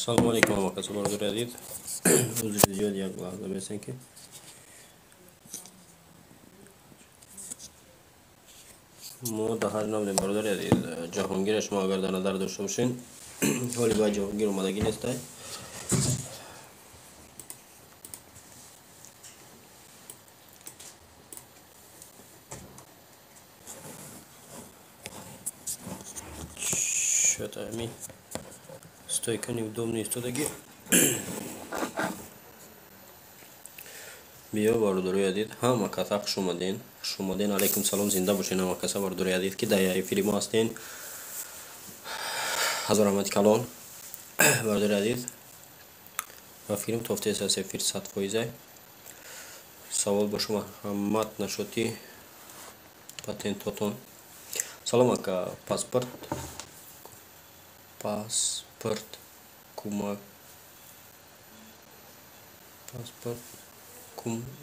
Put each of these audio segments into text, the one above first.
Салому алейкум, ҳамакаса, бародари азиз. Узри зиёд, як лаҳза бесен ки мо дар ҳар набудем, бародари азиз. Ҷаҳонгира шумо агар дар назар дошта бошен, ҳоли бояд Ҷаҳонгир омадагӣ нестай. Что-то ами стойка неудобный истодаги. Биё, бародарои азиз, ҳама каса хуш омаден, хуш омаден. Алайкум салом, зинда бошен ҳама каса, бародарои азиз, ки дар эфири мо ҳастен. Ҳазор раҳмати калон, бародари азиз. Ба фикрам, тофтес аст эфир 100%. Савол бо шумо ҳамат нашоти патентотон. Салом, ака, паспорт кумак, паспорт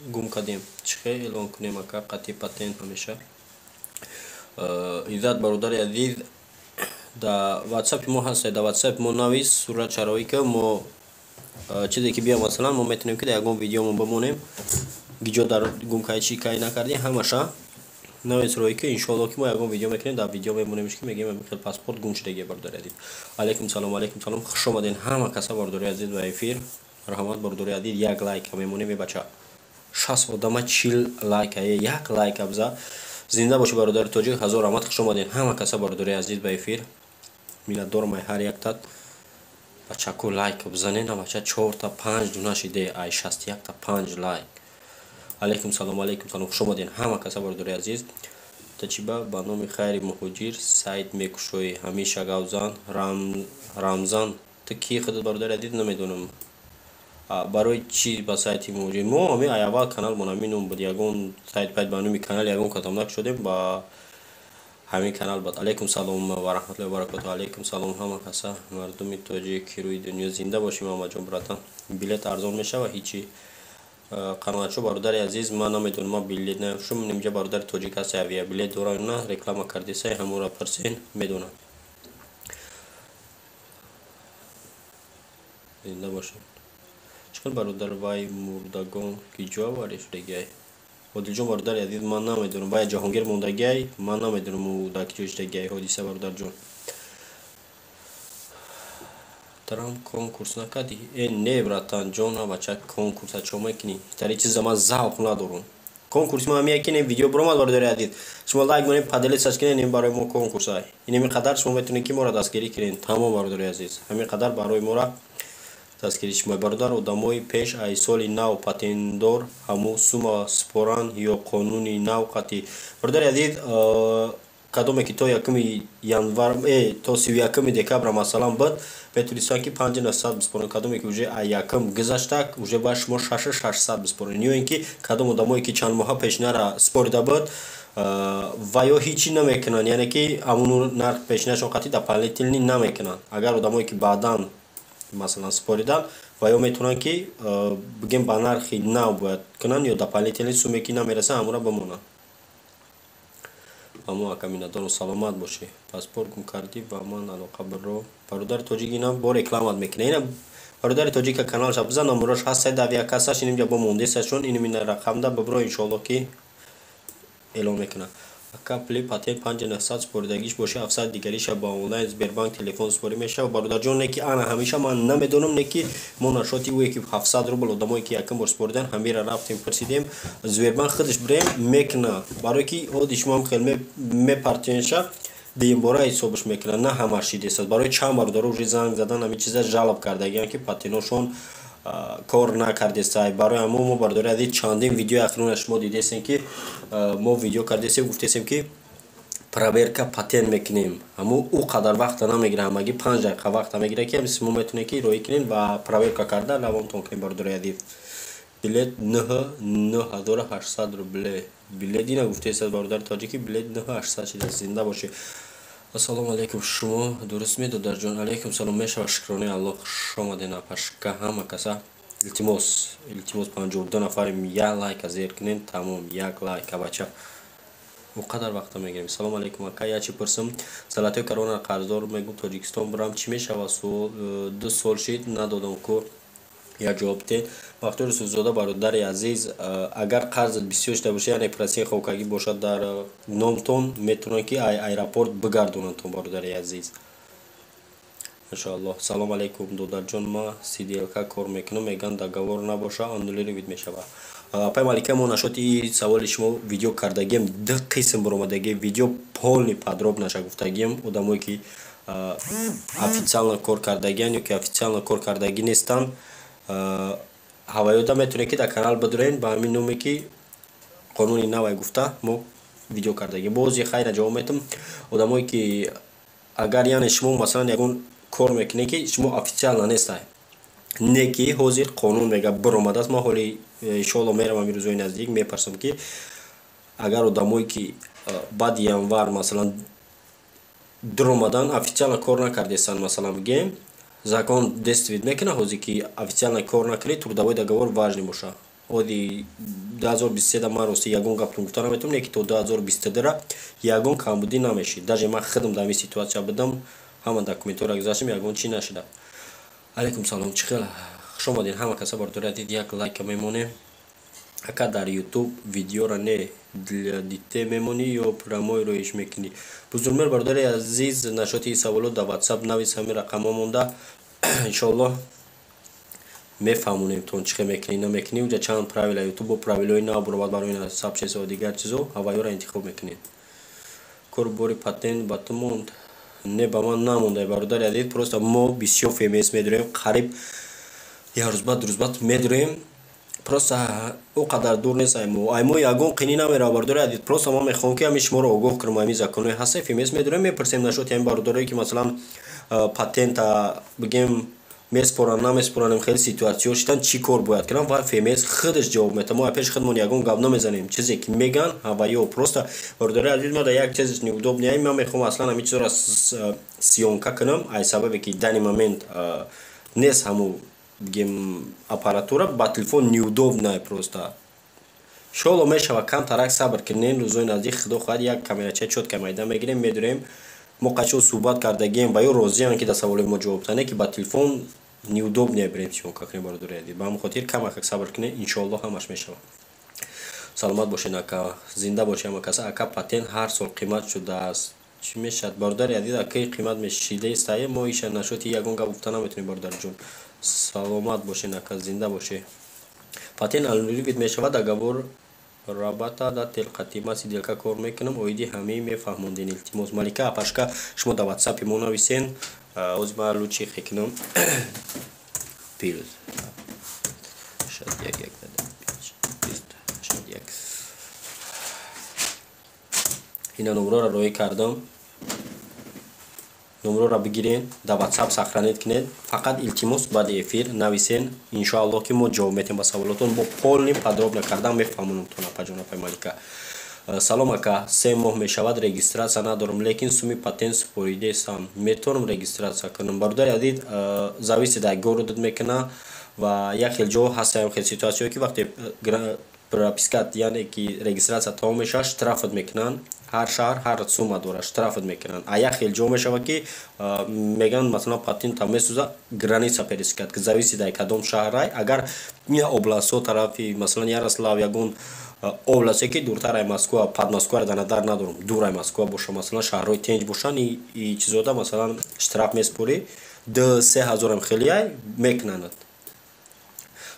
гум кардем, чӣ хел эълон кунем, ака, қатъи патент ҳамеша? Иззат, бародари азиз, да ватсапи мо ҳаст, да ватсапи мо навис, сурат шароӣ ка мо чизе ки бия, масалан, мо метавонем ки дар ягон видеомон бимонем, гиҷо дар гум кай, чӣ кай накардем, ҳамаша навис, роӣ ки, иншоалло, ки мо ягон видео мекунем, дар видео мемонемш ки мегӯем хел паспорт гум шудагия. Бародари азиз, алайкум салом, алайкум салом, хуш омаден ҳама каса, бародари азиз, ба эфир. Раҳмат, бародари азиз. Як лайка мемонем, бача, 60 одама 40 лайка, як лайка биза. Зинда бошӣ, бародари тоҷик, ҳазор раҳмат, хуш омаден ҳама каса, бародари азиз, ба эфир. Миннатдорам ай ҳар яктат. Бачаку, лайк бизанена, бача, чорта панҷ дуна шиде, ай 61-та панҷ лайк. Алайкум салом, алайкум салом, хуш омаден ҳама каса, бародари азиз. Тачиба ба номи Хайри Муҳоҷир сайт мекушоӣ, ҳамеша гавзан. Рамзан, ту ки худат, бародари азиз, намедонам. Барои чӣ ба сайти муҳоҷир? Мо ҳами ай аввал каналмон ҳамин ном буд, ягон сайт пайт ба номи канал ягон кадом накушодем, ба ҳамин канал буд. Алайкум салом ва раҳматуллоҳи ва баракоту. Алайкум салом, ҳама каса, мардуми тоҷик рӯи дунё. Зинда бошӣ, Муҳаммадҷон, братан. Билет арзон мешава ҳичи? Қаноатшо, бародари азиз, ман намедонам, ман билет нафурӯшам. Инҷа бародари тоҷик ҳаст, авиабилет дора, на реклама кардесай, ҳамонро пурсен, медонам. Зинда бошед. Чӣ хел, бародар, вай мурдагон ки ҷо аварӣ шудагиай? Одилҷон, бародари азиз, ман намедонам, вай Ҷаҳонгир мондагиай, ман намедонам ӯ дар ки ҷо шудагиай ҳодиса, бародарҷон. Трамп конкурс накардӣ? Э, не, братан ҷон, бача, конкурса чо мекунӣ? Тари чиза ман завқ надорам. Конкурси ма ҳамия ки видео биромад, бародари азиз, шумо лайк монед, поделиться кунед, ин барои мо конкурса. Инами қадар шумо метавонед ки моро дастгирӣ кунед. Тамом, бародари азиз, ҳамин қадар барои мора дастгирӣ шумо. Бародар, одамои пеш ай соли нав патентдор ҳамун сума споранд ё қонуни нав қатъӣ? Бародари азиз, кадоме ки то 1 январ, то 31 декабра, масалан, буд, метавонистанд ки 5900 биспоранд. Кадоме ки уже ай якум гузашта, уже бояд шумо шашу шашсад биспоранд. Ё ин ки кадом одамое ки чанд моҳа пешинара спорида буд, ва ё ҳичи намекунанд, яъне ки ҳамун нарх пешинашон қатъи дополнительный намекунанд. Агар одамое ки баъдан, масалан, спориданд, ва ё метавонанд ки, бигем, ба нархи нав бояд кунанд ё дополнительный суме ки намерасад, ҳамонро бимонанд. Амо, ака, миннатдорам, саломат бошӣ. Паспорт гум кардӣ ва ман алоқа биро, бародари тоҷик. Инам бо рекламат мекунад. Ина бародари тоҷика каналша бизан, номерош ҳаст, давиякассаш инҷа бо мондесашон, инмина рақамда бибро, иншоалло, ки эълон мекунад. Ака, пули патент 5900 споридагиш боши, 700 дигариша ба онлайн Сбербанк телефон спорӣ мешава? Бародарҷон, не ки ана ҳамеша ман намедонам, не ки мо нашоти ӯе ки 700 рубл одамое ки якум бор споридан, ҳамира рафтем, пурсидем, Сбербанк худаш бирем мекуна, барое ки оди шумоам хел мепартенша, дуюмбора ҳисобаш мекунад, на ҳамаш шидесад. Барои чанд бародаро уже занг задан, ҳамин чиза жалоб кардагиан ки патеношон кор накардесай. Барои ҳамон мо, бародари азиз, чандин видеои ахирона шумо дидесем, ки мо видео кардесем, гуфтесем, ки проверка патент мекунем. Ҳамун ӯ қадар вақта намегира, ҳамагӣ 5 дақиқа вақта мегира, ки шумо метавонед ки роӣ кунед ва проверка карда равонтон кунед. Бародари азиз, билет 9800 рубле билет, ина гуфтесад бародари тоҷики, билет 9800 шида. Зинда бошед. Ассалому алайкум, шумо дуруст медодарҷон? Алайкум салом, мешава, шукронаи Аллоҳ. Хуш омаден, апашка, ҳама каса. Илтимос, илтимос, 52 нафарем, як лайка зер кунем, тамом, як лайка, бача. О қадар вақта мегирем. Салом алейкум, ака, як чи пурсам: золотой корона қарздор, мегум, Тоҷикистон бирам, чӣ мешавад? Суол 2 сол шид, надодам ку, як ҷавоб те. Бахтиёр Юсуфзода, бародари азиз, агар қарзат бисёр шуда бошад, яъне процент хокагӣ бошад дар номтон, метавонанд, ки аэропорт бигардонандтон, бародари азиз, иншоаллоҳ. Салом алейкум, додарҷон, ма CDL-ка кор мекунам, мегӯянд, договор набоша, аннулировать мешавад. Апай Малика, мо нашоти саволи шумо видео кардагием, ду қисм баромадагием видео, полный подробно ша гуфтагием. Одамое ки официально кор кардагиан ё ки официально кор кардагӣ нестанд, ҳаваёда метавонед, ки дар канал бидурен, ба ҳамин номе ки «Қонуни навай» гуфта мо видео кардагием. Бози хайра ҷавоб метам. Одамое ки агар, яъне шумо, масалан, ягон кор мекунед, ки шумо официально нестай, не ки ҳозир қонун мега биромадааст, ман ҳоли иншоалло меравам ин рӯзҳои наздик, мепарсам, ки агар одамое ки баъди январ, масалан, дуромадан, официально кор накардестанд, масалан, бигем, закон действовать мекунад ҳозир, ки официально кор накунӣ, трудовой договор важный боша. Оди 2023 ман рости ягон гаптон гуфта наметавонам, не ки то 2022 ягон камбудӣ намешид. Даже ман худам дар ин ситуация будам, ҳама документҳоро гузаштем, ягон чӣ нашуда. Алейкум салом, чӣ хел, хуш омадед ҳама каса, бародари азиз, як лайка мемонем. Ака, дар Ютуб видеоро не для детей мемонӣ ё прямой роиш мекунӣ? Бузургмер, бародари азиз, нашоти саволот дар Ватсап навис, ҳамин рақамҳо монда, иншоаллоҳ мефаҳмонем тон, чӣ хел мекунӣ, намекунӣ. Уҷа чанд правила Ютуб бо правила ҳои нав баромад барои сообщество, дигар чизо, ҳаваёро интихоб мекунед. Корбори патент ба ту монд? Не, ба ман намонда, бародари азиз. Просто мо бисёр ФМС медорем, қариб як рӯз баъд, рӯз баъд медорем. Просто о қадар дур нест аймо, аймо ягон қинӣ намерава, бародари азиз. Просто ман мехоҳам, ки ҳамин шуморо огоҳ кунам, ҳамин законҳои ҳаста. ФМС медорем, мепурсем нашоти ҳамин бародарое ки, масалан, патента, бигем, меспоранд, намеспоранд, хеле ситуация ҳо шидан, чӣ кор бояд кунам, ва ФМС худаш ҷавоб метавад. Мо пеши худмон ягон гап намезанем, чизе ки меган ва ё просто, бародари азиз, ма дар як чизаш неудобный, ман мехоҳам аслан ҳамин чизоро съёмка кунам, ай сабабе ки данный момент нест ҳамун, бигем, аппаратура, ба телефон неудобно. Просто иншоалло мешава, камтарак сабр кунем, рӯзои наздик, худо хоҳад, як камерачаи чётко майда мегирем, медурем. Мо қачо суҳбат кардагием ва ё розиам, ки дар саволои мо ҷавоб тане, ки ба телефон неудобно бирем съёмка кунем, бародари азиз. Ба ҳамин хотир камакак сабр кунем, иншоалло ҳамаш мешавад. Саломат бошед, ака, зинда бошед ҳама каса. Ака, патент ҳар сол қимат шудааст, чӣ мешавад? Бародари азиз, акаи қимат мешидастае, мо иша нашоти ягон гап гуфта наметавонем, бародарҷон. Саломат бошед, ака, зинда бошед. Патент аннулировать мешавад, договор работодатель қати? Ма CDL-ка кор мекунам, оиди ҳамаи мефаҳмонден, илтимос. Малика апашка, шумо дар Ватсапи мо нависен, ҳозир ман лучи хекунам: +61 1 5 81. Ина номроро роӣ кардам, номроро бигирен, дар Ватсап сохранить кунед. Фақат, илтимос, баъди эфир нависен, иншоаллоҳ, ки мо ҷавоб метиҳем ба саволотон, бо полный подробно кардан мефаҳмонам-тон, апаҷон, апай Малика. Салом, ака, 3 моҳ мешавад, регистрация надорам, лекин суми патент супоридесам, метавонам регистрация кунам? Бародари азиз, зависит дар город ат мекуна ва як хел ҷо ҳастаям, хел ситуация ҳое, ки вақте прописка т, яъне ки регистрация тамом мешавад, штраф ат мекунанд. Ҳар шаҳр ҳар сумма дорад, штраф ат мекунанд. А як хел ҷо мешавад, ки мегӯянд, масалан, патента месӯза, граница пересекать. Зависит ай кадом шаҳрай. Агар ин област ҳо тарафи, масалан, Ярослав, ягон областе, ки дуртар ай Москва, Подмоскваро дар назар надорам, дур ай Москва боша, масалан, шаҳрҳои тенҷ бошанд, и чизода, масалан, штраф меспорӣ, 2-3 ҳазорам хелиай мекунанд.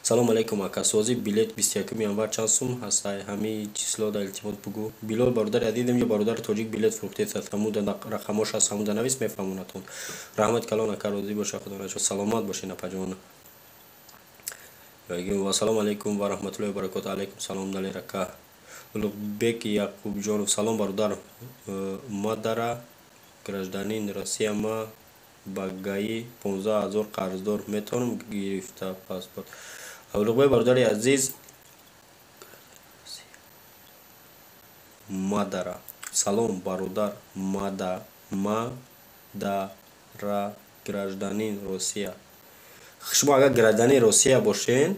Салом алейкум, ака, сози билет 21 январ чанд сум ҳастай, ҳамин число да, илтимос бугӯ. Билол, бародари азизам, ё бародари тоҷик билет фурӯхтесад, ҳамуда рақамош ҳаст, ҳамуда навис, мефаҳмонатон. Раҳмати калон, ака, розӣ боша худо. Саломат бошед, апаҷон. Ассалому алайкум ва раҳматуллоҳи ва баракоту. Алайкум салом, Далер ака. Улуғбек Яқубҷонов, салом, бародар, мадара гражданин Россия, ма ба ГАИ 15 000 қарздор, метавонам гирифта паспорт? Улуғбек, бародари азиз, мадара, салом, бародар, мада мадара гражданин Россия. Шумо агар гражданин Россия бошен.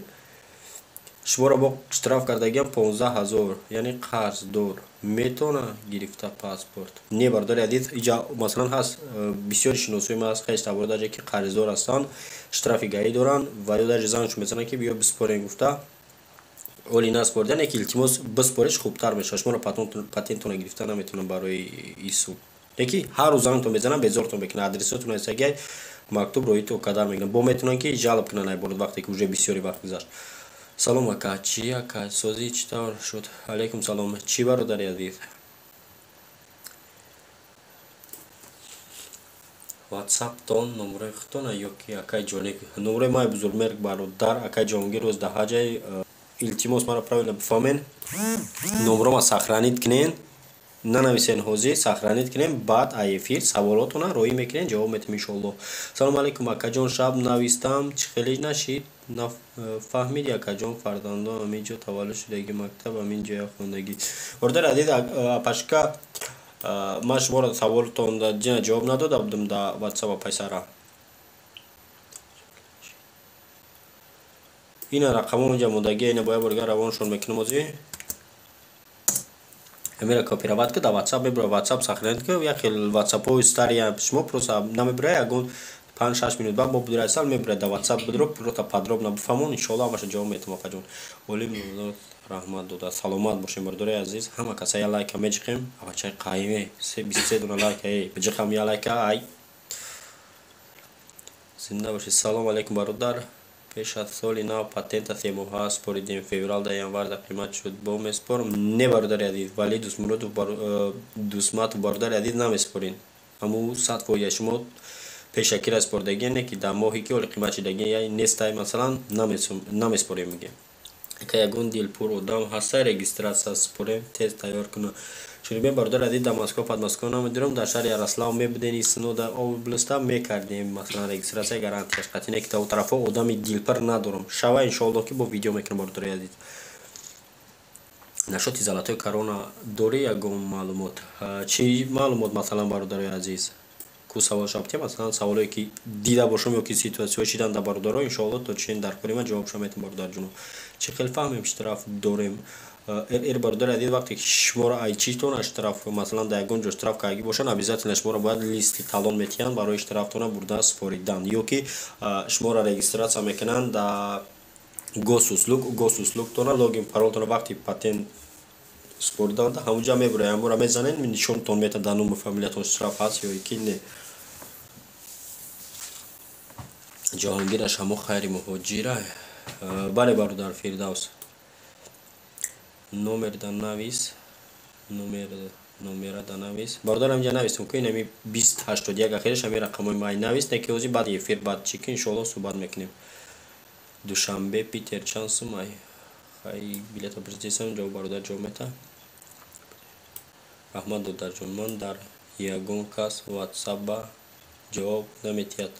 Шуморо бо штраф кардагиам 15 000, яъне қарздор. Метавона гирифта паспорт? Не, бародари азиз, иҷа масалан ҳаст бисёри шиносои ман ҳаст, хеш табор даже ки қарздор ҳастанд, штрафи ГАИ доранд ва ё даже заншон мезананд, ки биё биспорем гуфта, оли наспорда, не ки илтимос, биспориш хубтар мешавад. Шуморо патентона гирифта наметавонам барои ису. Не ки ҳар рӯз зангтон мезанам, безортон мекунам, адресотон ҳастагиай, мактуб роҳито кадар мекунам. Бо метавонанд ки жалоб кунанд айборот, вақте ки уже бисёри вақт гузашт. Салом, ака. Чӣ, ака, созӣ, чӣ тавр шуд? Алайкум салом. Чӣ, бародари азиз? Ватсаптон номерои худтона ё ки акаи ҷонек? Номерои май, бузургмерг бародар, акаи Ҷаҳонгир рӯз даҳаҷай. Илтимос, маро правильно бифаҳмен, номерома сохранить кунен, нанависен ҳозир, сохранить кунем, баъд ай эфир саволотона роҳӣ мекунем, ҷавоб метем, иншоалло. Салому алайкум, акаҷон, шаб навистам, чӣ хеле нашид, фаҳмиди, акаҷон. Фарзандо ҳамин ҷо таваллуд шудагӣ, мактаб ҳамин ҷоя хондагӣ. Бародари азиз, апашка, ман шуморо саволтон ҷавоб надода будам дар ватсап, апайсара. Ина рақамон инҷа мондагӣ, ина бояд борга равоншон мекунам озӣ. Амира копировать ки дар ватсап мебура, ватсап сохранить ки, як хел ватсапҳои старый шумо просто намебура, ягон 5-6 минут баъд бо будирасал мебурад. Дар ватсап будро, просто подробно бифаҳмон, иншоалло ҳамаша ҷавоб метавам, апаҷон. Олим раҳмат дода, саломат бошем, бародари азиз. Ҳама каса я лайка меҷиқем, авачаи қайме, 23 дона лайка, э биҷиқам я лайка, ай зинда бошед. Салом алейкум, бародар. Пеш аз соли нав патента 3 моҳа споридем, феврал да январда қимат шуд, бо меспорам? Не, бародари азиз, Вали Дусмуродов, Дусматов, бародари азиз, намеспорин. Ҳаму 100% шумо пешакира спордагӣ, не ки дар моҳе ки оли қимат шидагӣ нестай, масалан, намеспорем, мегем. Ака, ягон дилпур одам ҳаста, регистрация спорем, тез тайёр куна? Шунибем, бародари азиз, дар Москва, Подмосква намедурам, дар шаҳри Ярослав мебуден, иснода областа мекардем, масалан, регистрация гарантияш қатъи, не ки та тарафҳо одами дилпур надорам. Шава, иншоалло, ки бо видео мекунам, бародари азиз. Насчёти золотой корона дорӣ ягон маълумот? Чӣ маълумот, масалан, бародарои азиз? Ку савол шабте, масалан, саволое ки дида бошам ё ки ситуатсияҳо шидан дар бародаро, иншоалло, то чин дар кори ман ҷавобшо метам, бародарҷуно. Чӣ хел фаҳмем, штраф дорем? Эр, бародари азиз, вақте ки шуморо ай читона штраф, масалан, дар ягон ҷо штраф кардагӣ бошанд, обязательно шуморо бояд листи талон метиҳанд барои штрафтона бурда споридан, ё ки шуморо регистрация мекунанд дар Госуслуг. Госуслугтона логин, паролтона вақти патент спориданда ҳамунҷа мебуред, ҳамура мезанед, нишонтон метад, дар ному фамилиятон штраф ҳаст ё ки не. Ҷаҳонгираш ҳамо хайри муҳоҷира. Бале, бародар Фирдавс, номер да навис, номер, номера да навис, бародар. Ҳаминҷа навистем ку, инами 2081 ахираш, ҳами рақамҳои май навис, не ки ҳозир баъди эфир, баъд чӣ ки, иншоалло, суҳбат мекунем. Душанбе Питер чанд сумай? Хай, билета президесам, ҷавоб бародар ҷавоб мета. Раҳмат, додарҷон. Ман дар ягон кас ватсапба ҷавоб наметиҳад.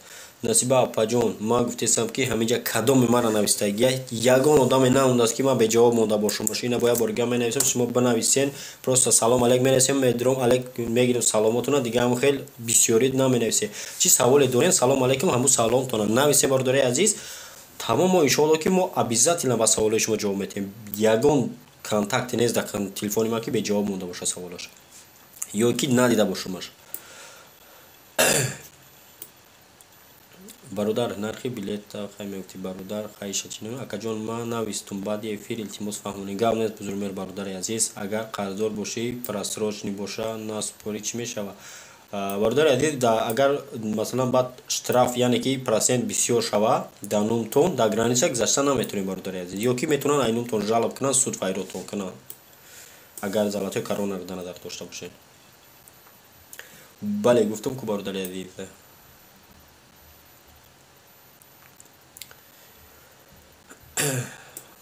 Насиба апаҷон, ман гуфтесам, ки ҳаминҷа кадоме мара навистагия, ягон одаме намондааст, ки ман беҷавоб монда бошам. Ина бояд борга менависам, шумо бинависен, просто салом алейк менависем, медуром, алейк мегирем саломотона, дига ҳамон хел бисёрид наменависе. Чӣ саволе дорем, салом алейкум, ҳамун саломтона нависем, бародари азиз, тамом. Мо, иншоалло, ки мо обязательно ба саволои шумо ҷавоб метиҳем. Ягон контакте нест дар телефони ман, ки беҷавоб монда бошад саволаш ё ки надида бошумаш. Бародар, нархи билета хай мегуфти, бародар, хайша чи? Акаҷон, ман навистум, баъди эфир илтимос фаҳмонӣ. Гап нест, бузургмер, бародари азиз. Агар қарздор бошӣ, просроченный боша, наспорӣ, чӣ мешава? Бародари азиз, агар, масалан, баъд штраф, яъне ки процент бисёр шава дар нумтон, дар граница гузашта наметавонед, бародари азиз, ё ки метавонанд ай нумтон жалоб кунанд, суд файротон кунанд, агар золотой коронаро дар назар дошта бошед. Бале, гуфтам ку, бародари азиз.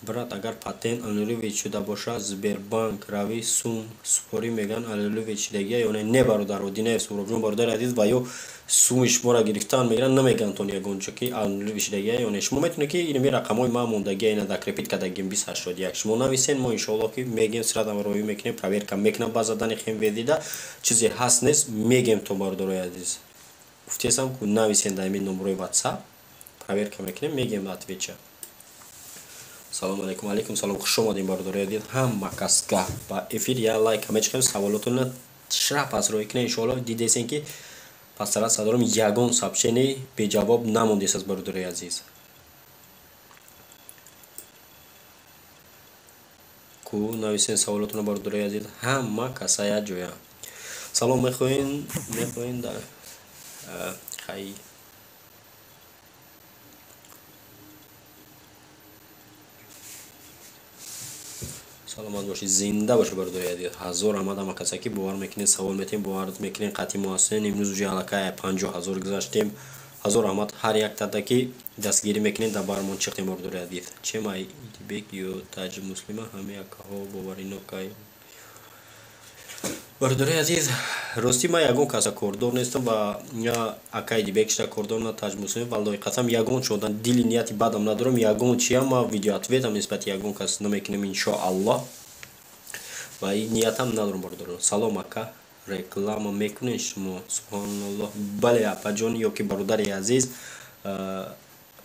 Брат, агар патент аннулировать шуда бошад, Сбербанк рави, сум супорӣ, мегӯянд, аннулировать шудагия ё не? Не, бародар Одинаев Суробҷон, бародари азиз, ва ё суми шуморо гирифтан мегиранд, намегӯянд тон ягон ҷо, ки аннулировать шудагия ё не. Шумо метавонед, ки инами рақамҳои ман мондагия, ина закрепить кардагим, 2081, шумо нависен, мо, иншоалло, ки мегем, сразу роҳӣ мекунем, проверка мекунам, база данных МВД-да чизе ҳаст, нест, мегем то, бародарои азиз. Гуфтесам ку, нависен дар ҳамин номерои ватсап, проверка мекунем, мегем отвеча. Салом алейкум. Алейкум салом, хуш омадем, бародари азиз. Ҳама каска ба эфир я лайк мечиқем, саволотонро шра пас рӯй кунед, иншоалло. Дидесен, ки пасара садорам, ягон сообщение беҷавоб намондест аз бародари азиз. Ку нависен саволотонро, бародари азиз, ҳама каса як ҷоя. Салом, мехоҳен дар хай. Саломат бошед, зинда бошед, бародари азиз. Ҳазор раҳмат ҳама касе, ки бовар мекунед, савол метиҳем, бовар мекунед, қатъи мо ҳастем. Имрӯз уже аллакай 50 000 гузаштем. Ҳазор раҳмат ҳар як тада, ки дастгирӣ мекунед, дар бармон чиқем, бародари азиз. Чем ай Идибек ё Таҷ Муслима ҳами акаҳо боваринокай, бародари азиз? Ростӣ, ман ягон каса кордор нестам ва я акай Идибек шида кордор, на Таҷ Муслима. Валлоҳи қасам, ягон чодан дили нияти бадам надорам, ягон чиям. Ма видеоответам нисбати ягон кас намекунем, иншоаллоҳ, ва ин ниятам надорам, бародарон. Салом, ака, реклама мекунед шумо? Субҳоналлоҳ, бале, апаҷон ё ки бародари азиз,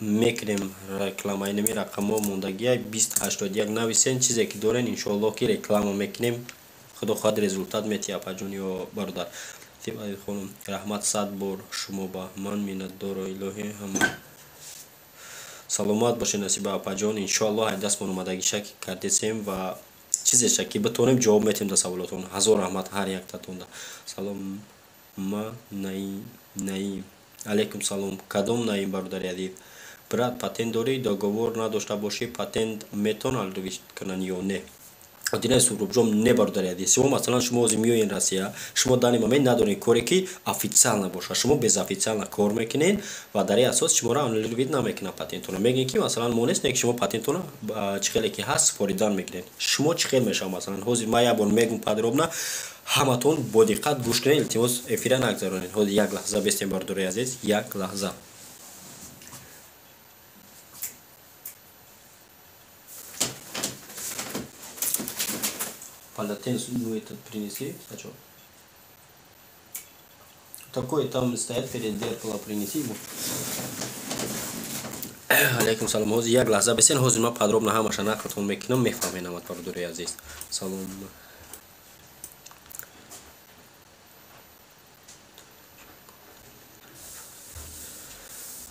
мекунем реклама. Инами рақамҳо мондагия, 2081, нависен чизе ки дорен, иншоаллоҳ, ки реклама мекунем. Худо хоҳад, результат метиҳ, апаҷон ё бародар. Хонум, раҳмат сад бор шумо ба ман, миннатдоро илоҳӣ ҳама. Саломат бошед, Насиба апаҷон. Иншоаллоҳ, ай дастмон омадагиша ки кардесем ва чизеша ки битонем, ҷавоб метиҳем дар саволотон. Ҳазор раҳмат ҳар яктатонда. Салом, ма Наим. Алейкум салом. Кадом Наим, бародари азиз? Брат, патент дорӣ? Договор надошта бошӣ, патент метавонад кунанд ё не? Динай Сурубҷон, не, бародари азиз. Шумо, масалан, шумо ҳозир меоед Россия, шумо данный момент надоред коре, ки официально бошад. Шумо безофициально кор мекунед ва дар ин асос шуморо аннулировать намекунад патентона. Мегӯед, ки масалан мо нест, ки шумо патентона чӣ хеле ки ҳаст, супоридан мекунед. Шумо чӣ хел мешавад? Масалан, ҳозир ман як бор мегӯм подробно, ҳаматон бо диққат гӯш кунед, илтимос, эфира нагзаронед. Ҳозир як лаҳза бестем, бародари азиз, як лаҳза. Полотенце, ну, этот принеси сначала. Такой там стоят перед зеркалом, принеси ему. Алейкум салом. Ҳозир як лаҳза бесен, ҳозир ман подробно ҳамаша нақлтон мекунам, мефаҳмед намад, бародари азиз. Салом.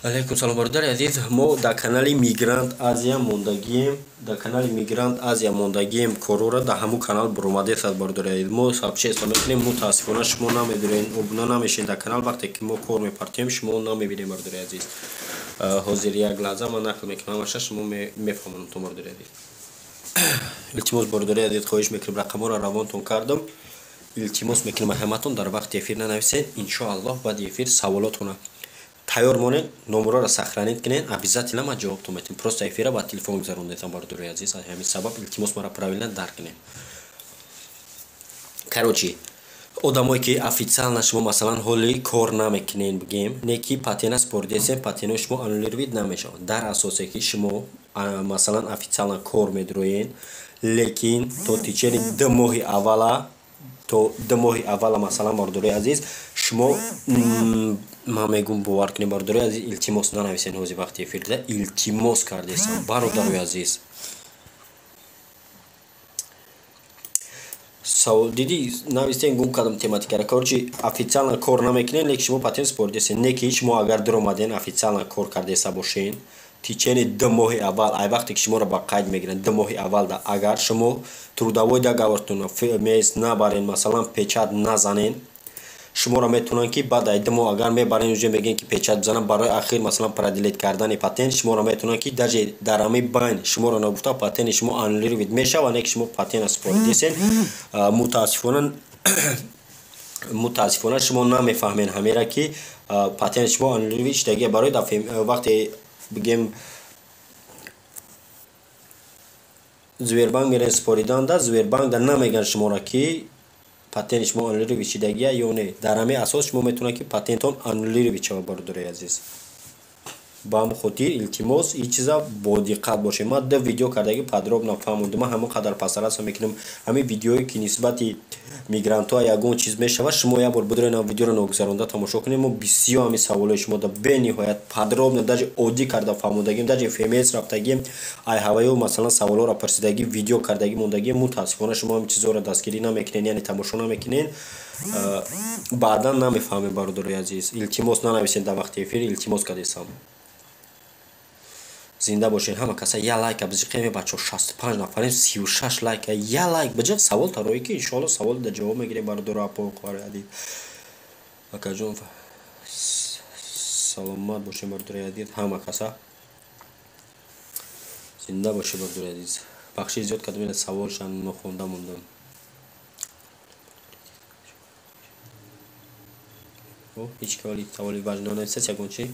Алейкум салом, бародари азиз. Мо дар канали Мигрант Азия мондагием, дар канали Мигрант Азия мондагием. Корора дар ҳамун канал буромадесад, бародари азиз. Мо сообщество мекунем, мутаассифона, шумо намедонед, обуна намешед дар канал. Вақте ки мо кор мепартоем, шумо намебинед, бародари азиз. Ҳозир як лаҳза ман нақл мекунам ҳамаша, шумо мефаҳмонам, бародари азиз. Илтимос, бародари азиз, хоҳиш мекунем, рақамҳоро равонтон кардам. Илтимос мекунем ҳаматон, дар вақти эфир нанависед. Иншоаллоҳ, баъди эфир саволотона тайёр монед, номерҳоро сохранить кунед, обязательно ман ҷавобтон метиҳам. Просто эфира ба телефон гузарондетам, бародари азиз, ҳамин сабаб илтимос, мара правильно дарк кунед. Короче, одамое ки официально шумо, масалан, ҳоли кор намекунед, бигем, не ки патена спордесем, патенои шумо аннулировать намешавад. Дар асосе ки шумо, масалан, официально кор медроед, лекин то течение 2 моҳи аввала, то 2 моҳи аввала, масалан, бародарои азиз, шумо, ман мегӯм, бовар кунед, бародарои азиз, илтимос, нанависен ҳозир вақти эфирда, илтимос кардесам, бародарои азиз. Дидӣ, навистен, гум кардам тематикара. Короче, официально кор намекунед, лекин шумо патент спордесен. Не ки шумо агар дуромаден, официально кор кардеса бошен, течение 2 моҳи аввал, ай вақте ки шуморо ба қайд мегиранд, 2 моҳи аввалда агар шумо трудовой договортон мес набарен, масалан, печать назанен, шуморо метавонанд ки баъд ай 2 моҳ агар мебарен, уже мегӯен, ки печать бизанам барои ахир, масалан, продлить кардани патент, шуморо метавонанд ки даже дар ҳамаи байн шуморо нагуфта, патенти шумо аннулировать мешавад, не ки шумо патента супоридесен. Мутаассифона, шумо намефаҳмед ҳамера, ки патенти шумо аннулировать шудагия. Барои вақте, бигем, Сбербанк мерен супориданда, Сбербанкда намеган шуморо, ки патенти шумо аннулировать шудагия ё не. Дар ҳамин асос шумо метавонед, ки патентон аннулировать шавад, бародари азиз. Ба ҳамин хотир, илтимос, ин чиза бо диққат бошед. Ман ду видео кардаги, подробно фаҳмондум. Ман ҳамон қадар пасараса мекунам ҳамин видеое, ки нисбати мигрантҳо ягон чиз мешавад, шумо як бор бидоред ам видеоро ногузаронда тамошо кунед. Мо бисёр ҳамин саволҳои шумо да бениҳоят подробно, даже оддӣ карда фаҳмодагим, даже ФМС рафтагим, ай ҳаваё масалан саволҳоро пурсидагӣ, видео кардагӣ мондагим. Мутаассифона, шумо ҳамин чизҳоро дастгирӣ намекунед, яъне тамошо намекунед, баъдан намефаҳмед. Бародарои азиз, илтимос, нанависед дар вақти эфир, илтимос кардесам. Зинда бошед ҳама каса. Я лайка биҷиқем, бачаҳо, 65 нафарем, 36 лайка. Я лайк биҷиқ, савол тароӣ, ки иншоалло савол да ҷавоб мегирем. Бародаро, апо, хоҳари азиз, акаҷон, саломат бошед. Бародари азиз, ҳама каса зинда бошед. Бародари азиз, бахши зиёд кардам, саволша нохонда мондам. Ҳеҷ ки саволи важно нанависад, ягон чи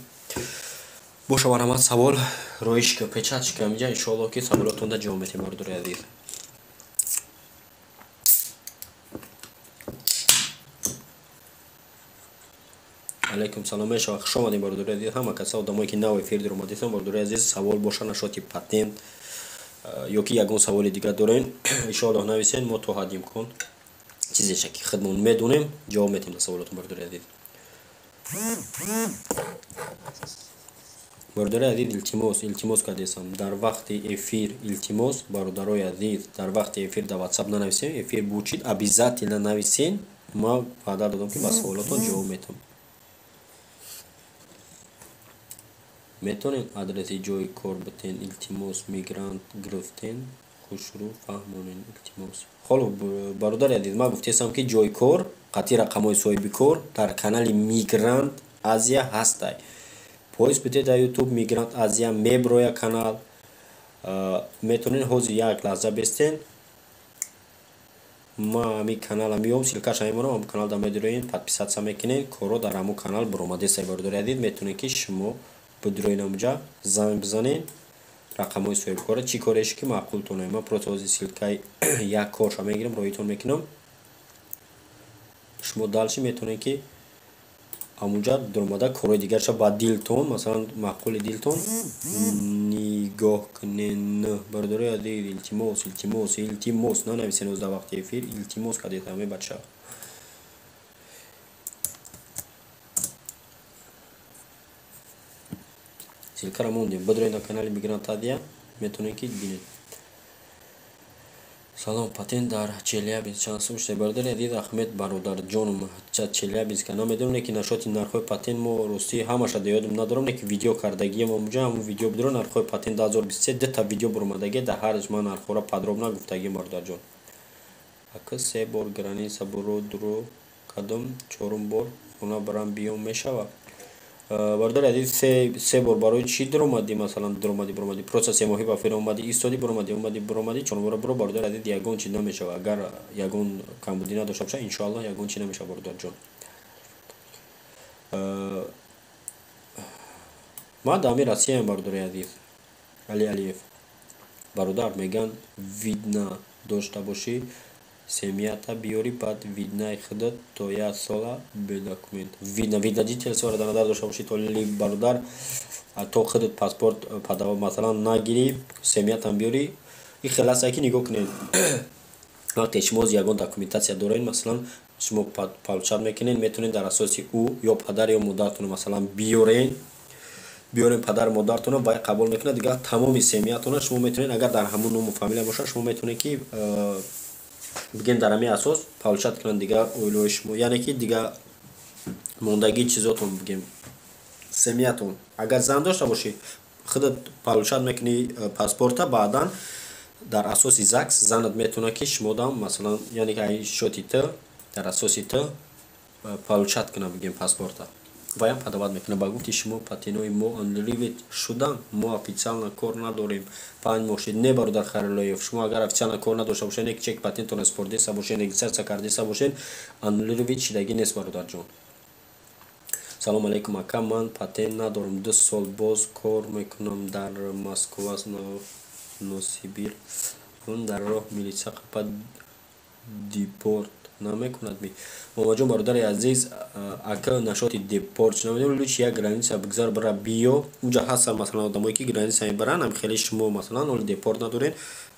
боша, марҳамат, савол роишка, печаточка инҷа. Иншоалло, ки саволотонда ҷавоб метем, бародари азиз. Алайкум салом, мешава. Хуш омадем, бародари азиз, ҳама каса, одамое ки нав эфир даромадистон. Бародари азиз, савол боша насчёти патент ё ки ягон саволи дигар дорен, иншоаллоҳ, нависен. Мо то ҳадди имкон чизеша ки худмон медонем, ҷавоб метем на саволотон, бародари азиз. Бародари азиз, илтимос, илтимос кардесам, дар вақти эфир, илтимос, бародарои азиз, дар вақти эфир дар Ватсап нанависем. Эфир бучид, обязательно нависен. Ма ваъда додам, ки ба саволотон ҷавоб метам. Метавонед адреси ҷои кор битен, илтимос? Мигрант гирифтен, хушрӯ фаҳмонен, илтимос. Ҳоло, бародари азиз, ман гуфтесам, ки ҷои кор қатъи рақамҳои соҳиби кор дар канали Мигрант Азия ҳастай. Поиск бидед дар Ютуб «Мигрант Азия», меброя канал. Метавонед ҳозир як лаҳза бестен, ма ҳамин канала меём, ссылка ша мемонам, ҳамон каналда медироен, подписаться мекунед. Корро дар ҳамон канал баромадесай, бародари азиз. Метавонед, ки шумо бидироен ҳамуҷа, занг бизанед, рақамҳои соҳибкора, чӣ кореш ки маъқултон. Ман просто ҳозир ссылка и як корша мегирам, роитон мекунам. Шумо дальше метавонед, ки ҳамунҷа даромада, корҳои дигарша ба дилтон, масалан, маъқули дилтон нигоҳ кунен. Бародарои азиз, илтимос, илтимос, илтимос, нанависен ҳоз дар вақти эфир, илтимос кардед, ҳамаи бача. Ссылка ро мондем, бидроед на канали Мигрант Азия, метавонед, ки бинед. Салом, патент дар Челябинск чанд сум шуда, бародари азиз? Ахмед бародарҷоном, Челябинска намедонам, ки насчёти нархҳои патент мо ростӣ ҳамаша да ёдам надорам, ки видео кардагиам омуҷа. Ҳамун видео бидро, нархҳои патент 2023, дута видео баромадагӣ, дар ҳарш ман нархҳоро подробно гуфтагиам, бародарҷон. Ака, се бор граница буро дуро кардам, чорум бор хона барам биём, мешавад? Бародари азиз, се бор барои чӣ дуромадӣ? Масалан, дуромадӣ, баромадӣ, просто 3 моҳӣ ба фир омадӣ, истодӣ, баромадӣ, омадӣ, баромадӣ, чорум бора буро. Бародари азиз, ягон чиз намешавад. Агар ягон камбудӣ надошта бошад, иншоаллоҳ, ягон чиз намешавад, бародарҷон. Ман дар ҳамин Россияам, бародари азиз. Али Алиев бародар, меган, вид на дошта бошӣ, семья та биёрӣ, баъд вид наи худат то як сола бе документ. Вид на жительство ро дар назар дошта бошӣ, то ли, бародар, то худат паспорт падава, масалан, нагирӣ, семья там биёрӣ. И хел аст, ки нигоҳ кунед, вақте шумо ягон документация доред, масалан, шумо получать мекунед, метавонед дар асоси ӯ ё падар ё модаратонро, масалан, биёрен, падару модаратонро вай қабул мекунад. Дигар тамоми семья тонро шумо метавонед, агар дар ҳамун ному фамилия бошад, шумо метавонед, ки бигем, дар ҳамин асос получать кунанд дигар оилаҳои шумо, яъне ки дигар мондагии чизотон, бигем, семья тон. Агар зан дошта бошӣ, худат получать мекунӣ паспорта, баъдан дар асоси ЗАГС занат метавонад, ки шумодам, масалан, яъне ки ай счёти т, дар асоси т получать кунад, бигем, паспорта, ваям подавать мекунад. Ба гуфти шумо, патентҳои мо аннулировать шудан, мо официально кор надорем, 5 моҳ шуд. Не, бародар Харилоев, шумо агар официально кор надошта бошед, не чек патентонро спордеса бошед, регистрация кардеса бошед, аннулировать шидагӣ нест, бародарҷон. Салом алейкум, ака, ман патент надорам, 2 сол боз кор мекунам дар Москва, Новосибир. Дар роҳ милиса қапад, депорт намекунад ми? Момаҷон, бародари азиз, ака, насчёти депорт намедонам. Лучше як граница бигзар, бара, биё. Уҷа ҳастанд, масалан, одамое ки граница мебаранд. Ам хеле шумо, масалан, оли депорт надоред.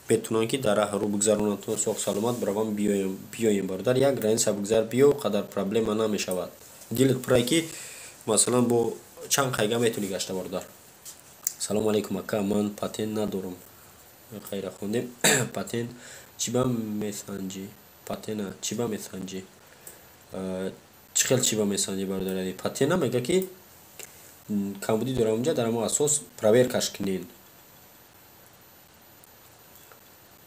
Метавонанд, ки дар раҳ рӯ бигзаронанд, соғ саломат биравам, биёем. Бародар, як граница бигзар, биё, қадар проблема намешавад. Дилат пурай, ки масалан бо чанд қайга метавонӣ гашта, бародар. Салому алейкум, ака, ман патент надорам. Хайра, хондем. Патент чӣ ба месанҷӣ? Патена чӣ ба месанҷӣ? Чӣ хел чӣ ба месанҷӣ, бародари? Патена мега, ки камбудӣ дорам, унҷа дар ҳамон асос проверкаш кунен.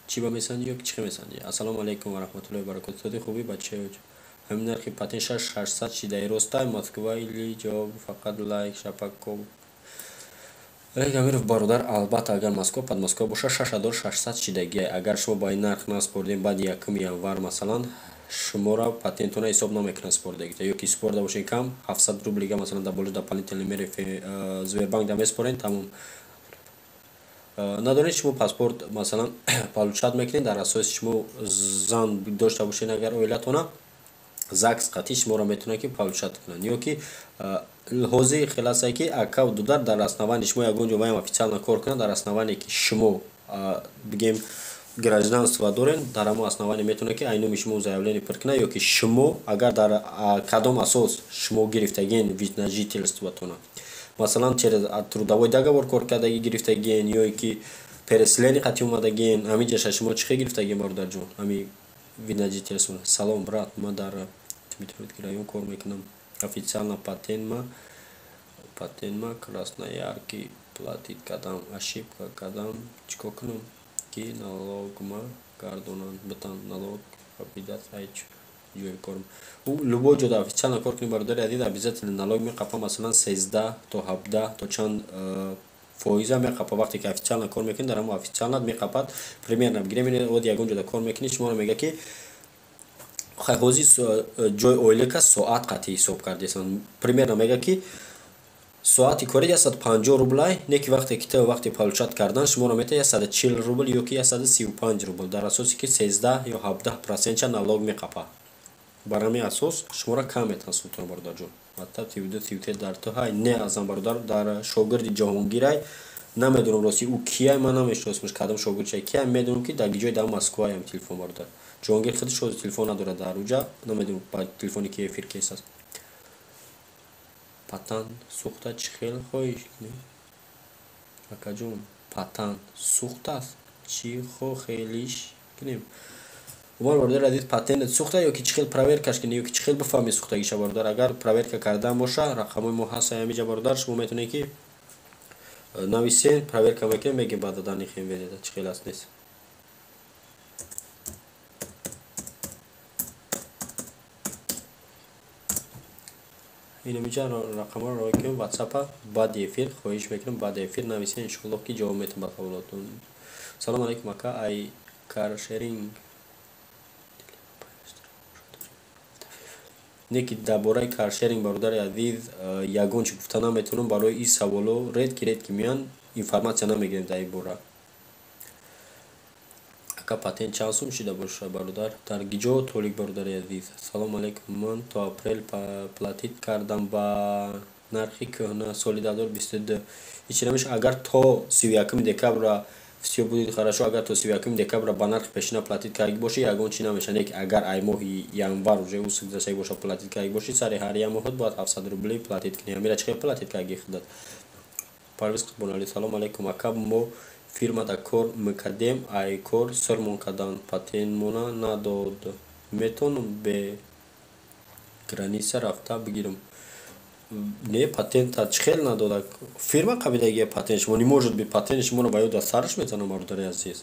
Чӣ ба месанҷӣ ё чӣ хел месанҷӣ? Ассалому алайкум ва раҳматуллоҳи ва баракоту. Соди хубӣ, бачаё? Ҳамин нархи патент 6800 шидаи, ростай? Москва или ҷавоб, фақат лайк шапаков. Олег Амиров, бародар, албатта, агар Москва, Подмосква боша, 6600 шидагия. Агар шумо ба ин нарх наспордем, баъди 1 январ, масалан, шуморо патентона ҳисоб намекунад спордагита. Ё ки спорда бошен кам 700 рублига, масалан, дар боло дополнительный мере Сбербанк да меспорен, тамом. Надонед, шумо паспорт, масалан, получать мекунед, дар асоси шумо зан дошта бошед, агар оилатона ЗАГС қатъи шуморо метавонад, ки получать кунанд. Ё ки ҳозир хеласае, ки ака дудар дар основании шумо ягон ҷо ваям официально кор кунад, дар основании ки шумо, бигем, гражданство дорен, дар ҳамон основании метавонад, ки ай номи шумо заявление пур кунад. Ё ки шумо агар дар кадом асос шумо гирифтагиен вид на жительствотона, масалан, через трудовой договор кор кардагӣ гирифтагиен, ё ки переселение қатъи омадагиен, ҳамин ҷаша шумо чӣ хел гирифтагиен, бародарҷон, ҳами вид на жительство? Салом, брат, ман дар Дмитровский район кор мекунам официально. Патентма Красноярский платить кардам, ошибка кардам. Чӣ кор кунам, ки налогма гардонанд, битан налог қапидааст ай ҷои корм? Любой ҷода официально кор кунӣ, бародари азиз, обязательно налог меқапа. Масалан, 13 то 17 то чанд фоиза меқапа. Вақте ки официально кор мекунӣ, дар ҳамон официально меқапад. Примерно бигирем, од ягон ҷода кор мекунӣ, шуморо мега, ки хай, ҳозир ҷои ойлика соат қатъи ҳисоб кардесан. Примерно мега, ки соати кори 150 рублай, не ки вақте ки ту вақти получать кардан шуморо метавад 140 рубл ё ки 135 рубл, дар асосе ки 13 ё 17 процентча налог меқапа. Бар ҳамин асос шуморо кам метаванд султон. Бародарҷон, мактаб 32 33 дар ту ҳай не азам, бародар, дар шогирди Ҷаҳонгирай. Намедонам, рости, ӯ кияй, ман намешиносамш, кадом шогирдчай, кияй. Медонам, ки дар ҷои дар Москваям телефон. Бародар Ҷаҳонгир худаш ҳозир телефон надорад дар уҷа, намедонам, ба телефони ки эфир кес аст. Патент сӯхта, чӣ хел хоҳиш? Акаҷон, патент сӯхтааст, чӣ хелиш кунем? Умар, бародари азиз, патентат сӯхта ё ки чӣ хел проверкаш кунӣ, ё ки чӣ хел бифаҳмӣ сӯхтагиша? Бародар, агар проверка кардан боша, рақамҳои мо ҳаст ҳамиҷа, бародар, шумо метавонед, ки нависен, проверка мекунем, мегем баъд додани хем чӣ хел аст, нест. Инамиҷа рақамҳоро равон кунем ватсапа. Баъди эфир, хоҳиш мекунам, баъди эфир нависен, иншоаллоҳ, ки ҷавоб метавам ба саволотон. Салому алайкум, ака, ай каршеринг не ки дар бораи каршеринг, бародари азиз, ягон чӣ гуфта наметавонам. Барои ин саволо редко редко меянд, информатсия намегирем дар ин бора. Ака, патент чанд сум шида бошад, бародар? Дар гиҷо толик, бародари азиз? Салому алайкум, ман то апрел платить кардам ба нархи кӯҳна, соли 2022. Ҳечи намешавад? Агар то 31 декабра всё будет хорошо. Агар то 31 декабра ба нархи пешина платить кардагӣ бошӣ, ягон чӣ намешавад. Лекин агар ай моҳи январ уже ӯ гузаштагӣ боша, платить кардагӣ бошӣ, сари ҳар як моҳот бояд 700 рубли платить кунӣ. Ҳамира чӣ хел платить кардагӣ худат? Парвиз Қурбоналӣ, салому алайкум, ака, мо фирмада кор мекардем, ай кор сирмон карданд, патентмона надод. Метавонам бе граница рафта бигирам? Не, патента чӣ хел надода? Фирма қабидагия патент шумо не может быть. Патенти шуморо ба ёд сараш мезанам, бародари азиз.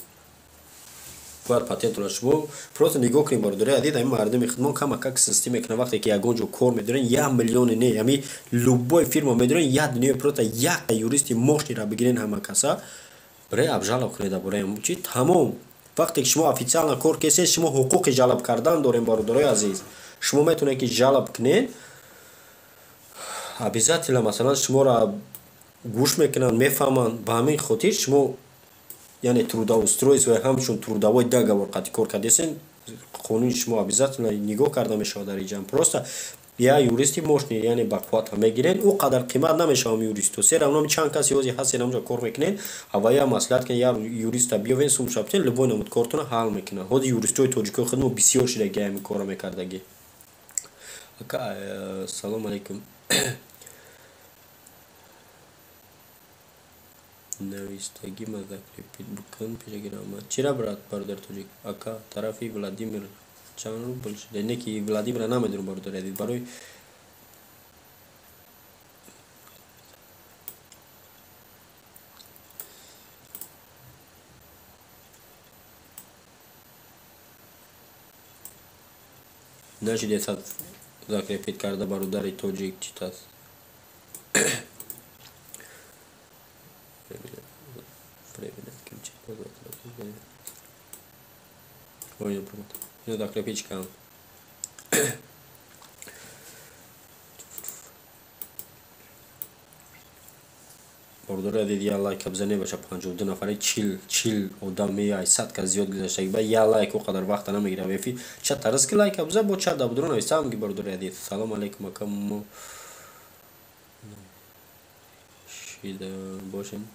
Бояд патентро шумо просто нигоҳ кунед, бародари азиз. Ҳамин мардуми худмон камакак сустӣ мекунад. Вақте ки ягон ҷо кор медорен, як миллионе не, ҳами любой фирма медорен, як дунё, просто як юристи мощныйра бигирен, ҳама каса бре обжаловать кунед дар бораи чи, тамом. Вақте ки шумо официально кор кесед, шумо ҳуқуқи жалоб кардан дорем, бародарои азиз. Шумо метавонед, ки жалоб кунед обязательно. Масалан, шуморо гӯш мекунанд, мефаҳманд. Ба ҳамин хотир шумо, яъне трудоустройство, ҳамчун трудовой договор қати кор кардесен, қонуни шумо обязательно нигоҳ карда мешавад дар иҷам. Просто Я юристи мощный, яъне ба қуввата мегирен, ӯ қадар қимат намешавам юристу. Се равно чанд каси ҳози ҳастен ҳамҷо кор мекунен, ава я маслиҳат кунен, я юриста биёвен, сумша битен, любой намуд кортона ҳал мекунад. Ҳози юристои тоҷикои худмо бисёр шидаги ҳамин корро мекардагӣ. Ака, салом алейкум. Навистагӣ ма закрепить букун пешаги раҳмат. Чира брат, бародар тоҷик? Ака, тарафи Владимир чанд рубл шуда? Не ки Владимира намедонам, бародар азиз, барои нашидесад закрепить карда, бародари тоҷик, читас. Ой, ну закрепить кам. Бародари азиз, я лайка бизанед, баша 52 нафари, 40 одам меяй, 100 кас зиёд гузаштаги, ба я лайк о қадар вақта намегирад эфир. Ча тарс ки лайка биза, бо ча дабудро нависам ки, бародари азиз. Салом алейкум, ака, мо шида бошем.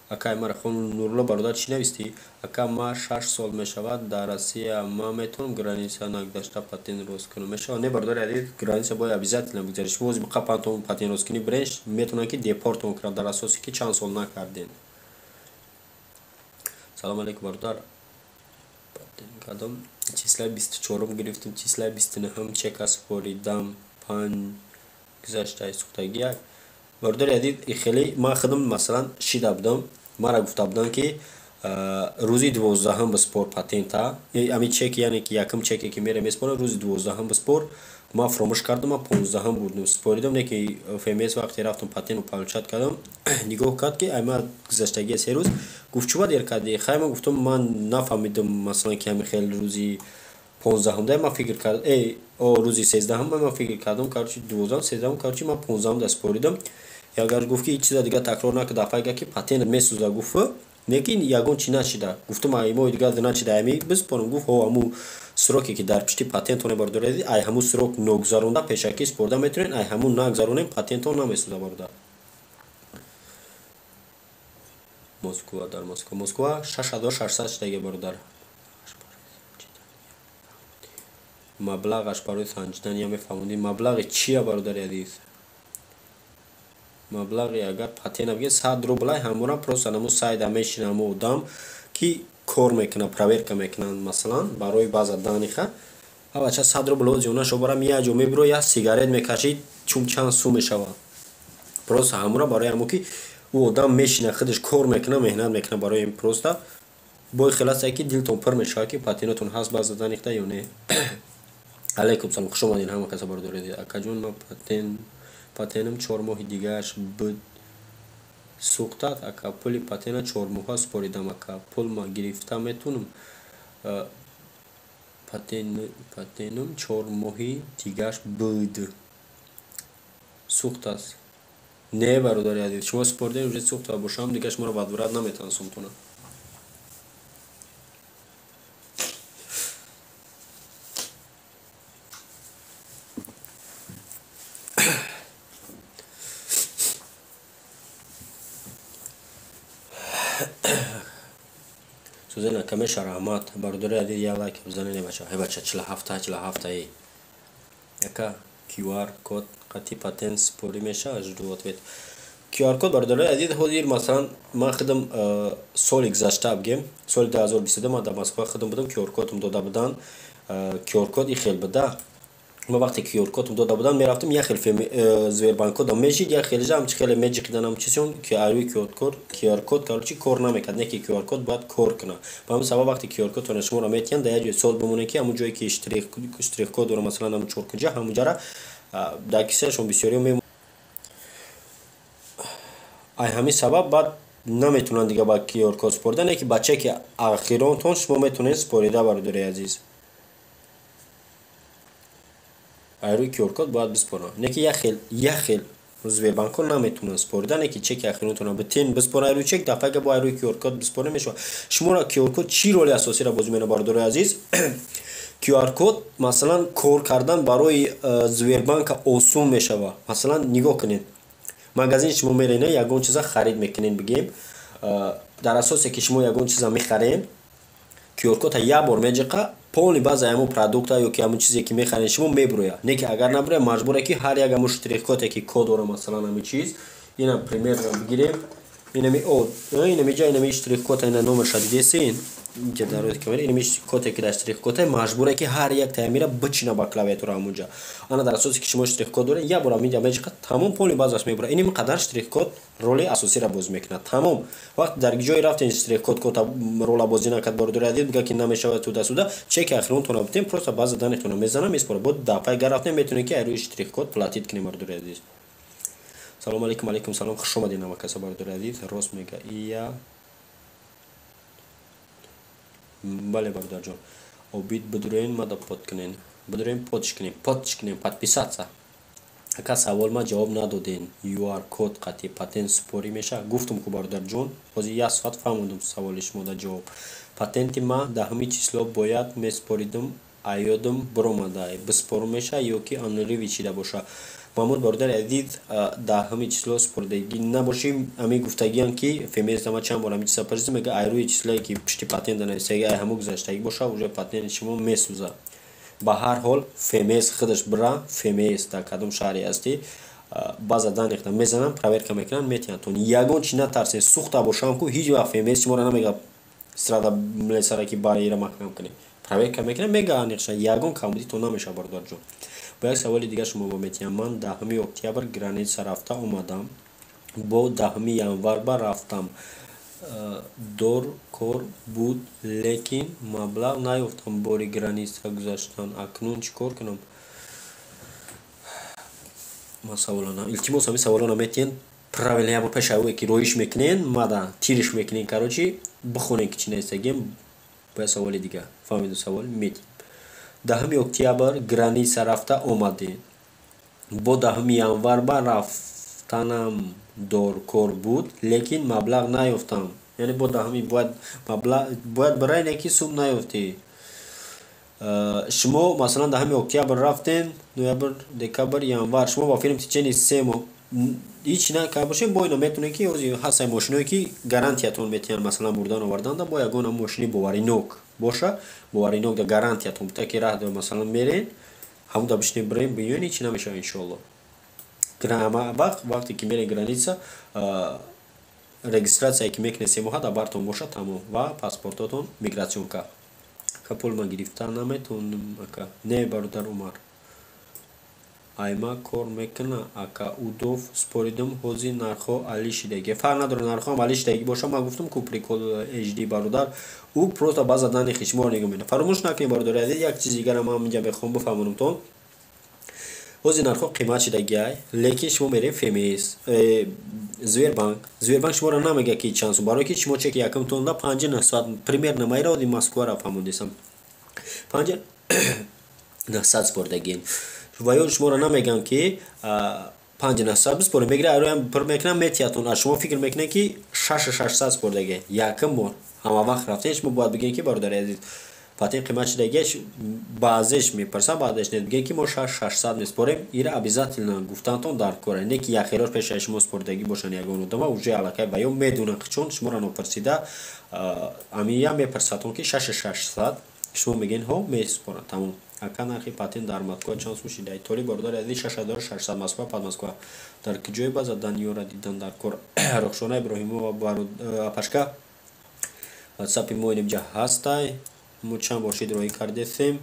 Акай мара хон Нурулло бародар, чӣ навистӣ? Ака, ма 6 сол мешавад дар Россия, ма метавонам граница нагузашта патент рост кунам? Мешавад? Не, бародари азиз, граница бояд обязательно бигзарӣ. Шумо ози қапантон патент рост кунӣ, бренш метавонанд ки депортон кунанд дар асосе ки чанд сол накардем. Салом алейкум, бародар. Патент кардам, числаи 24-ум гирифтам, числаи 29-ум чека супоридам, 5 гузаштаи сӯхтагӣ. Бародари азиз, хеле ман худам масалан шида будам, мара гуфта будам ки рӯзи 12-ум биспор патента, ами чек, яъне ки якум чеке ки мере меспорам, рӯзи 12-ум биспор. Ман фаромӯш кардам, ман 15-ум бурдам, споридам, не ки ФМС вақте рафтам патентро получать кардам, нигоҳ кард ки ай ма гузаштагии 3 рӯз, гуфт чӯба дер кардӣ? Хай, ман гуфтам, ман нафаҳмидам, масалан ки ҳамин хел рӯзи 15-ум дай ман фикр кардам, о рӯзи 13-ум ман фикр кардам, короче 12-ум, 13-ум, короче ман 15-ум да споридам. Ягар гуфт ки чиза дига такрор накард, дафъа ки патент месӯза, гуфт, лекин ягон чи нашида. Гуфтам, ай мои дигар нашида, ами биспорам, гуфт ҳо, ҳамун сроке ки дар пишти патентоне, бародар, ай ҳамун срок ногузаронда пешакӣ спорда метавонед, ай ҳамун нагузаронем патентон намесӯза, бародар. Москва, дар Москва, Москва 6600 шидаги, бародар. Маблағаш барои санҷидан я мефаҳмонӣ, маблағи чия, бародари азиз? Маблағи агар патента бигиред 100 рублай, ҳамонам просто наму сайда мешина ҳамо одам ки кор мекунад, проверка мекунанд, масалан барои баъза даниха. Авача 100 рубл ҳози онашо барам як ҷо мебиро, як сигарет мекашид, чун чанд сум мешавад. Просто ҳамонро барои ҳамо ки ӯ одам мешина, худаш кор мекунад, меҳнат мекунад, барои ин просто бой хеласе ки дилтон пур мешавад ки патентатон ҳаст баъза данихта ё не. Алейкум салом, хуш омадед ҳама каса, бародари. Акаҷон, ман патентам 4 моҳи дигааш буд, сӯхтад, ака. Пули патента 4 моҳа супоридам, ака, пул ма гирифта метавонам? Патентам 4 моҳи дигааш буд, сӯхтааст. Не, бародари азиз, шумо супоридем, уже сӯхта бошам, дига шуморо возврат наметавонам сумтона. Сузена камеша раҳмат, бародари азиз, я лайк бизанед, бача. Эй бача, 47, 47 эй. Яка QR код қати патент спорӣ мешавад? Жду ответ. QR код, бародари азиз, ҳозир масалан ман худам соли гузашта бигем, соли 2022 ман дар Москва худам будам, QR кодам дода буданд. QR код и хел буда. Ма вақте QR кодам дода будам, мерафтам як хел Сбербанкодам мешид, як хел жам чи хеле меҷиқиданам чизон, ки арӯи QR код короче кор намекард, не ки QR код бояд кор кунад. Ба ҳамин сабаб вақте QR кодтонро шуморо метиҳанд, дар як ҷои сол бимонед ки ҳамун ҷое ки штрих-код дора, масалан ҳамун чоркунҷа, ҳамунҷара дар кисаашон бисёриҳо мемонанд. Ай ҳамин сабаб баъд наметавонанд дига ба QR код супоридан, не ки ба чеки ахиронтон шумо метавонед супорида, бародари азиз. Ай рӯи QR код бояд биспоранд. Не ки як хел Сбербанкҳо наметавонанд супоридан, не ки чеки ахиронтонро битен биспоранд ай рӯи чек, дафъага бо ай рӯи QR код биспоред мешавад. Шуморо QR код чӣ роли асосиро бозӣ менамояд, бародари азиз? QR-код, масалан, кор кардан барои Сбербанка осон мешавад. Масалан, нигоҳ кунед, магазин шумо мерена, ягон чиза харид мекунед, бигем, дар асосе ки шумо ягон чиза мехаред, QR-код як бор меҷиқа, полный база ҳамон продукта ё ки ҳамон чизе, ки мехаред шумо, мебурояд. Не ки агар набурояд, маҷбуре ки ҳар як ҳамон штрих-коде, ки код дора, масалан, ҳамин чиз, ина примерно бигирем, инами о, инамиҷа, инами штрих-код, ина номерша дидесин, инҷа дар рӯи камера, инами коде, ки дар штрих-коде, маҷбуре ки ҳар як таямира бичина ба клавиатура ҳамонҷа. Ана дар асосе ки шумо штрих-код доред, як бор ҳаминҷа меҷиқа, тамом, полный базаш мебурояд. Инами қадар штрих-код роли асосиро бозӣ мекунад. Тамом. Вақте дар ҷое рафтен, штрих-код кота рола бозӣ накард, бордори адид, бига ки намешавад, туда-сюда, чеки охиронтона битем, просто база данныхтона мезанам, меспора. Бо дафъаи гар рафтем, метавонед ки рӯи штрих-код платить кунем, бордори азиз. Салом алейкум, алейкум салом, хуш омадед, намакаса, бародари азиз. Рост мега ия. Бале, бародарҷон. Обид бидурен, мада под кунен. Бидурен, подш кунем, подш кунем, подписаться. Ака, савол ма ҷавоб надоден. QR код қати патент супорӣ меша? Гуфтум ку, бародарҷон, ҳозир як соат фаҳмондум саволи шумо дар ҷавоб. Патенти ма 10-уми число бояд месупоридум, аёдум биромада. Биспорум меша ё ки аннулировать шида боша? Маҳмуд, бародари азиз, 10-уми число супоридагӣ набошӣ, ами гуфтагиам ки ФМС ама чанд бор ами чиза париз мега, ай рӯи числое, ки пишти патента нависаги, ай ҳамо гузаштагӣ боша, уже патенти шумо месӯзад. Ба ҳар ҳол, ФМС худаш бира, ФМС дар кадом шаҳре ҳастӣ, база данныхта мезананд, проверка мекунанд, метиҳанд. Ягон чи натарсед, сӯхта бошам ку, ҳеҷ вақт ФМС шуморо намега страда млесара, ки бари ира маҳкам кунед. Проверка мекунанд, мега аниқша, ягон камбудӣ то намешавад, бародарҷон. Бо як саволи дигар шумо ба метиҳам. Ман 10-уми октябр граница рафта омадам, бо 10-уми январ ба рафтам дор кор буд, лекин маблағ наёфтам бори граница гузаштан. Акнун чӣ кор кунам? Ман саволона, илтимос, ҳамин саволона метиҳен правильно, як бор пеш аве ки роиш мекунен, мада тириш мекунен, короче, бихонен, ки чӣ нависагем. Бо як саволи дигар фаҳмиду савол метиҳем. 10-уми октябр граница рафта омадем, бо 10-уми январ ба рафтанам доркор буд, лекин маблағ наёфтам. Яъне бо 10-уми бояд маблағ бояд барай, не ки сум наёфтӣ. Шумо, масалан, 10-уми октябр рафтен, ноябр, декабр, январ, шумо ба филм течение 3 моҳ ҳеч накарда бошем, бо ина метавонед ки ҳозир ҳастаи мошиное, ки гарантиятон метиҳанд, масалан, бурдан оварданда, бо ягона мошини боваринок боша, боваринок да гарантиятон бута, ки раҳ, масалан, мерен, ҳамуда бишинед, бирем, биёен, ҳеч намешавад, иншоалло. Вақт вақте ки мерен граница, регистрацияе ки мекунед, 3 моҳа дар бартон боша, тамом, ва паспортотон, миграционка. Ака, пул ма гирифта наметавонам, ака? Не, бародар Умар. Айма кор мекуна, ака? Удов споридум, ҳозир нархҳо али шидаги. Фарқ надорад, нархҳоам али шидаги боша. Ман гуфтум ку, прикол hd, бародар, ӯ просто база данных шуморо нигоҳ мекунад. Фаромӯш накунед, бародари азиз, як чизи дигарам ман инҷа мехоҳам бифаҳмонамтон. Ҳозир нархҳо қимат шидагиай, лекин шумо мерем ФМС, Сбербанк. Сбербанк шуморо намега, ки чанд сум, барое ки шумо чеки якумтонда 5900 примерно, майра оди Москваро фаҳмондесам, 5900 спордагин, ва ё шуморо намегӯям, ки 5900 биспорем, мегира, ароям пур мекунам, метиҳатон. А шумо фикр мекунед, ки 6600 спордаги. Якум бор ҳама вақт рафтен, шумо бояд бигӯед, ки бародари азиз, патент қимат шидагиаш, баъзеш мепурсам, баъдеш не, бигӯед, ки мо 6600 меспорем. Ира обязательно гуфтантон дар кора, не ки яхелош пешаи шумо спордагӣ бошанд ягон одама, уже аллакай ба ё медонанд, чун шуморо нопурсида амия мепурсатон, ки 6600, шумо мегӯед: «Ҳо, месупорам», тамом. Ака, нархи патент дар Москва чанд сум шида? Толи, бародари азиз, 6600, Москва, под Москва. Дар куҷои база данныёра дидан дар кор? Рухшона Иброҳимова, апашка, ватсапи мо инҷа ҳастай, мо чанд бор шид роҳӣ кардесем,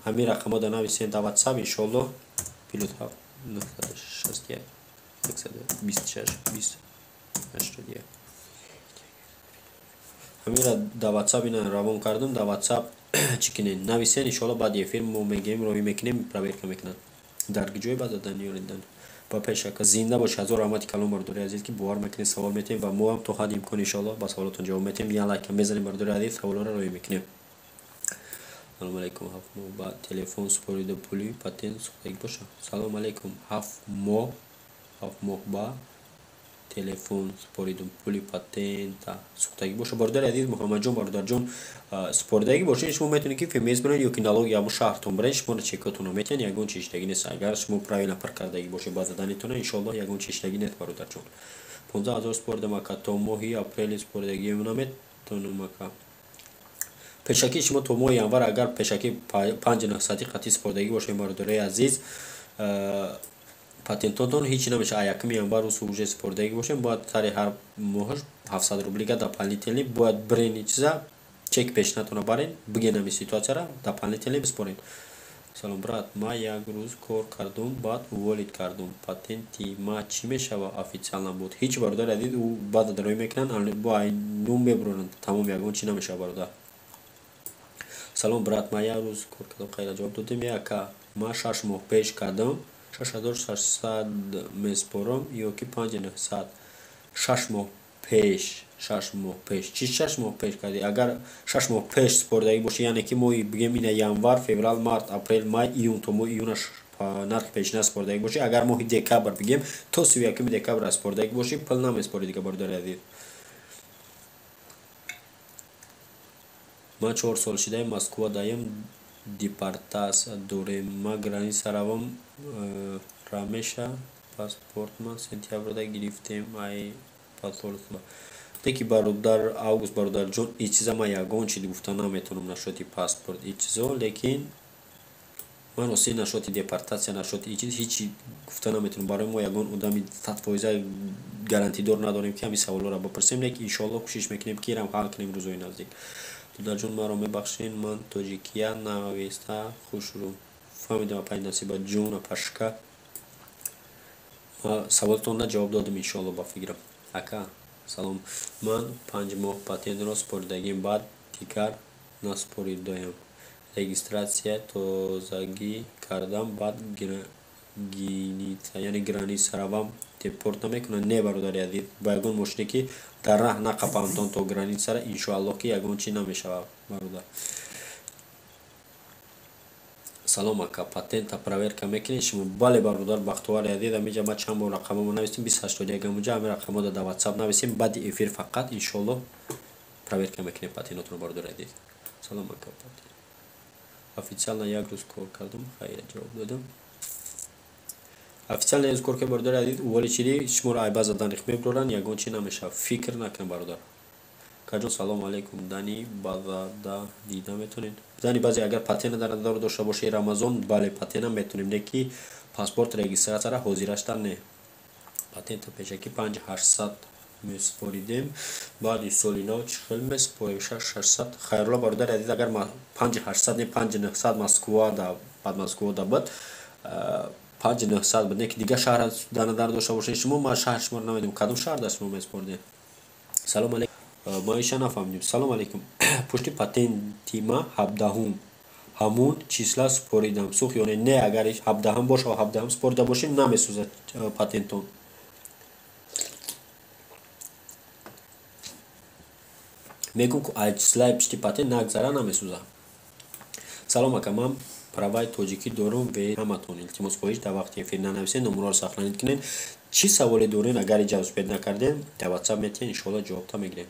ҳамин рақамҳо да нависем дар ватсап, иншоалло. +7 961 126 20 81, ҳаминра дар ватсап ина равон кардам, дар ватсап чӣ кунед, нависен, иншоалло, баъди эфир мо мегӯем, роҳӣ мекунем, проверка мекунанд. Дар ҷои база данныёра дидан ба пешака. Зинда бошед, ҳазор раҳмати калон, бародари азиз, ки бовар мекунед, савол метиҳем, ва мо ҳам то ҳадди имкон, иншоалло, ба саволотон ҷавоб метиҳем. Я лайка мезанем, бародари азиз, саволҳоро роҳӣ мекунем. Салому алейкум, 7 моҳ ба телефон супорида, пули патент сӯхтагӣ боша? Салому алейкум, 7 моҳ, 7 моҳ ба Телефон супоридум, пули патента сӯхтагӣ боша. Бародари азиз Муҳаммадҷон, бародарҷон, супоридагӣ бошед, шумо метавонед, ки ФМС биред ё ки налоги ҳамун шаҳртон биред, шуморо чекотонро метиҳанд, ягон чи иштагӣ нест. Агар шумо правильно пур кардагӣ бошед база данныетона, иншоаллоҳ, ягон чи иштагӣ нест, бародарҷон. 15 000 супоридам, ака, то моҳи апрели супоридагӣ наметавонам, ака. Пешакӣ шумо то моҳи январ, агар пешакӣ 5900 қатъӣ супоридагӣ бошед, бародарои азиз, патентотон ҳеҷ намешавад. 1 январ рӯз уже супоридагӣ бошем, бояд сари ҳар моҳаш 700 рублига дополнительный бояд бирен. Чиза чек пешинатона барен, биген ҳами ситуатсияра, дополнительный биспорен. Салом, брат, ман як рӯз кор кардум, баъд уволить кардум. Патенти ма чӣ мешавад? Официально буд. Ҳеҷ, бародари азиз, ӯ баъд дароӣ мекунанд, бо айнум мебуранд, тамом, ягон чӣ намешавад, бародар. Салом, брат, ман як рӯз кор кардам. Хайра, ҷавоб додем. Ака, ман 6 моҳ пеш кардам, 6600 меспорам ё ки 5900? 6 моҳ пеш, 6 моҳ пеш чӣ? 6 моҳ пеш кардӣ? Агар 6 моҳ пеш супоридагӣ бошӣ, яъне ки моҳи, бигем, ина январ, феврал, март, апрел, май, июн, то моҳи июна нархи пешина супоридагӣ бошӣ, агар моҳи декабр, бигем, то 31 декабр супоридагӣ бошӣ, пул намеспорӣ дига, бародари азиз. Ман 4 сол шидаи Москва даем, депортация дорем. Ма граница равам рамеша? Паспортма сентябрда гирифтем ай посольство. Теки, бародар Август, бародарҷон, и чиза ман ягон чи гуфта наметавонам насчёти паспорт, и чизо, лекин ман рости насчёти депортация, насчёти и чиз ҳечи гуфта наметавонам. Барои мо ягон одами 100% гарантидор надорем, ки ҳамин саволҳоро бипурсем, лекин иншоалло кӯшиш мекунем, ки ирам ҳал кунем рӯзҳои наздик. Додарҷон, маро мебахшед, ман тоҷикия нависта хушрӯ. Фаҳмидам, апаи Насиба ҷон, апашка, саволатонда ҷавоб додам, иншоалло, ба фикрам. Ака, салом, ман 5 моҳ патентро супоридагим, баъд дигар насупоридаям. Регистрация тозагӣ кардам, баъд гиница, яъне граница равам, депорт намекунанд? Не, бародари азиз, ба ягон мошине ки дар раҳ нақапамтон то границара, иншоаллоҳ, ки ягон чи намешавад, бародар. Салом, ака, патента проверка мекунед шумо? Бале, бародар Бахтовари азиз, амиҷа ма чанд бор рақамомо навистем, 2081, амуҷа ҳамин рақамода дар Ватсап нависем, баъди эфир фақат, иншоаллоҳ, проверка мекунем патентотро, бародари азиз. Салом, ака, официально як рӯз кор кардам. Хайр, ҷавоб додам. Официально як рӯз кор кард, бародари азиз, уволить шидӣ, шуморо ай база данных мебуранд, ягон чи намешавад, фикр накунед, бародар. Акаҷон, салому алейкум, данные базада дида метавонед? Данные базе, агар патента дар назар дошта бошед, Рамазон, бале, патента метавонем, не ки паспорт регистрацияра ҳозирашта не. Патента пешакӣ 5800 месупоридем, баъди соли нав чӣ хел месупорем 6600? Хайрулло, бародари азиз, агар 5800 не, 5900 Москвада, баъд Москвада буд, 5900 буд, не ки дигар шаҳр дар назар дошта бошед шумо, ман шаҳри шуморо намедонам, кадом шаҳр дар шумо месупоридем. Салом алейкум, ма иша нафаҳмидем. Салом алейкум, пушти патенти ма 17-ум, ҳамун числа супоридам, сӯхт ё не? Не, агар 17-ум боша, 17-ум супорида бошед, намесӯзад патентон. Мегӯм, ку ай числаи пишти патент нагзара, намесӯзад. Салом, ака, ман праваи тоҷикӣ дорум. Ҳаматон, илтимос, хоҳиш, дар вақти эфир нанависед, номерҳоро сохранить кунед. Чӣ саволе дорен, агар иҷа успеть накардем, дар Ватсап метиҳен, иншоалло, ҷавобта мегирем.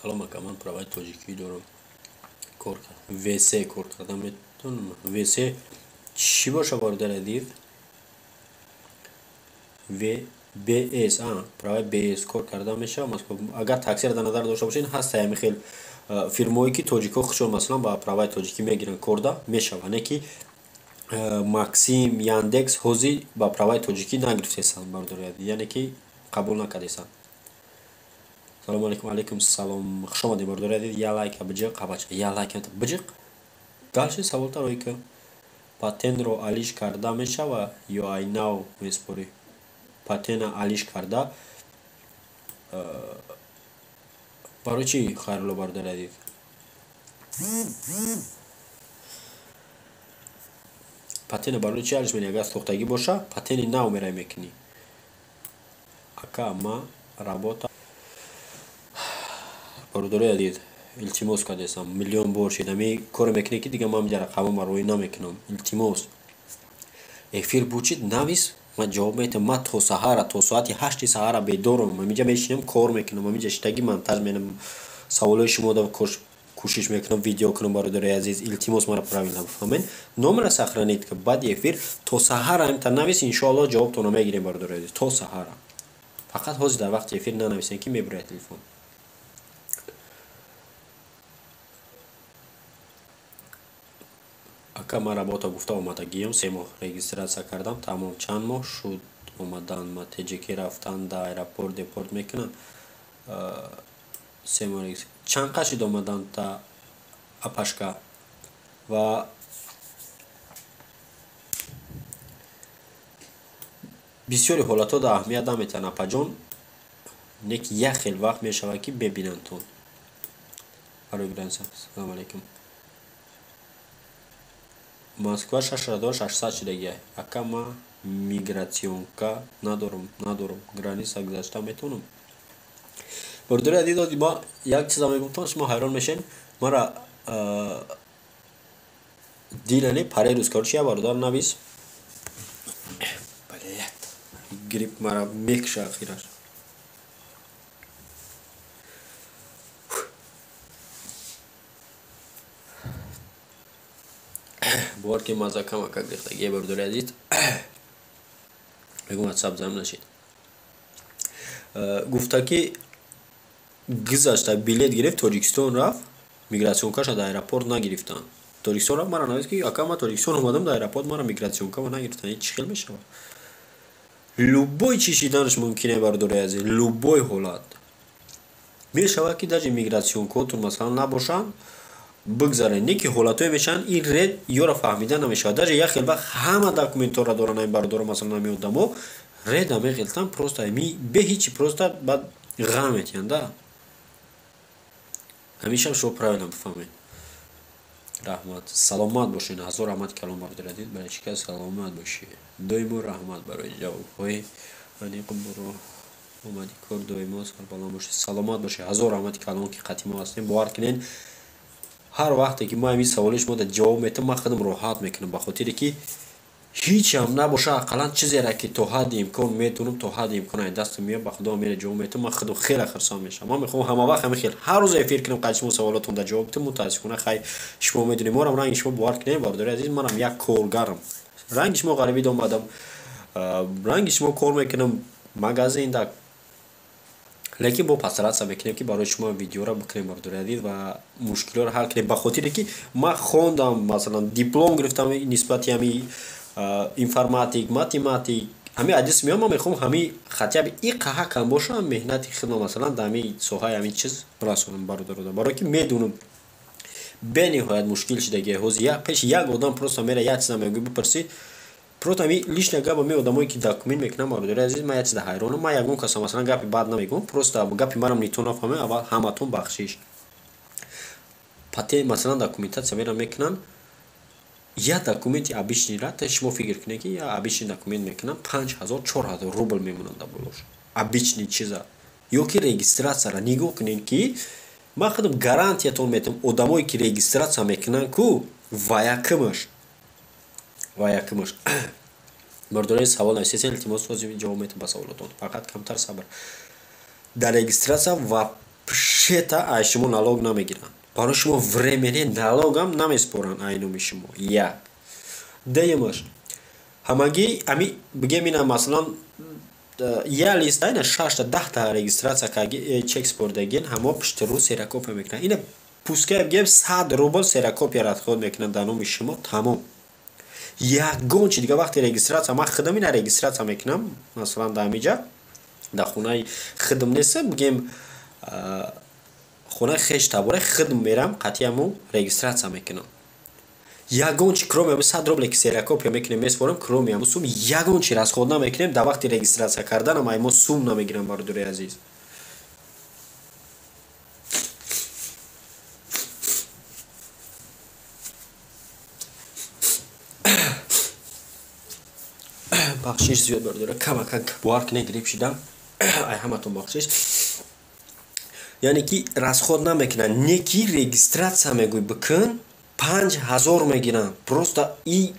Салом, ака, ман праваи тоҷикӣ дорам, кор вс кор карда метавонам? Вс чӣ боша, бародари азиз? В бс, праваи бс кор карда мешавад? Агар таксиро дар назар дошта бошед, ҳаста ҳами хел фирмое, ки тоҷикҳо худшон, масалан, ба праваи тоҷикӣ мегиранд, корда мешавад, не ки Максим, Яндекс ҳозир ба праваи тоҷикӣ нагирифтесанд, бародари азиз, яъне ки қабул накардесанд. Салому алейкум. Алейкум салом, хуш омадед, бародари азиз. Я лайка биҷиқ, абача, я лайка биҷиқ. Дальше саволта рӯй ки: патентро алиш карда мешава ё ай нав месупорӣ? Патента алиш карда барои чӣ, Хайрулло, бародари азиз? Патента барои чӣ алиш мекунӣ? Агар сохтагӣ боша, патенти нав мерай мекунӣ. Ака, ма работа, бародарои азиз. Илтимос кардесам, миллион бор шид. Ами коре мекунед, ки дига ман инҷа рақамама роӣ намекунам. Илтимос, эфир бучид, навис, ман ҷавоб метиҳам. Ман то саҳара, то соати 8-и саҳара бедорам, ҳаминҷа мешинам, кор мекунам, ҳаминҷа шидаги монтаж менам, саволҳои шумода кӯшиш мекунам видео кунам. Бародари азиз, илтимос, мара правильно бифаҳмед. Номера сохранить ка, баъди эфир то саҳара ҳамта навис, иншоалло ҷавобтонро мегирем. Бародари азиз, то саҳара, фақат ҳозир дар вақти эфир нанависем, ки мебурад телефон. Ака, ман работа гуфта омадагиём, 3 моҳ регистрация кардам, тамом. Чанд моҳ шуд омадан ма теҷикӣ рафтан, дар аэропорт депорт мекунанд? 3 моҳ чанд қашид омадан та, апашка? Ва бисёри ҳолатҳо да аҳамият наметиҳанд, апаҷон, не ки як хел вақт мешавад, ки мебинандтон барои граница. Салому алайкум. Москва 6600 шидагия. Ака, ма миграционка надорам, граница гузашта метавонам? Бародари азиз, ма як чиза мегуфтам, шумо ҳайрон мешед. Мара дилане парерӯз, короче, як бародар навис. Грипп мара мекша ахираш. Бовар ки маза камакак рехтагия. Бародари азиз, мегӯм, асаб зам нашед. Гуфта ки гузашта билет гирифт, Тоҷикистон рафт, миграционкаша дар аэропорт нагирифтанд. Тоҷикистон рафт, мара навист, ки ака, ман Тоҷикистон омадам, дар аэропорт мара миграционкама нагирифтанд, чӣ хел мешавад? Любой чӣ шиданаш мумкине, бародари азиз, любой ҳолат мешавад, ки даже миграционкаотон, масалан, набошанд, бигзаред, не ки ҳолатҳое мешаванд, ин ред ёро фаҳмида намешавад. Даже як хел вақт ҳама документҳоро доранд ин бародаро, масалан, ҳами одамо реда меғелтанд, просто ами бе ҳичи, просто баъд ғам метиҳанд да. Ҳамеша шумо правильно бифаҳмед. Раҳмат, саломат бошед, ҳазор раҳмати калом, бародари азиз. Барои чӣ ка саломат бошӣ доимо. Раҳмат барои ҷавобҳои аниқ. Буро омади кор, доимо сарбаланд бошед, саломат бошед. Ҳазор раҳмати калом, ки қатъи мо ҳастем. Бовар кунед, ҳар вақте ки ман ҳамин саволи шумо ҷавоб метам, ман худам роҳат мекунам, ба хотире ки ҳичам набоша, ақаллан чизере ки то ҳадди имкон метавонам, то ҳадди имкон ай дастам меояд, ба худо мера ҷавоб метам, ман худам хеле хурсанд мешавам. Ман мехоҳам ҳама вақт ҳамин хел ҳар рӯз эфир кунам, қадри шумо саволотон дар ҷавоб битам. Мутаассифона, хай, шумо медонед, морам ранги шумо. Бовар кунед, бародари азиз, манам як коргарам, ранги шумо ғарибида омадам, ранги шумо кор мекунам магазинда, лекин бо постараться мекунем, ки барои шумо видеоро бикунем, бародари азиз, ва мушкилиҳоро ҳал кунем, ба хотире ки ман хондам, масалан, диплом гирифтам нисбати ҳами информатик, математик, ҳамин адис меоям. Ман мехоҳам ҳамин хотя бы иқаҳа кам боша, меҳнати худро, масалан, дар ҳамин соҳаи ҳамин чиз расонам, бародарода, барое ки медонам, бениҳоят мушкил шидагия ҳозир. Пеши як одам просто мера, як чиза мегӯй, бипурсӣ, просто ҳами лишняя гапа. Ме одамое ки документ мекунам, бародари азиз, ман як чиза ҳайронам. Ман ягон каса, масалан, гапи бад намегӯям, просто гапи марам нито нафаҳмем, аввал ҳаматон бахшиш. Патент, масалан, документация мера мекунанд, як документи обычныйра та шумо фикр кунед, ки як обычный документ мекунанд, 5000, 4000 рубл мемонанд дар болош, обычный чиза. Ё ки регистрацияра нигоҳ кунед, ки ман худам гарантиятон метавам, одамое ки регистрация мекунанд ку, ва якумаш. Бародари, савол нависед, илтимос, ҳозир ҷавоб метавам ба саволотон, фақат камтар сабр. Дар регистрация вообще-то ай шумо налог намегиранд, барои шумо временный налогам намеспоранд ай номи шумо. Як дуюмаш, ҳамагӣ ами бигем, ина, масалан, як листа, ина шашта, 10-та регистрация чек спордагин, ҳамо пушти рӯ ксерокопия мекунанд. Ина пускай бигем, 100 рубл ксерокопия расход мекунанд дар номи шумо, тамом, ягон чи дига. Вақти регистрация ман худам ина регистрация мекунам, масалан, дар ҳамиҷа, дар хонаи худам нестам, бигем, хонаи хеш табора худам мерам, қатъиаму регистрация мекунам. Ягон чи, кроме ами 100 рубле ки ксерокопия мекунем, меспорем, кроме аму сум ягон чи расход намекунем. Дар вақти регистрация карданам ай мо сум намегирам, бародари азиз. Бахшиш зиёд, бародаро, камакак, бовар кунед, грипп шидам, ай ҳаматон бахшиш. Яъне ки расход намекунанд, не ки регистрация мегӯй бикун, 5000 мегиранд. Просто и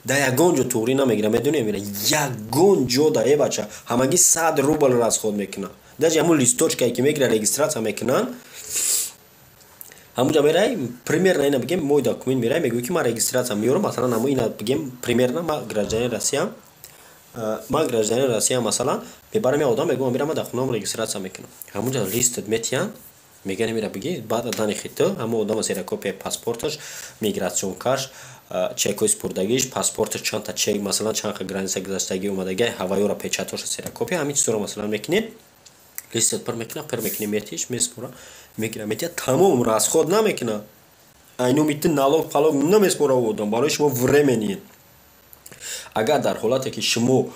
да ягон ҷо туғрӣ намегиранд, медонем, ягон ҷо да е бача ҳамагӣ 100 рубл расход мекунанд. Даже ҳамун листочкае ки мегиранд, регистрация мекунанд, ҳамунҷа мерай, примерно ина бигем, мой документ мерай, мегӯй ки ман регистрация меёрам, масалан, ҳамун ина бигем, примерно ман гражданин Россиям, ман гражданин Россия, масалан, мебарам я одам, мегӯям, мерам, ман дар хонаам регистрация мекунам. Ҳамунҷа листат метиҳанд, мегӯянд, мера бигӣ, баъд дани хито ҳамун одама ксерокопияи паспорташ, миграционкаш, чекҳои спурдагиш, паспорташ, чандта чек, масалан, чанд ха граница гузаштагӣ, омадагӣ, ҳавайёра, печатоша, ксерокопия, ҳамин чизҳоро, масалан, мекунед, листат пур мекунад, пур мекунӣ, метиш, меспора, мегира, метия, тамом, расход намекунад. Айнуми ту налог палог намеспора одам, барои шумо временный. Агар дар ҳолате ки шумо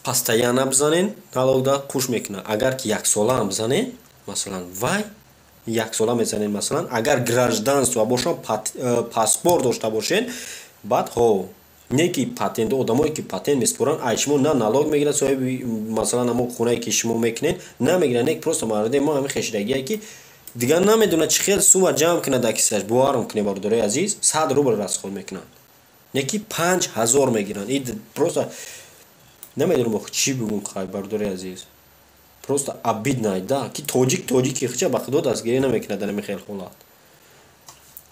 постоянно бизанен, налогда қуш мекунад. Агар ки яксолаам бизанен, масалан, вай яксола мезанен, масалан, агар гражданство бошад, паспорт дошта бошен, баъд ҳо, не ки патент. Одамое ки патент меспоранд, ай шумо на налог мегирад, соҳиби, масалан, ҳамон хонае ки шумо мекунед, намегирад, не, просто мардуми мо ҳамин хешидагие ки дигар намедонад чӣ хел сума ҷамъ кунад дар кисаш. Боварам кунед, бародарои азиз, 100 рубл расход мекунанд, не ки 5000 мегиранд. И просто намедонам охи чӣ бигӯм. Хай, бародарои азиз, просто обидно да, ки тоҷик тоҷики хича ба худо дастгирӣ намекунад дар ҳамин хел ҳолат.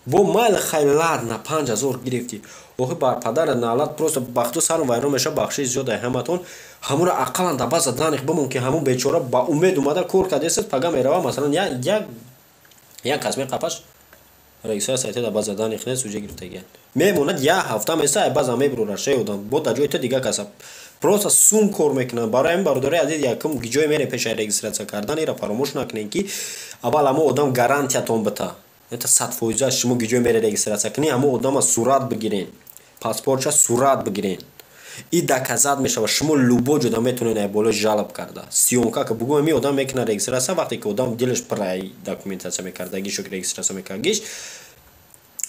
Бо майли, хай, ладно, 5000 гирифтӣ, охи бар падара налат, просто ба худо сарм вайрон мешавад. Бахшиши зиёд ай ҳаматон. Ҳамуро ақаллан дар база даних бимон, ки ҳамун бечора ба умед омада кор кардааст, пага мерава, масалан, як кас меқапаш, регистрация дар база даних нест, уже гирифтагианд, мемонад, як ҳафта меса, ай база мебурора шей одам, бо дар ҷои ту дига каса просто сум кор мекунанд. Барои ҳамин, бародарои азиз, якум ҷое мерем пешаи регистрация кардан, ира фаромӯш накунем, ки аввал ҳамон одам гарантиятон бита, это 100%. Шумо ҷое мере регистрация кунӣ, ҳамон одама сурат бигирен, паспортша сурат бигирен, и доказать мешавад. Шумо любой ҷода метавонед ай болои жалоб карда, съёмка ка бугӯем, и одам мекунад регистрация. Вақте ки одам дилаш пурай документация мекардагиш ё регистрация мекардагиш,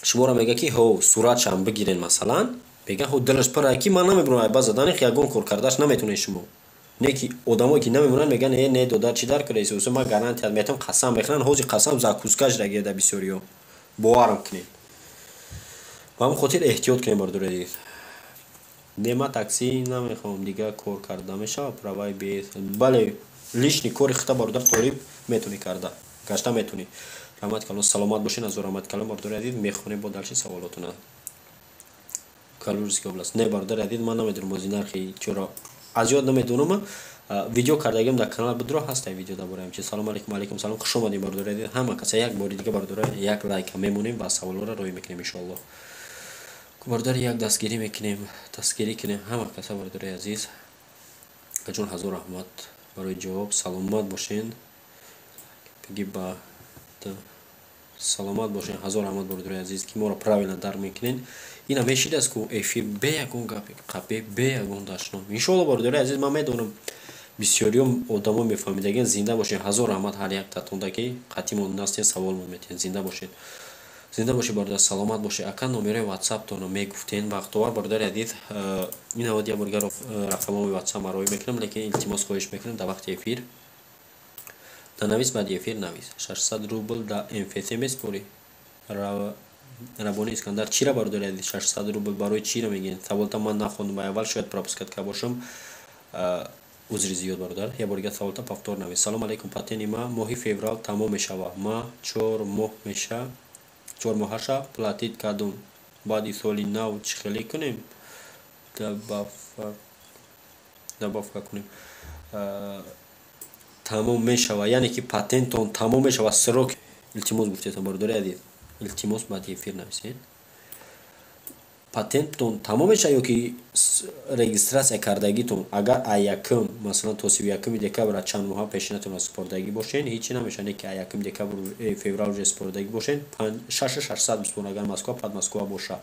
шуморо мега ки ҳо, суратшам бигирен, масалан, мега, ҳо, дилаш пурай ки ман намебурам ай база даних, ягон кор кардаш наметавонед шумо. Не ки одамое ки намемонанд, мегӯянд: «Э, не, додар, чӣ дар кора, ман гарантия метавон». Қасам мехӯранд, ҳозир қасам закускаш дагирда бисёриҳо, боварам кунед. Ба ҳамин хотир эҳтиёт кунед, бародари азиз. Не, ман таксӣ намехоҳам, дига кор карда мешавад, праваи бе? Бале, лишний кори хита, бародар Толиб, метавонӣ карда гашта метавонӣ. Раҳмати калон, саломат бошед, азор раҳмати калон, бародари азиз. Мехонем бо дальше саволотона. Калужская область? Не, бародари азиз, ман намедонам бози нархи чоро, аз ёд намедонам. Видео кардагим дар канал будро, ҳаста видео дар бораи чи. Салом алейкум. Алейкум салом, хуш омадем, бародари азиз, ҳама каса. Як бори дига, бародари, як лайка мемонем ва саволҳоро роҳӣ мекунем, иншоаллоҳ. Бародари, як дастгирӣ мекунем, дастгирӣ кунем ҳама каса, бародари азиз. Акаҷон, ҳазор раҳмат барои ҷавоб, саломат бошен. Биги ба саломат бошен, ҳазор раҳмат, бародари азиз, ки моро правильно дарк мекунед. Ина мешидааст ку эфир бе ягон гапи қабе, бе ягон дашном, иншоалло. Бародари азиз, ман медонам, бисёриём одамо мефаҳмидаген. Зинда бошед, ҳазор раҳмат ҳар яктатонда, ки қатъимон настен, саволмон метиҳед. Зинда бошед, зинда бошед, бародар, саломат бошед. Ака, номерои ватсаптонро мегуфтен, вақтовар. Бародари азиз, ин ҳавод як боргар рақамои ватсап мароӣ мекунам, лекин илтимос, хоҳиш мекунам, дар вақти эфир нанавис, баъди эфир навис. 600 рубл да МФЦ меспорӣ, Рабони Искандар? Чира, бародари азиз, 600 рубл барои чира мегӯед? Саволта ман нахондам аввал, шояд пропускать карда бошам, узри зиёд, бародар. Як бор дигар саволта повтор навис. Салом алейкум, патенти ма моҳи феврал тамом мешавад, ма 4 моҳ меша, 4 моҳаша платить кардум. Баъди соли нав чӣ хеле кунем, добавка кунем? Тамом мешавад, яъне ки патентон тамом мешавад, срок. Илтимос гуфтетон, бародари азиз, илтимос, баъди эфир нависед. Патенттон тамом мешавад ё ки регистрация кардагитон, агар а якум, масалан, то 31-уми декабр чанд моҳа пешинатонро супордагӣ бошен, ҳечи намешавад. Не ки а якуми декабр, феврал уже супордагӣ бошен, шашу шашсад бисупоред, агар Москва, Подмосква боша.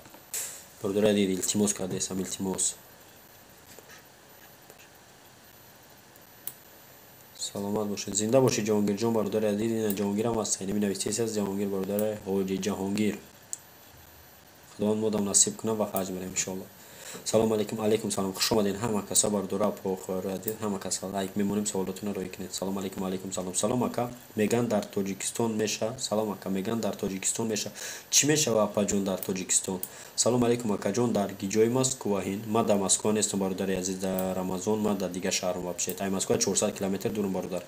Бародари азиз, илтимос кардаестам, илтимос. Саломат бошед, зинда бошед, Ҷаҳонгирҷон, бародари азиз. Ина Ҷаҳонгирам аст, инами нависест, Ҷаҳонгир, бародари Ҳоҷи Ҷаҳонгир. Худованд модам насиб кунад ва ҳаҷ мерем, иншоалло. Салом алейкум, алейкум салом, хуш омадед ҳама каса, бардора, похӯрадед, ҳама каса лайк мемонем, саволотонро роӣ кунед. Салом алейкум, алейкум салом. Салом ака, меган дар Тоҷикистон меша. Салом ака, меган дар Тоҷикистон меша. Чӣ мешава, апаҷон, дар Тоҷикистон? Салом алейкум, акаҷон, дар гиҷои Москваҳин? Ма дар Москва нестам, бародари азиз, дар Рамазон ма дар дигар шаҳрам вообще. Ай Москва 400 километр дурам, бародар.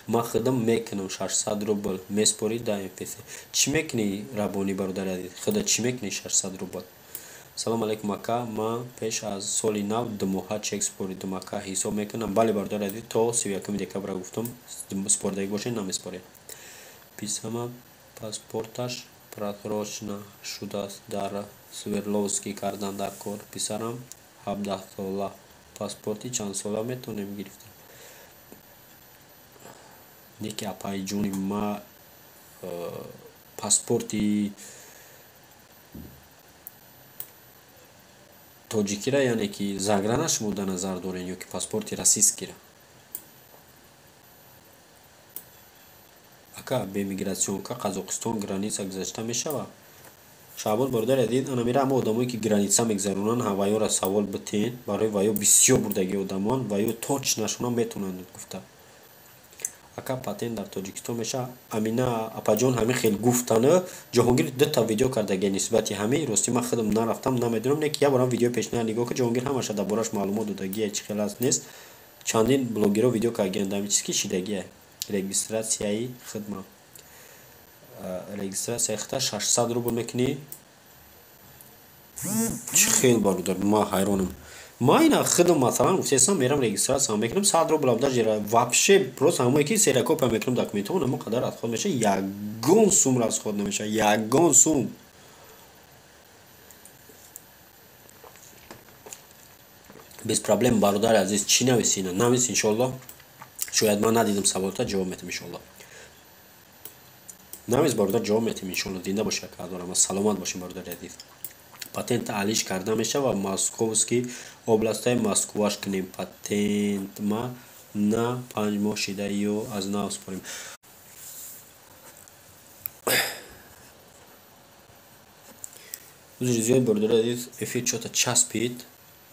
Ман худам мекунам, 600 рубл меспорӣ дар МФЦ. Чӣ мекунӣ, Рабонӣ, бародари азиз? Худа чӣ мекунӣ 600 рубл? Салом алейкум, ака, ман пеш аз соли нав 2 моҳа чек споридам, ака, ҳисоб мекунам? Бале, бародари азиз, то 31 декабра гуфтам, спордагӣ бошед, намеспоред. Писама паспорташ просрочена шудааст, дар Свердловский кардан дар кор. Писарам 17сола, паспорти чандсола метавонем гирифта? Не ки, апаи ҷони ма, паспорти тоҷикира, яъне ки заграна шумо дар назар доред ё ки паспорти российскира? Ака, бе миграционка Қазоқистон граница гузашта мешавад? Шаҳбоз, бародари азиз, ана мера, ҳама одамое ки граница мегузаронанд, ваёра савол битен, барои ваё бисёр бурдагии одамон, ваё точнашона метавонанд гуфта. Ака, патент дар Тоҷикистон меша? Амина апаҷон, ҳамин хел гуфтаны Ҷаҳонгир дута видео кардагия нисбати ҳамин. Рости, ман худам нарафтам, намедонам, не ки як борам видеои пешина нигоҳ кар, Ҷаҳонгир ҳамаша дар бораш маълумот додагия, чӣ хел аст, нест. Чандин блогерҳо видео кардагиянд ҳамин чиз ки шидагия. Регистратсияи хидма, регистратсияи хита 600 рубл мекунӣ? Чӣ хел, бародар, ман ҳайронам. Ма ина худам, масалан, гуфтесам, мерам регистратсия мекунам, 100 рубл даже вообще, просто ҳамое ки ксерокопия мекунам документҳо, намо қадар расход меша, ягон сум расход намеша, ягон сум. Без проблем, бародари азиз, чӣ нависи, ина навис, иншоалло. Шояд ман надидам саволта, ҷавоб метам, иншоалло. Навис, бародар, ҷавоб метам, иншоалло. Зинда боши, ака, дорам, саломат бошем, бародари азиз. Патент алиш карда мешава? Московский областаи Москваш кунем? Патентма на 5 моҳ шида ё аз нав спорем? Узри зиёд, бародари азиз, эфир чота часпид,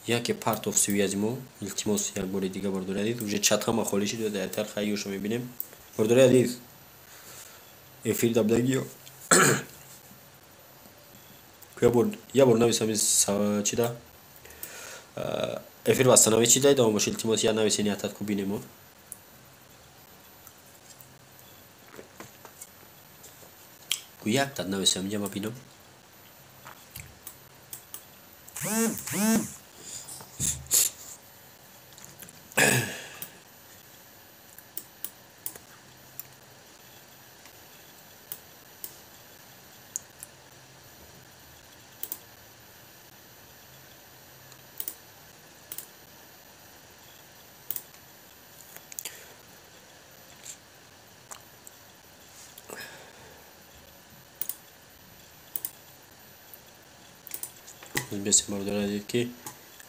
яке партов связи мо. Илтимос, як бори дига, бародари азиз, уже чат ҳама холӣ шид, дартар хайёшо мебинем. Бародари азиз, эфир дабдагиё як бор нависам, чида эфир восстановить чида, идома бош. Илтимос, як нависи, ниятат ку, бинемо. Ку яктат нависам, инҷа ма бинам. Бесем, бародари азиз, ки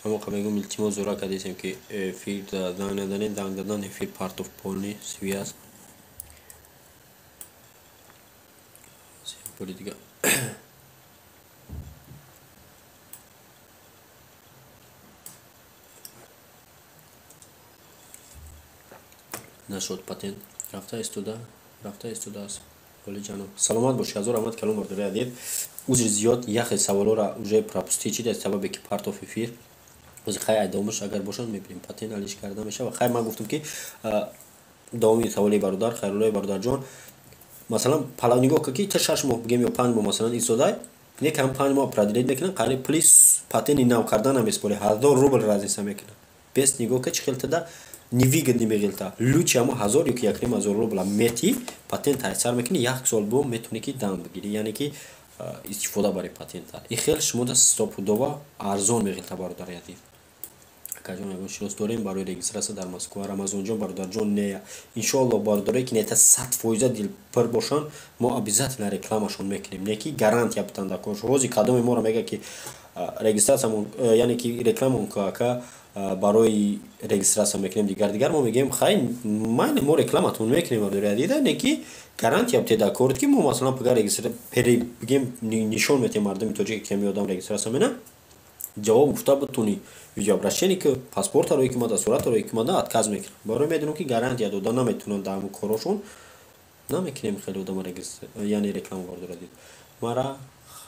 ҳамоқа мегӯм, илтимос зӯра кардесем, ки эфир занг наданед, занг задан эфир партов, полный связь. Бори дига. Нашуд, патент рафта истода, рафта истодааст. Олиҷаноб, саломат бошӣ, ҳазор раҳмат калом, бародари азиз. Узри зиёд, яхе саволҳоро уже пропустить чида, сабабе ки партов эфир. Ози хай, айдомаш агар бошад, мебинем. Патент алиш карда мешава? Хай, ман гуфтам, ки давоми саволи бародар Хайруллои, бародарҷон, масалан, пала нигоҳ кун, ки та 6 моҳ бигем ё 5 моҳ, масалан, истодай, не кам 5 моҳ продлить мекунам, қариб плюс патенти нав кардан намеспорӣ, 1000 рубл разница мекунам. Бес нигоҳ кун, чӣ хел тада невыгодный меғелта. Лучше ҳамо 1000 ё ки 1500 рубла мети, патент айсар мекунӣ, як сол бо метавонӣ ки дам бигирӣ, яъне ки истифода бари патента. И хел шумода стопудово арзон меғелта, бародари азиз. Акаҷон, ягон шинос дорем барои регистрация дар Москва? Рамазонҷон, бародарҷон, не. Иншоалло, бародарое ки нета 100% дилпир бошанд, мо обязательно рекламашон мекунем, не ки гарантия битан дар корш. Ҳози кадоме моро мега, ки регистратсиямон, яъне ки рекламамон, ака, барои регистратсия мекунем, дигар дигар, мо мегӯем, хай, майли, мо рекламатон мекунем, бародари азиз, не ки гарантия бите дар корт, ки мо, масалан, пага бигем, нишон метиҳем мардуми тоҷик, ки ҳами одам регистратсия мена. Ҷавоб гуфта битунӣ, видеообращение ки паспорта рӯи кимада, сурата рӯи кимада, отказ мекунад. Барои медонам, ки гарантия дода наметавонанд дар ҳамун корошон. Намекунем хеле одама, яъне реклама бардора дид. Мара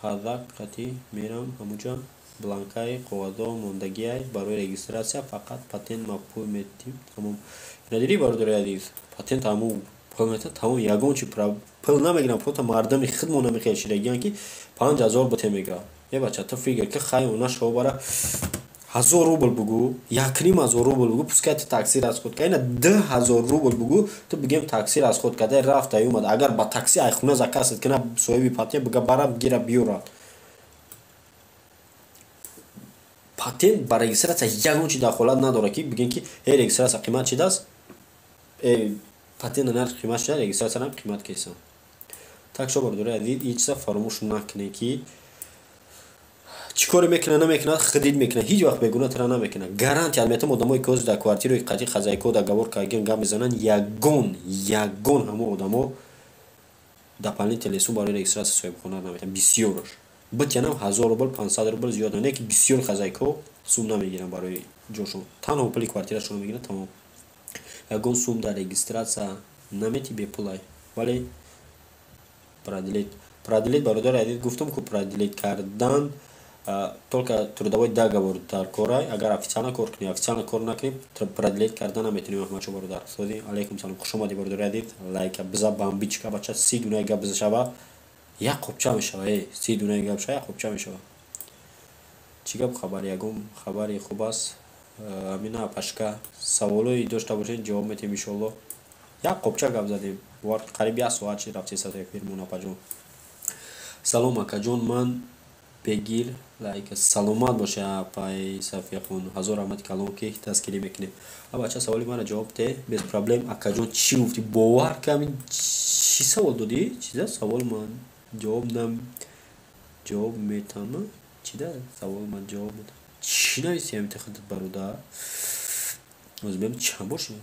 хадак қати мерам, ҳамуҷа бланкаи коғазо мондагиай барои регистрация, фақат патент ма пул метим, тамом. Ина дидӣ, бародари азиз, патент ҳамун пул метад, тамом, ягон чи пул намегирам. Просто мардами худмо намехел шидагиян, ки 5000 бите мегирад. Е бача, ту фикр ки, хай, она шо бара 1000 рубл бугӯ, 1500 рубл бугӯ, пускай ту такси расход кард, ина 2000 рубл бугӯ, ту бигем такси расход карда рафта омад. Агар ба такси айхона заказ кина, соҳиби патент бига бара гира биёрад. Патент ба регистрация ягон чи дахолат надорад, ки бигем, ки э регистрация қимат чидааст, э патент нарх қимат шуда, регистрация қимат кесан. Так шо, бародари азиз, ин чиза фаромӯш накунед, ки чӣ коре мекунад, намекунад, хидит мекунад, ҳеҷ вақт бегуна тара намекунад. Гарантия метам, одамое ки ҳозир дар квартираи қатъи хозяйко договор кардан гап мезананд, ягон ҳамо одамо дополнительный сум барои регистрация соҳибхона наметиҳанд. Бисёраш битянам 1000 рубл, 500 рубл зиёд, не ки бисёр хозяйко сум намегиранд барои ҷошон, танҳо пули квартирашонро мегиранд, тамом. Ягон сум дар регистрация намети, бепулай. Вале продлить, бародари азиз, гуфтам ку, продлить кардан только трудовой договор дар корай. Агар официально кор кунӣ, официально кор накунӣ, продлить карда наметавонӣ. Аҳмадшо бародар, сози алайкум салом, хуш омадӣ, бародари азиз. Лайка биза, бамбичка, бача, 30 дунаи гап биза шава, як қопча мешава. Э, 30 дунаи гап шава, як қопча мешава. Чӣ гап, хабар? Ягон хабари хуб аст? Амина апашка, саволое дошта бошед, ҷавоб метиҳем, иншоалло. Як қопча гап задем, бовар, қариб як соат шид рафтеса эфирмон. Апаҷон, салом, акаҷон, ман бегир лайк. Саломат боша, апаи Сафияхон, ҳазор раҳмати калон, ки дастгирӣ мекунем. А бача, саволи мара ҷавоб де, без проблем. Акаҷон, чӣ гуфтӣ? Бовар ками, чӣ савол додӣ? Чиза савол ман ҷавоб нам ҷавоб метама? Чида савол ман ҷавоб метам? Чӣ нависӣ ҳамин худат, бародар? Озбем чанд боши,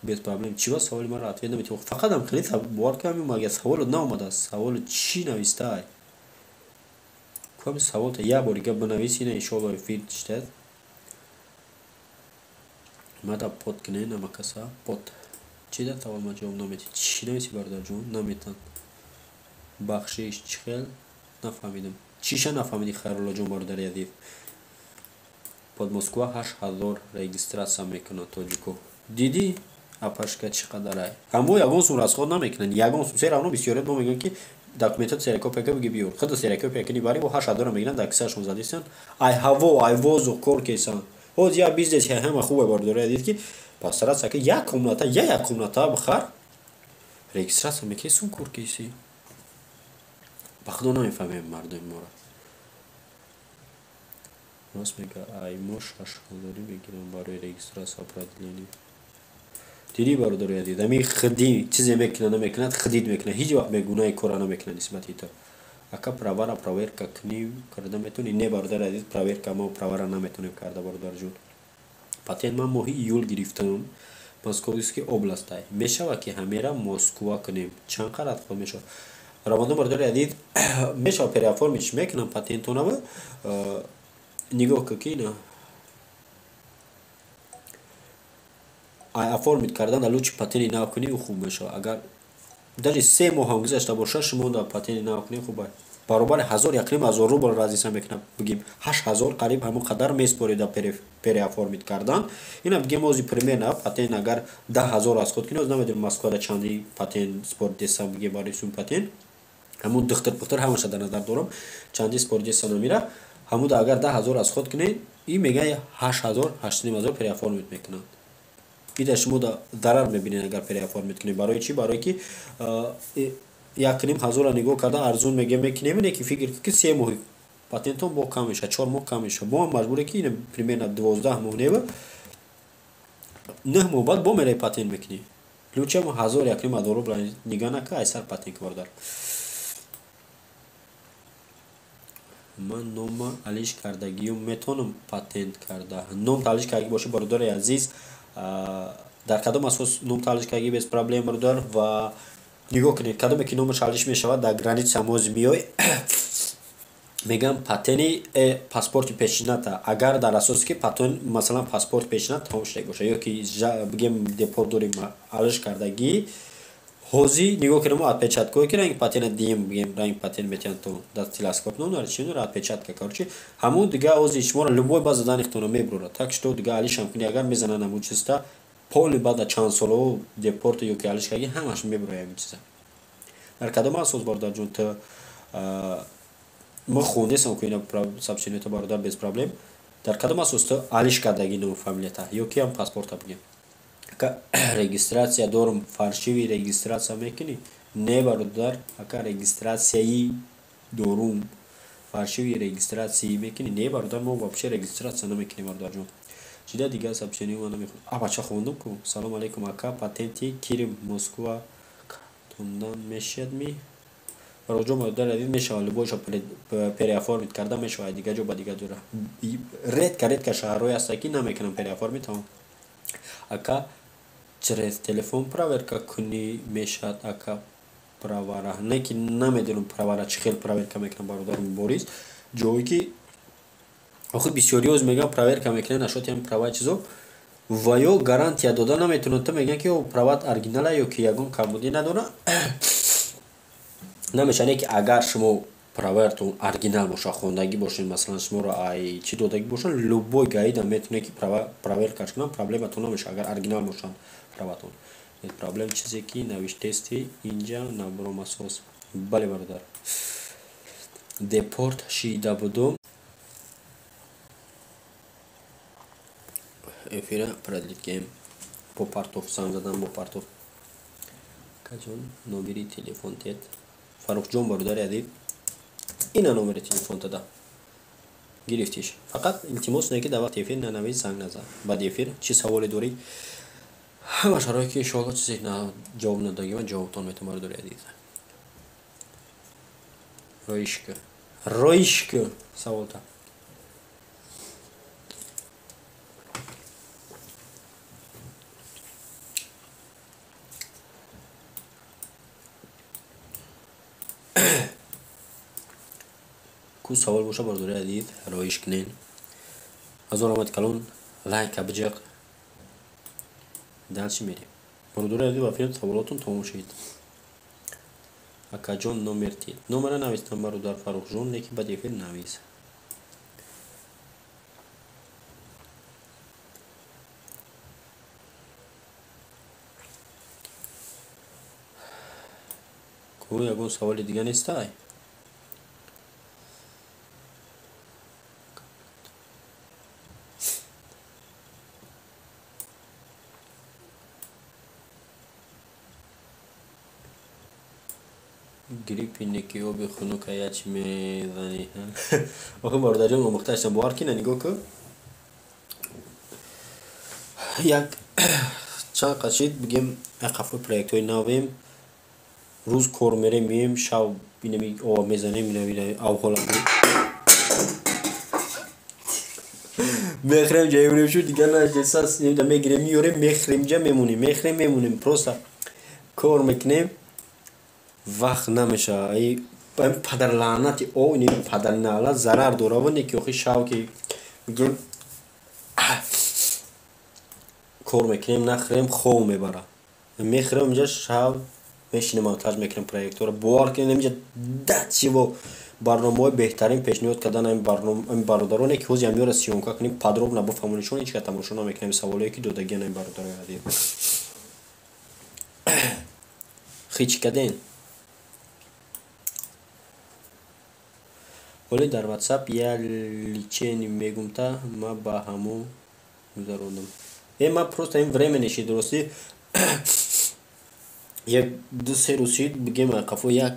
без проблем. Чӣ ба саволи маро ответ наметиҳӣ? Фақат ам хеле бовар ками, магар саволот наомадааст? Саволо чӣ навистаай? Ками саволта як бори гап бинавис, ина, иншоалло, эфир читад. Мада под кунед намакаса под. Чӣ да савол ма ҷавоб наметиҳӣ? Чӣ нависӣ, бародарҷон? Наметан. Бахшиш, чӣ хел нафаҳмидам. Чиша нафаҳмидӣ, Хайруллоҷон, бародари азиз? Под Москва 8000 регистрация мекунад тоҷико. Дидӣ, апашка, чӣ қадарай? Ҳамо ягон сум расход намекунанд, ягон сум. Все равно бисёрият мо мегӯянд, ки документот ксерокопия ка, биги биёр. Худа ксерокопия кини бари, бо 8000-а мегиранд, дар кисаашон задисанд. Ай ҳаво, ай воздух кор кесанд. Ҳоз як бизнес ҳама хубе, бародари азиз, ки постараться ки як комната, як комната бихар, регистрация мекунӣ, сум кор кесӣ. Ба худо, намефаҳмем мардуми моро. Рост мега, ай мо 6000-ӣ мегирам барои регистрация, продление. Дидӣ, бародари азиз, ами хиди чизе мекунад, намекунад, хидид мекунад, ҳеҷ вақт бегунаҳи кора намекунад нисбати то. Ака, правара проверка кунӣ, карда метавонӣ? Не, бародари азиз, проверка мо правара наметавонем карда, бародарҷон. Патент ман моҳи июл гирифтам, Московский областай. Мешавад, ки ҳамера Москва кунем? Чанд қадар ход мешавад? Рамазон, бародари азиз, мешавад, переоформить мекунам патентонава. Нигоҳ кун, ки ина оформить кардан лучше патенти нав кунӣ, хуб мешавад. Агар даже 3 моҳ ҳам гузашта бошад, шумо да патенти нав кунӣ, хуб. Баробари 1000, 1500 рубл разница мекунад, бигем 8000, қариб ҳамон қадар меспоред переоформить кардан. Ина бигем, ози примерно патент агар 10 000 расход кунӣ, оз намедонам, Москвада чанди патент спордеса, бигем барои сум патент, ҳамун духтар пухтар ҳамаша дар назар дорам, чанди спордеса намира. Ҳамуда агар 10 000 расход кунед, и мега 8000, 8500 переоформить мекунанд. Ида шумо зарар мебинед, агар переоформить кунед. Барои чӣ? Барое ки 1500-ра нигоҳ карда арзун мега мекунем, ине ки фикр ки 3 моҳи патентон бо кам мешавад, 4 моҳ кам мешавад, бо маҷбуре ки примерно 12 моҳ нева, 9 моҳ баъд бо мераи патент мекунӣ. Лучше ҳазор, 1500 рубла нигаҳ нака, айсар патент, бародар. Ман нома алиш кардагиюм, метавонам патент карда? Ном алиш кардагӣ бошӣ, бародари азиз, дар кадом асос ном алиш кардагӣ? Без проблем, бародар. Ва нигоҳ кунед, кадоме ки номаш алиш мешавад, дар граница мози миёй. Мегӯям, патени паспорти пешината, агар дар асосе ки патент, масалан, паспорт пешина тамом шуда бошад ё ки, бигем, депорт дорем, алиш кардагӣ. Ҳозир нигоҳ кунем, отпечаткое ки ранги патена дием, бигем, ранги патент метиҳанд, то дактилоскоп номдора, чи номдора, отпечатка, короче, ҳамун дига ҳозир шуморо любой база данныхтона мебурад. Так что дига алишам кунӣ, агар мезананд ҳамун чизта полный, баъда чанд соло депорт ё ки алиш кардагӣ, ҳамаш мебурояд ҳамин чиза. Дар кадом асос, бародарҷон, ту мо хондесам ку ина сообщението, бародар, без проблем. Дар кадом асос ту алиш кардагӣ ному фамилията ё ки ҳам паспорта, бигем? Регистрация дорум, фальшивый регистрация мекунӣ? Не, бародар, ака, регистрацияи дорум, фальшивый регистрация мекунӣ? Не, бародар, мо вообще регистрация намекунем, бародарҷон. Чида дигар сообщение ма намехонам. А, бача, хондум ку. Салом алейкум, ака, патенти кирим Москва тондан мешавад ми? Бароҷон, бародар азиз, мешавад, любойша переоформить карда мешавад дигар ҷо ба дигар ҷора. Редко, редко шаҳрҳое ҳастанд, ки намекунанд переоформить, тамом. Ака, через телефон проверка кунӣ мешавад, ака, правара? Не ки намедонам, правара чӣ хел проверка мекунам, бародари Борис. Ҷое ки охир бисёриҳо мегӯянд, проверка мекунанд нашоти ҳами праваи чизо, ва ё гарантия дода наметавонанд. То мегӯянд, ки прават оригинала ё ки ягон камбудӣ надора, намешавад. Не ки агар шумо праваятон оригинал бошад, хондагӣ бошед, масалан, шуморо ай чӣ додагӣ бошанд, любой гаида метавонед, ки права проверкаш кунанд, проблематон намешавад, агар оригинал бошанд праватон. Проблем чизе ки навиштести инҷа набуромасоз. Бале, бародар, депорт шида будум. Эфира продлить кем бо партов занг задан, бо партов. Акаҷон, номери телефон тет. Фаррухҷон, бародари азиз, ина номери телефон тада гирифтиш. Фақат илтимос не ки дар вақти эфир нанавис, занг назан. Баъди эфир чӣ саволе дорӣ, ҳама шароит ки, иншоалло, чизе ҷавоб надодагӣ, ман ҷавобтон метавонам, бародари азиз. Роишка, роишка, саволта. Ку савол боша, бародари азиз, роиш кунен. Ҳазор раҳмати калон, лайка биҷиқ. Дальше мерем, бародари азиз. Ва филм саволотон тамом шуд. Акаҷон, номер тед. Номера навистам, бародар Фаррухҷон, лекин баъди эфир навис. Ку ягон саволи дига нестай? Гриппи неки, оби хунука я чӣ мезанӣ? Охи, бародарҷон, омӯхта ҳастам, бовар кина. Нигоҳ ку, як чанд қашид, бигем, қафои проектҳои навем, рӯз кор мерем, мием, шав инами ова мезанем, инами авҳола мехӯрем, ҷа мемонем. Шу дигар наҷесас мегирем, меёрем, мехӯрем, ҷа мемонем, мехӯрем, мемонем, просто кор мекунем, вақт намешавад. Падарлаънати о падарналат зарар дорава, не ки охи шав ки, бигем, кор мекунем, нахӯрем, хов мебарад. Мехӯрем, инҷа шав мешинем, монтаж мекунем проектора. Бовар кунед, инҷа датсиво барномаҳои беҳтарин пешниҳод кардан ами бародароне ки ҳозир ҳамёра съёмка кунем, подробно бифаҳмонишон, ҳеҷ ка тамошо намекунем саволое ки додагиан ами бародарои азиз. Хичи каден. Ҳоле дар Ватсап я лечение мегумта, ма ба ҳамон гузарондам. Ма просто ин время нешид, дурустӣ, як 2-3 рӯз шид, бигем, қафо як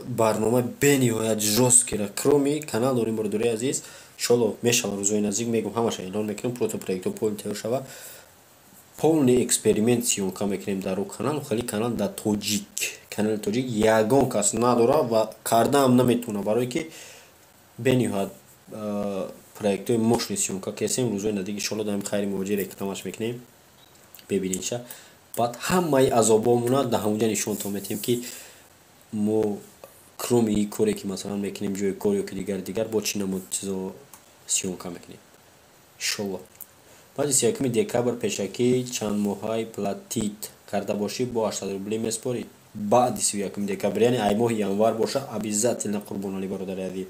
барнома бениҳоят жёсткийра, кроме канал дорем, бародари азиз. Иншолло, мешава, рӯзҳои наздик мегум, ҳамаша эълон мекунем. Просто проектҳо полный тайёр шава, полный эксперимент съёмка мекунем дар канал. Хеле канал дар тоҷик, канали тоҷик ягон кас надора ва кардаам наметавона, барое ки бениҳоят проектҳои мощный съёмка кесем. Рӯзҳои наздик, иншолло, дар хайри муҳоҷир рекламаш мекунем, бебинедша. Баъд ҳамаи азобомона дар ҳамонҷа нишонтон метиҳем, ки мо Кроме и коре ки масалан мекунем, ҷои кор ё ки дигар дигар, бо чӣ намуд чизо съёмка мекунем, иншолло. Баъди 31 декабр пешакӣ чанд моҳай платить карда бошӣ, бо 800 рублӣ меспорӣ? Баъди 31 декабр, яъне ай моҳи январ боша, обязательно. Қурбоналӣ, бародари азиз,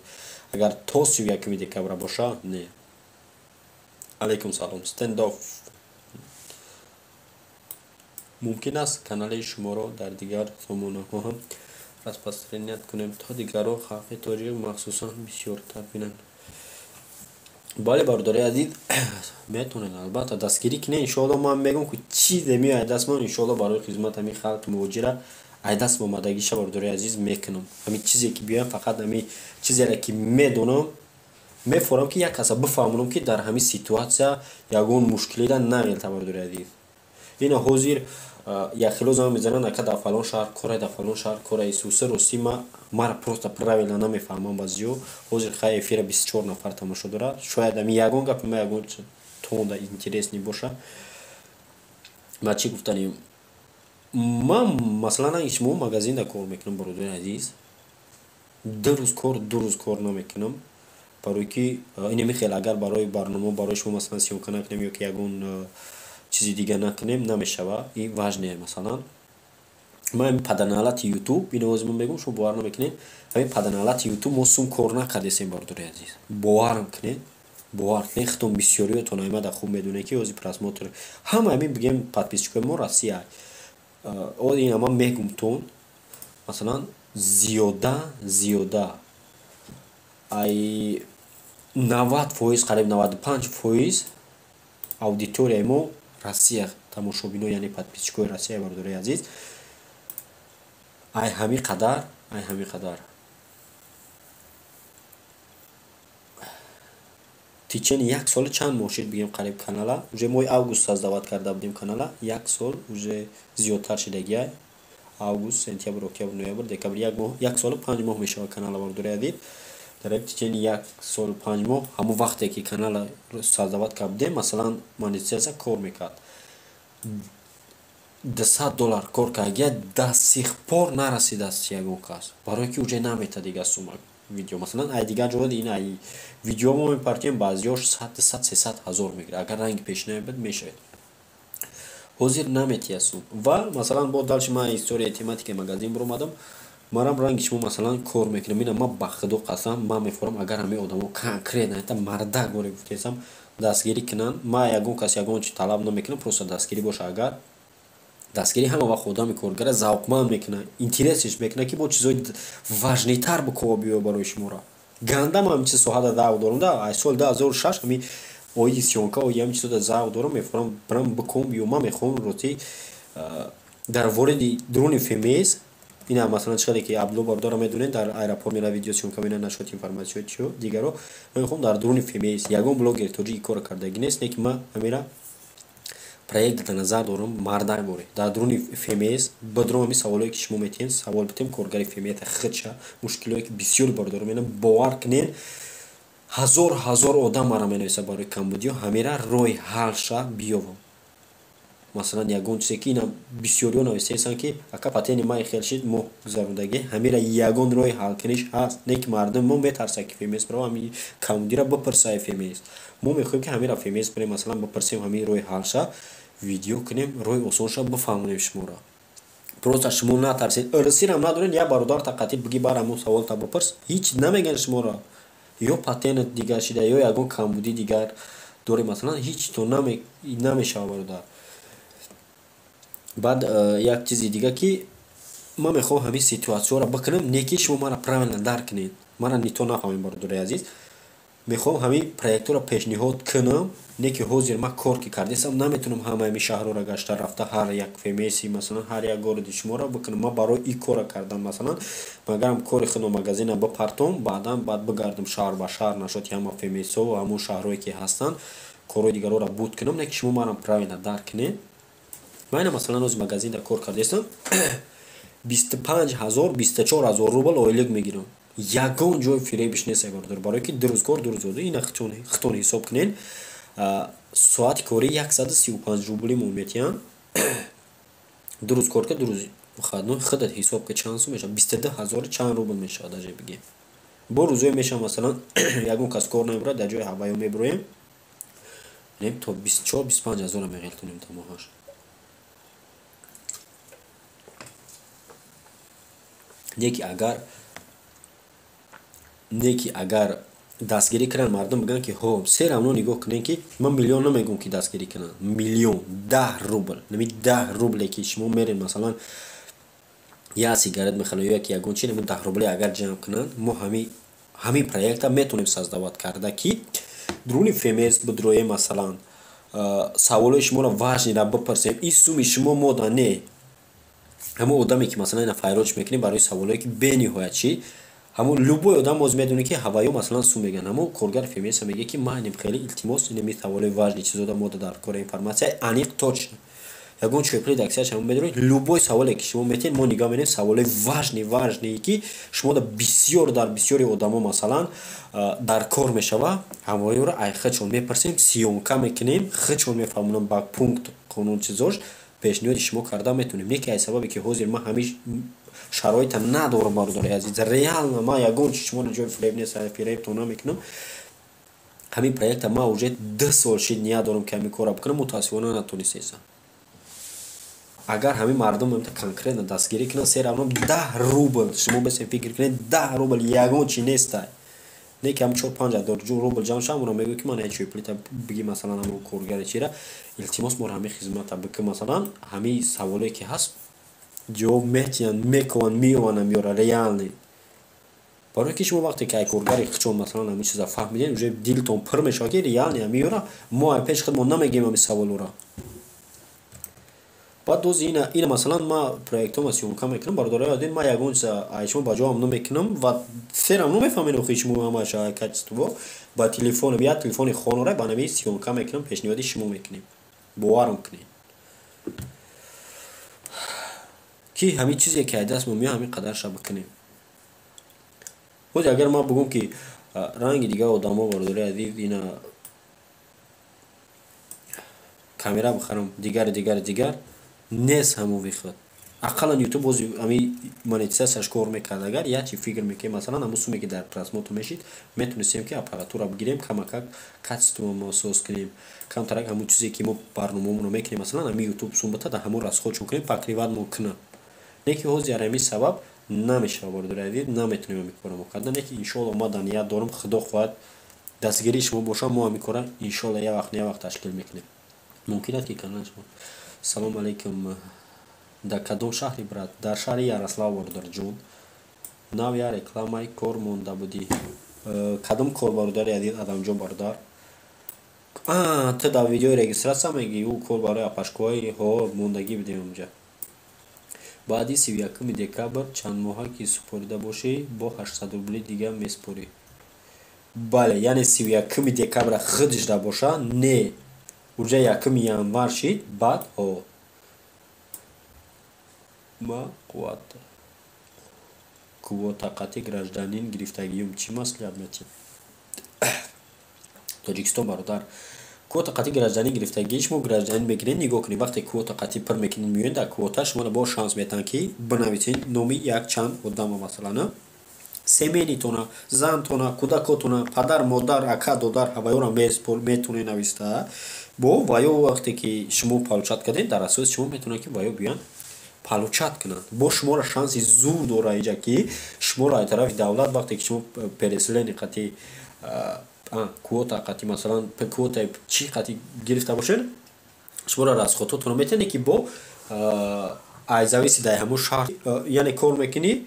агар то 31 декабра боша, не. Алайкум салом, стендоф. Мумкин аст канали шуморо дар дигар сомонаҳо ҳам распространять кунем, то дигарро, халқи тоҷик махсусан, бисёртар бинанд? Бале, бародари азиз, метавонед, албатта, дастгирӣ кунед. Иншоалло, ман мегӯям, ки чизе меояд дастмон, иншоалло, барои хизмат ҳамин халқи муҳоҷира ай даст омадагиша, бародари азиз, мекунам. Ҳамин чизе ки биёям, фақат ҳамин чизере ки медонам, мефорам, ки як каса бифаҳмонам, ки дар ҳамин ситуация ягон мушкилида нағелта. Бародари азиз, ина ҳозир якхело занг мезананд: «Ака, дар фалон шаҳр кора, дар фалон шаҳр кора». Исуса, ростӣ, мара просто правильно намефаҳмам баъзиё. Ҳозир хай, эфира 24 нафар тамошо дорад, шояд ами ягон гапи ма ягон тонда интересный боша. Ма чӣ гуфтанем? Ман масалан шумо магазинда кор мекунам, бародари азиз, 2 рӯз кор, 2 рӯз кор намекунам, барое ки инами хел агар барои барнома барои шумо масалан съёмка накунем ё ки ягон чизи дига накунем, намешава. И важное, масалан, ман ҳамин паданалати Ютуб, ин овози ман мегӯм, шумо бовар намекунед, ҳамин паданалати Ютуб мо сум кор накардесем. Бародари азиз, боварам кунед, бовар кунед, худтон бисёриётон аймада хуб медонед, ки ози просмотр ҳама ҳамин, бигем, подписчикои мо Россия. Ина ман мегум тон, масалан, зиёда ай 90%, қариб 95% аудиторияи мо Россия тамошобино, яъне подписчикои Россия. Бародари азиз, ай ҳамин қадар течение як соли чанд моҳ шид, бигем, қариб канала уже моҳи август создавать карда будем. Канала як сол уже зиёдтар шидагиай: август, сентябр, октябр, ноябр, декабр, як моҳ, як солу 5 моҳ мешавад канала. Бародари азиз, дар течение як солу 5 моҳ, ҳамон вақте ки канала создавать карда будем, масалан, монетизация кор мекард, 200 доллар кор кардагия, до сих пор нарасидааст ягон кас, барое ки уже намета дига сума видео. Масалан, ай дигар ҷо ин ай видео мо мепартем, баъзиёш 100, 200, 300 ҳазор мегирад. Агар ранги пешина буд, мешавед, ҳозир наметия сум. Ва масалан, бо дальше ман история тематикаи магазин биромадам, манам ранги шумо масалан кор мекунам. Ина ман, ба худо қасам, ман мефорам, агар ҳамин одамо конкретно это мардак боре гуфтесам, дастгирӣ кунанд. Ман ягон кас ягон чи талаб намекунам, просто дастгирӣ боша. Агар дастгирӣ ҳама вақт одами коргара завқманд мекунад, интересиш мекунад, ки бо чизои важныйтар бикова биё барои шуморо. Гандам ҳамин чиз соҳада завқ дорам да, ай соли 2006 ҳамин оиди съёмка, оиди ҳамин чизода завқ дорам, мефорам бирам биком биё. Ман мехоҳам, рости, дар вориди дуруни ФМС, ина масалан, чӣ ки Абдулло бародаро медонед, дар аэропорт мера, видеосъёмка мена, нашоти информатсиё чиё дигаро. Ман мехоҳам дар дуруни ФМС, ягон блогери тоҷик кора кардагӣ нест, не ки ман ҳамира проект дар назар дорам, мардак боре дар дуруни ФМС бидром, ҳамин саволое ки шумо метиҳед, савол битем коргари ФМС худша, мушкилое ки бисёри бародаро менам. Бовар кунед, ҳазор ҳазор одам мара менависад барои камбудиё, ҳамира роҳи ҳалша биёвам. Масалан, ягон чизе ки ина бисёриҳо нависаестанд, ки ака, патенти ман хел шид, моҳ гузарондагӣ, ҳамира ягон роҳи ҳалкуниш ҳаст? Не ки мардум мо метарсад, ки ФМС бирава, ҳами камбудиро бипурса ФМС. Мо мехоҳем, ки ҳамира ФМС бирем, масалан, бипурсем, ҳамин роҳи ҳалша видео кунем, роҳи осонша бифаҳмонем шуморо. Просто шумо натарсед, рсирам надоред, як бародар тақатӣ биги, бар ҳамон саволта бипурс, ҳеҷ намеган шуморо. Ё патент дигар шида, ё ягон камбудӣ дигар дорем, масалан, ҳеҷ то намешава, бародар. Баъд як чизи дига, ки ман мехоҳам ҳамин ситуатсияро бикунам, не ки шумо мара правильно дарк кунед, мара не то нафаҳмед, бародари азиз. Мехоҳам ҳамин проектҳоро пешниҳод кунам, не ки ҳозир ман кор ки кардесам, наметавонам ҳама ҳамин шаҳрҳоро гашта рафта, ҳар як ФМСи, масалан, ҳар як городи шуморо бикунам. Ман барои ин кора кардам, масалан, магарам кори худро, магазина бипартом, баъдан баъд бигардам шаҳр ба шаҳр, нашоти ҳама ФМСҳо ва ҳамон шаҳрҳое ки ҳастанд, корҳои дигарҳоро буд кунам. Не ки шумо марам правильно дарк кунед. Ман ина, масалан, ҳозир магазинда кор кардестам, 25 000, 24 000 рубл ойлик мегирам. Ягон ҷои фиребиш нест, бародар, барое ки 2 рӯз кор, 2 рӯз озодӣ. Ина худтон ҳисоб кунед, соати корӣ 135 рубли мон метиҳанд. 2 рӯз кор кард, 2 рӯз Выходной худат ҳисоб ки чанд сум мешавад, 22 000 чанд рубл мешавад, даже бигем. Бо рӯзое мешавад, масалан, ягон кас кор намебурад, дар ҷои ҳаваё мебуроем, то 24, 25 ҳазора меғелтонем та моҳаш. Не ки агар дастгирӣ кунанд, мардум бигӯянд, ки ҳо, все равно нигоҳ кунем, ки ман миллион намегӯм, ки дастгирӣ кунанд, миллион, 10 рубл, нами 10 рубле, ки шумо меред, масалан, як сигарет мехаред ё яки ягон чи, нами 10 рубле агар ҷамъ кунанд, мо ҳамин проекта метавонем создавать карда, ки дуруни ФМС бидроем, масалан, саволои шуморо важный ра бипурсем. Ин суми шумо мода не, ҳамон одаме, ки, масалан, ина файроч мекунем барои саволое, ки бениҳоят чӣ, ҳамон любой одам боз медонӣ, ки ҳаваё, масалан, сум мегӯянд. Ҳамон коргари ФМС мегӯяд, ки ман инем хеле илтимос, инеми саволои важный чизода мода дар кори информация аниқ, точно ягон чӯпли даксияш ҳамон медонед. Любой саволе, ки шумо метиҳед, мо нигоҳ менем, саволои важный, важные, ки шумода бисёр, дар бисёри одамо, масалан, дар кор мешава, ҳамоёро ай худшон мепурсем, съёмка мекунем, худшон мефаҳмонам, ба пункт қонун чизош пешниҳоди шумо карда метавонем. Не ки ай сабабе, ки ҳозир ман ҳамин шароита надорам, бародари азиз, реально ман ягон чи шуморо ҷои фиреб нест, фиребтон намекунам. Ҳамин проекта ман уже 2 сол шид ният дорам, ки ҳамин корро бикунам, мутаассифона натонистесам. Агар ҳамин мардум конкретно дастгирӣ кунанд, все равно 10 рубл, шумо бесен фикр кунед, 10 рубл ягон чи нестай. Не ки ҳам 4-5 ҳазор рубл ҷамъ шавам, ура мегӯ, ки ман ҳечи плита биги, масалан, ҳамон коргари чира, илтимос, моро ҳамин хизмата бикун, масалан, ҳамин саволе, ки ҳаст, ҷавоб метиҳанд, мекованд, меёванд ҳамёра реально. Барое ки шумо вақте ки ай коргари хичон, масалан, ҳамин чиза фаҳмидем, уже дилтон пур мешавад, ки реально ҳамиёра мо ай пеши худ мо намегӯем ҳамин саволора. Баъд дози ина, масалан, ма проектҳома съёмка мекунам, бародарои азиз, ма ягон чиза ай шумо ба ҷоам намекунам ва все равно мефаҳмед, охи шумо ҳамаша качество ба телефон, як телефони хонора ба нави съёмка мекунам, пешниҳоди шумо мекунем. Боварам кунед, ки ҳамин чизе, ки ай даст мо меояд, ҳамин қадарша бикунем. Боз агар ман бигӯм, ки ранги дигар одамо, бародарои азиз, ина камера бихарам, дигари, дигари, дигар нест, ҳамон выход. Ақаллан Ютуб бози ҳами монетизатсияш кор мекард, агар як чи фикр мекунем, масалан, ҳамон суме, ки дар просмотр мешид, метонистем, ки аппаратура бигирем, камакак качество мо соз кунем, камтарак ҳамон чизе, ки мо барномаомонро мекунем, масалан, ҳамин Ютуб сум бита, дар ҳамон расход кунем, покрывать мо кунад. Не ки ҳозир ҳамин сабаб намешавад, бародари азиз, наметонем ҳамин корро мо кардан. Не ки иншоалло ма дар ният дорам, Худо хоҳад, дастгирии шумо бошад, мо ҳамин корра иншоалло як вақт, не як вақт ташкил мекунем. Мумкин аст, ки канали шумо. Салом алейкум, дар кадом шаҳри, брат? Дар шаҳри Ярослав, бародарҷон. Нав як рекламаи кор монда будӣ, кадом кор, бародари азиз, Адамҷон бародар? Ту дар видеои регистрация мегӣ? Ӯ кор барои апашкои ҳо мондагӣ будем онҷа. Баъди 31 декабр чанд моҳа ки супорида бошӣ, бо 800 рубли дига месупорӣ. Бале, яъне 31 декабра худашда боша, не, уже 1 январ шид, баъд ҳо. Ма квотақати гражданин гирифтагиюм, чӣ маслиҳат метиҳед? Тоҷикистон, бародар, квота қатъи гражданин гирифтагӣ, шумо гражданин мегиред. Нигоҳ кунед, вақте квота қатъӣ пур мекунед, меоед, дар квота шуморо бо шанс метиҳанд, ки бинависед номи якчанд одама, масалан, семейный тона, зантона, кӯдакотона, падар, модар, ака, додар, ҳаваёро метавонед нависта. Бо ваё вақте ки шумо получать кардед, дар асоси шумо метавонад, ки ваё биёянд, получать кунанд. Бо шуморо шанси зур дора иҷа, ки шуморо аз тарафи давлат, вақте ки шумо переселение қатъи, квота қатъи, масалан, квотаи чӣ қатъи гирифта бошед, шуморо расход отонро метавонед, ки бо ай зависит дар ҳамон шаҳр, яъне кор мекунӣ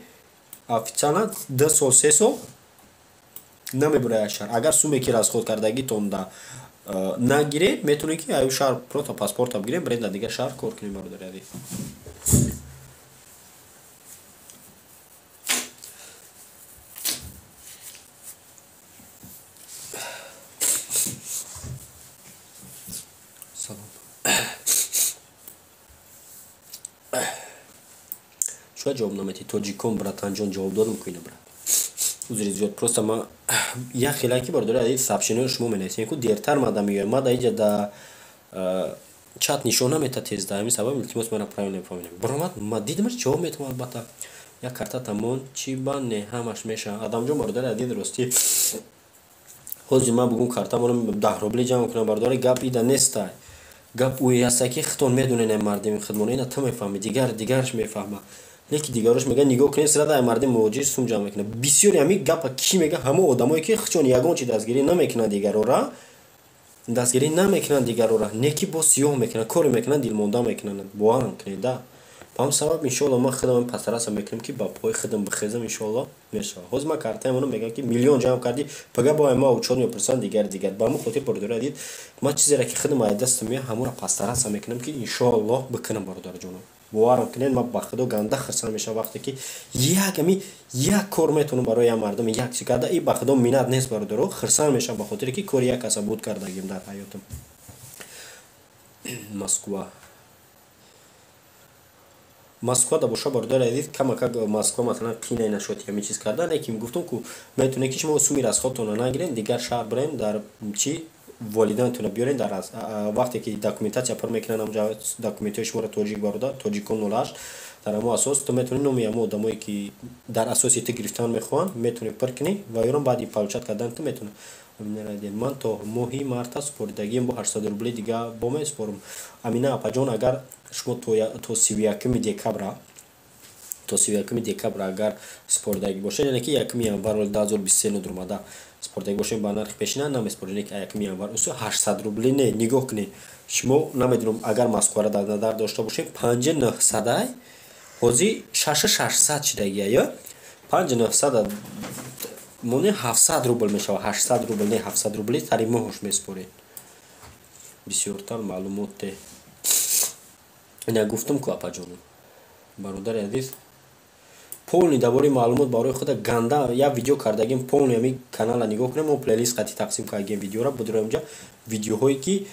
официально 2 сол, 3 сол намебурад аз шаҳр. Агар суме, ки расход кардагитон да нагиред, метавонед, ки аю шаҳр просто паспорта бигиред, биред, дар дигар шаҳр кор кунед, бародари азиз. Салом. Шояд ҷавоб наметиҳед, тоҷикон. Братанҷон, ҷавоб додам ку ина, брат, узри зиёд. Просто ма як хеле ки, бародари азиз, сообщение ро шумо менависем ку, дертар мада меоям. Ма да иҷа да Чат нишон намета тезда, ҳамин сабаб, илтимос, мара правильно мефаҳмонем. Баромад, ма дидимаш, ҷавоб метавам, албатта. Як картатамон чӣ ба не, ҳамаш мешавад. Адамҷон, бародари азиз, ростӣ, ҳозир ман бугум, картамонро 10 рубли ҷамъ кунам, бародари, гап ида нестай. Гап ӯе ҳаста, ки худтон медонед, мардими худмон, ина ту мефаҳмӣ, дигар дигараш мефаҳма, леки дигарош мегӯяд: «Нигоҳ кунед, сирада ай мардими муҳоҷир сум ҷамъ мекунад». Бисёри ҳамин гапа кӣ мега? Ҳамон одамое, ки худшон ягон чи дастгирӣ намекунанд, дигарора дастгирӣ намекунанд, дигарора неки боз сиёҳ мекунанд, коре мекунанд, дилмонда мекунанд. Боварам кунед да. Ба ҳамн сабаб, иншоалло, ман худам пасараса мекунам, ки ба пои худам бихезам, иншоалло, мешавад. Ҳозир ман картаамоно мегӯям, ки миллион ҷамъ кардӣ, пага бо ма учёт мепурсанд, дигар дигар. Ба ҳамн хотир, бародари азиз, ман чизеро, ки худам ай дастам меояд, ҳамонро пасараса мекунам, ки иншоаллоҳ бикунам. Бародарҷонам, боварам кунед, ман ба худо ганда хирсанд мешавам, вақте ки як ами як кор метавонам барои як мардум як чи карда. И ба худо миннат нест, бародаро, хирсанд мешавам, ба хотире ки кори як каса буд кардагим дар ҳаётам. Москва, Москва да боша, бародари азиз, камакак Москва, масалан, қинай нашуд ҳамин чиз кардан, лекин гуфтум ку, метавонед, ки шумо суми расходтонро нагирен, дигар шаҳр бирен, дар чи волидайнтонро биёрен. Дар вақте ки документация пур мекунанд, ҳамҷа документҳои шуморо, тоҷик бародар, тоҷикон 08, дар ҳамон асос ту метавонӣ номи ҳамон одамое, ки дар асоси ту гирифтан мехоҳанд, метавонӣ пур кунӣ ва ёрон баъди получать кардан ту метавонӣ. Ман то моҳи марта супоридагиам, бо 800 рубли дига бо месупорам. Амина апаҷон, агар шумо то 31-ми декабра, то 31-ми декабра агар супоридагӣ бошед, яъне ки 1-ми январ 2023 нудромада супоридагӣ бошед, ба нархи пешина намесупоред, яъне ки 1-ми январ усу 800 рубли не. Нигоҳ кунед, шумо, намедонам, агар Москваро дар назар дошта бошем, панҷи нӯҳсадай, ҳозир шашу шашсад шидагия ё панҷи нӯҳсада моне, 700 рубл мешавад. 800 рубл не, 700 рубли тари моҳош месупоред. Бисёртар маълумоте ина гуфтум ку, апаҷонам, бародари азиз, полный дар бораи маълумот барои худа ганда як видео кардагим, полный ҳами канала нигоҳ кунем. Мо плейлист қати тақсим кардагим видеора, будро инҷа видеоҳое, ки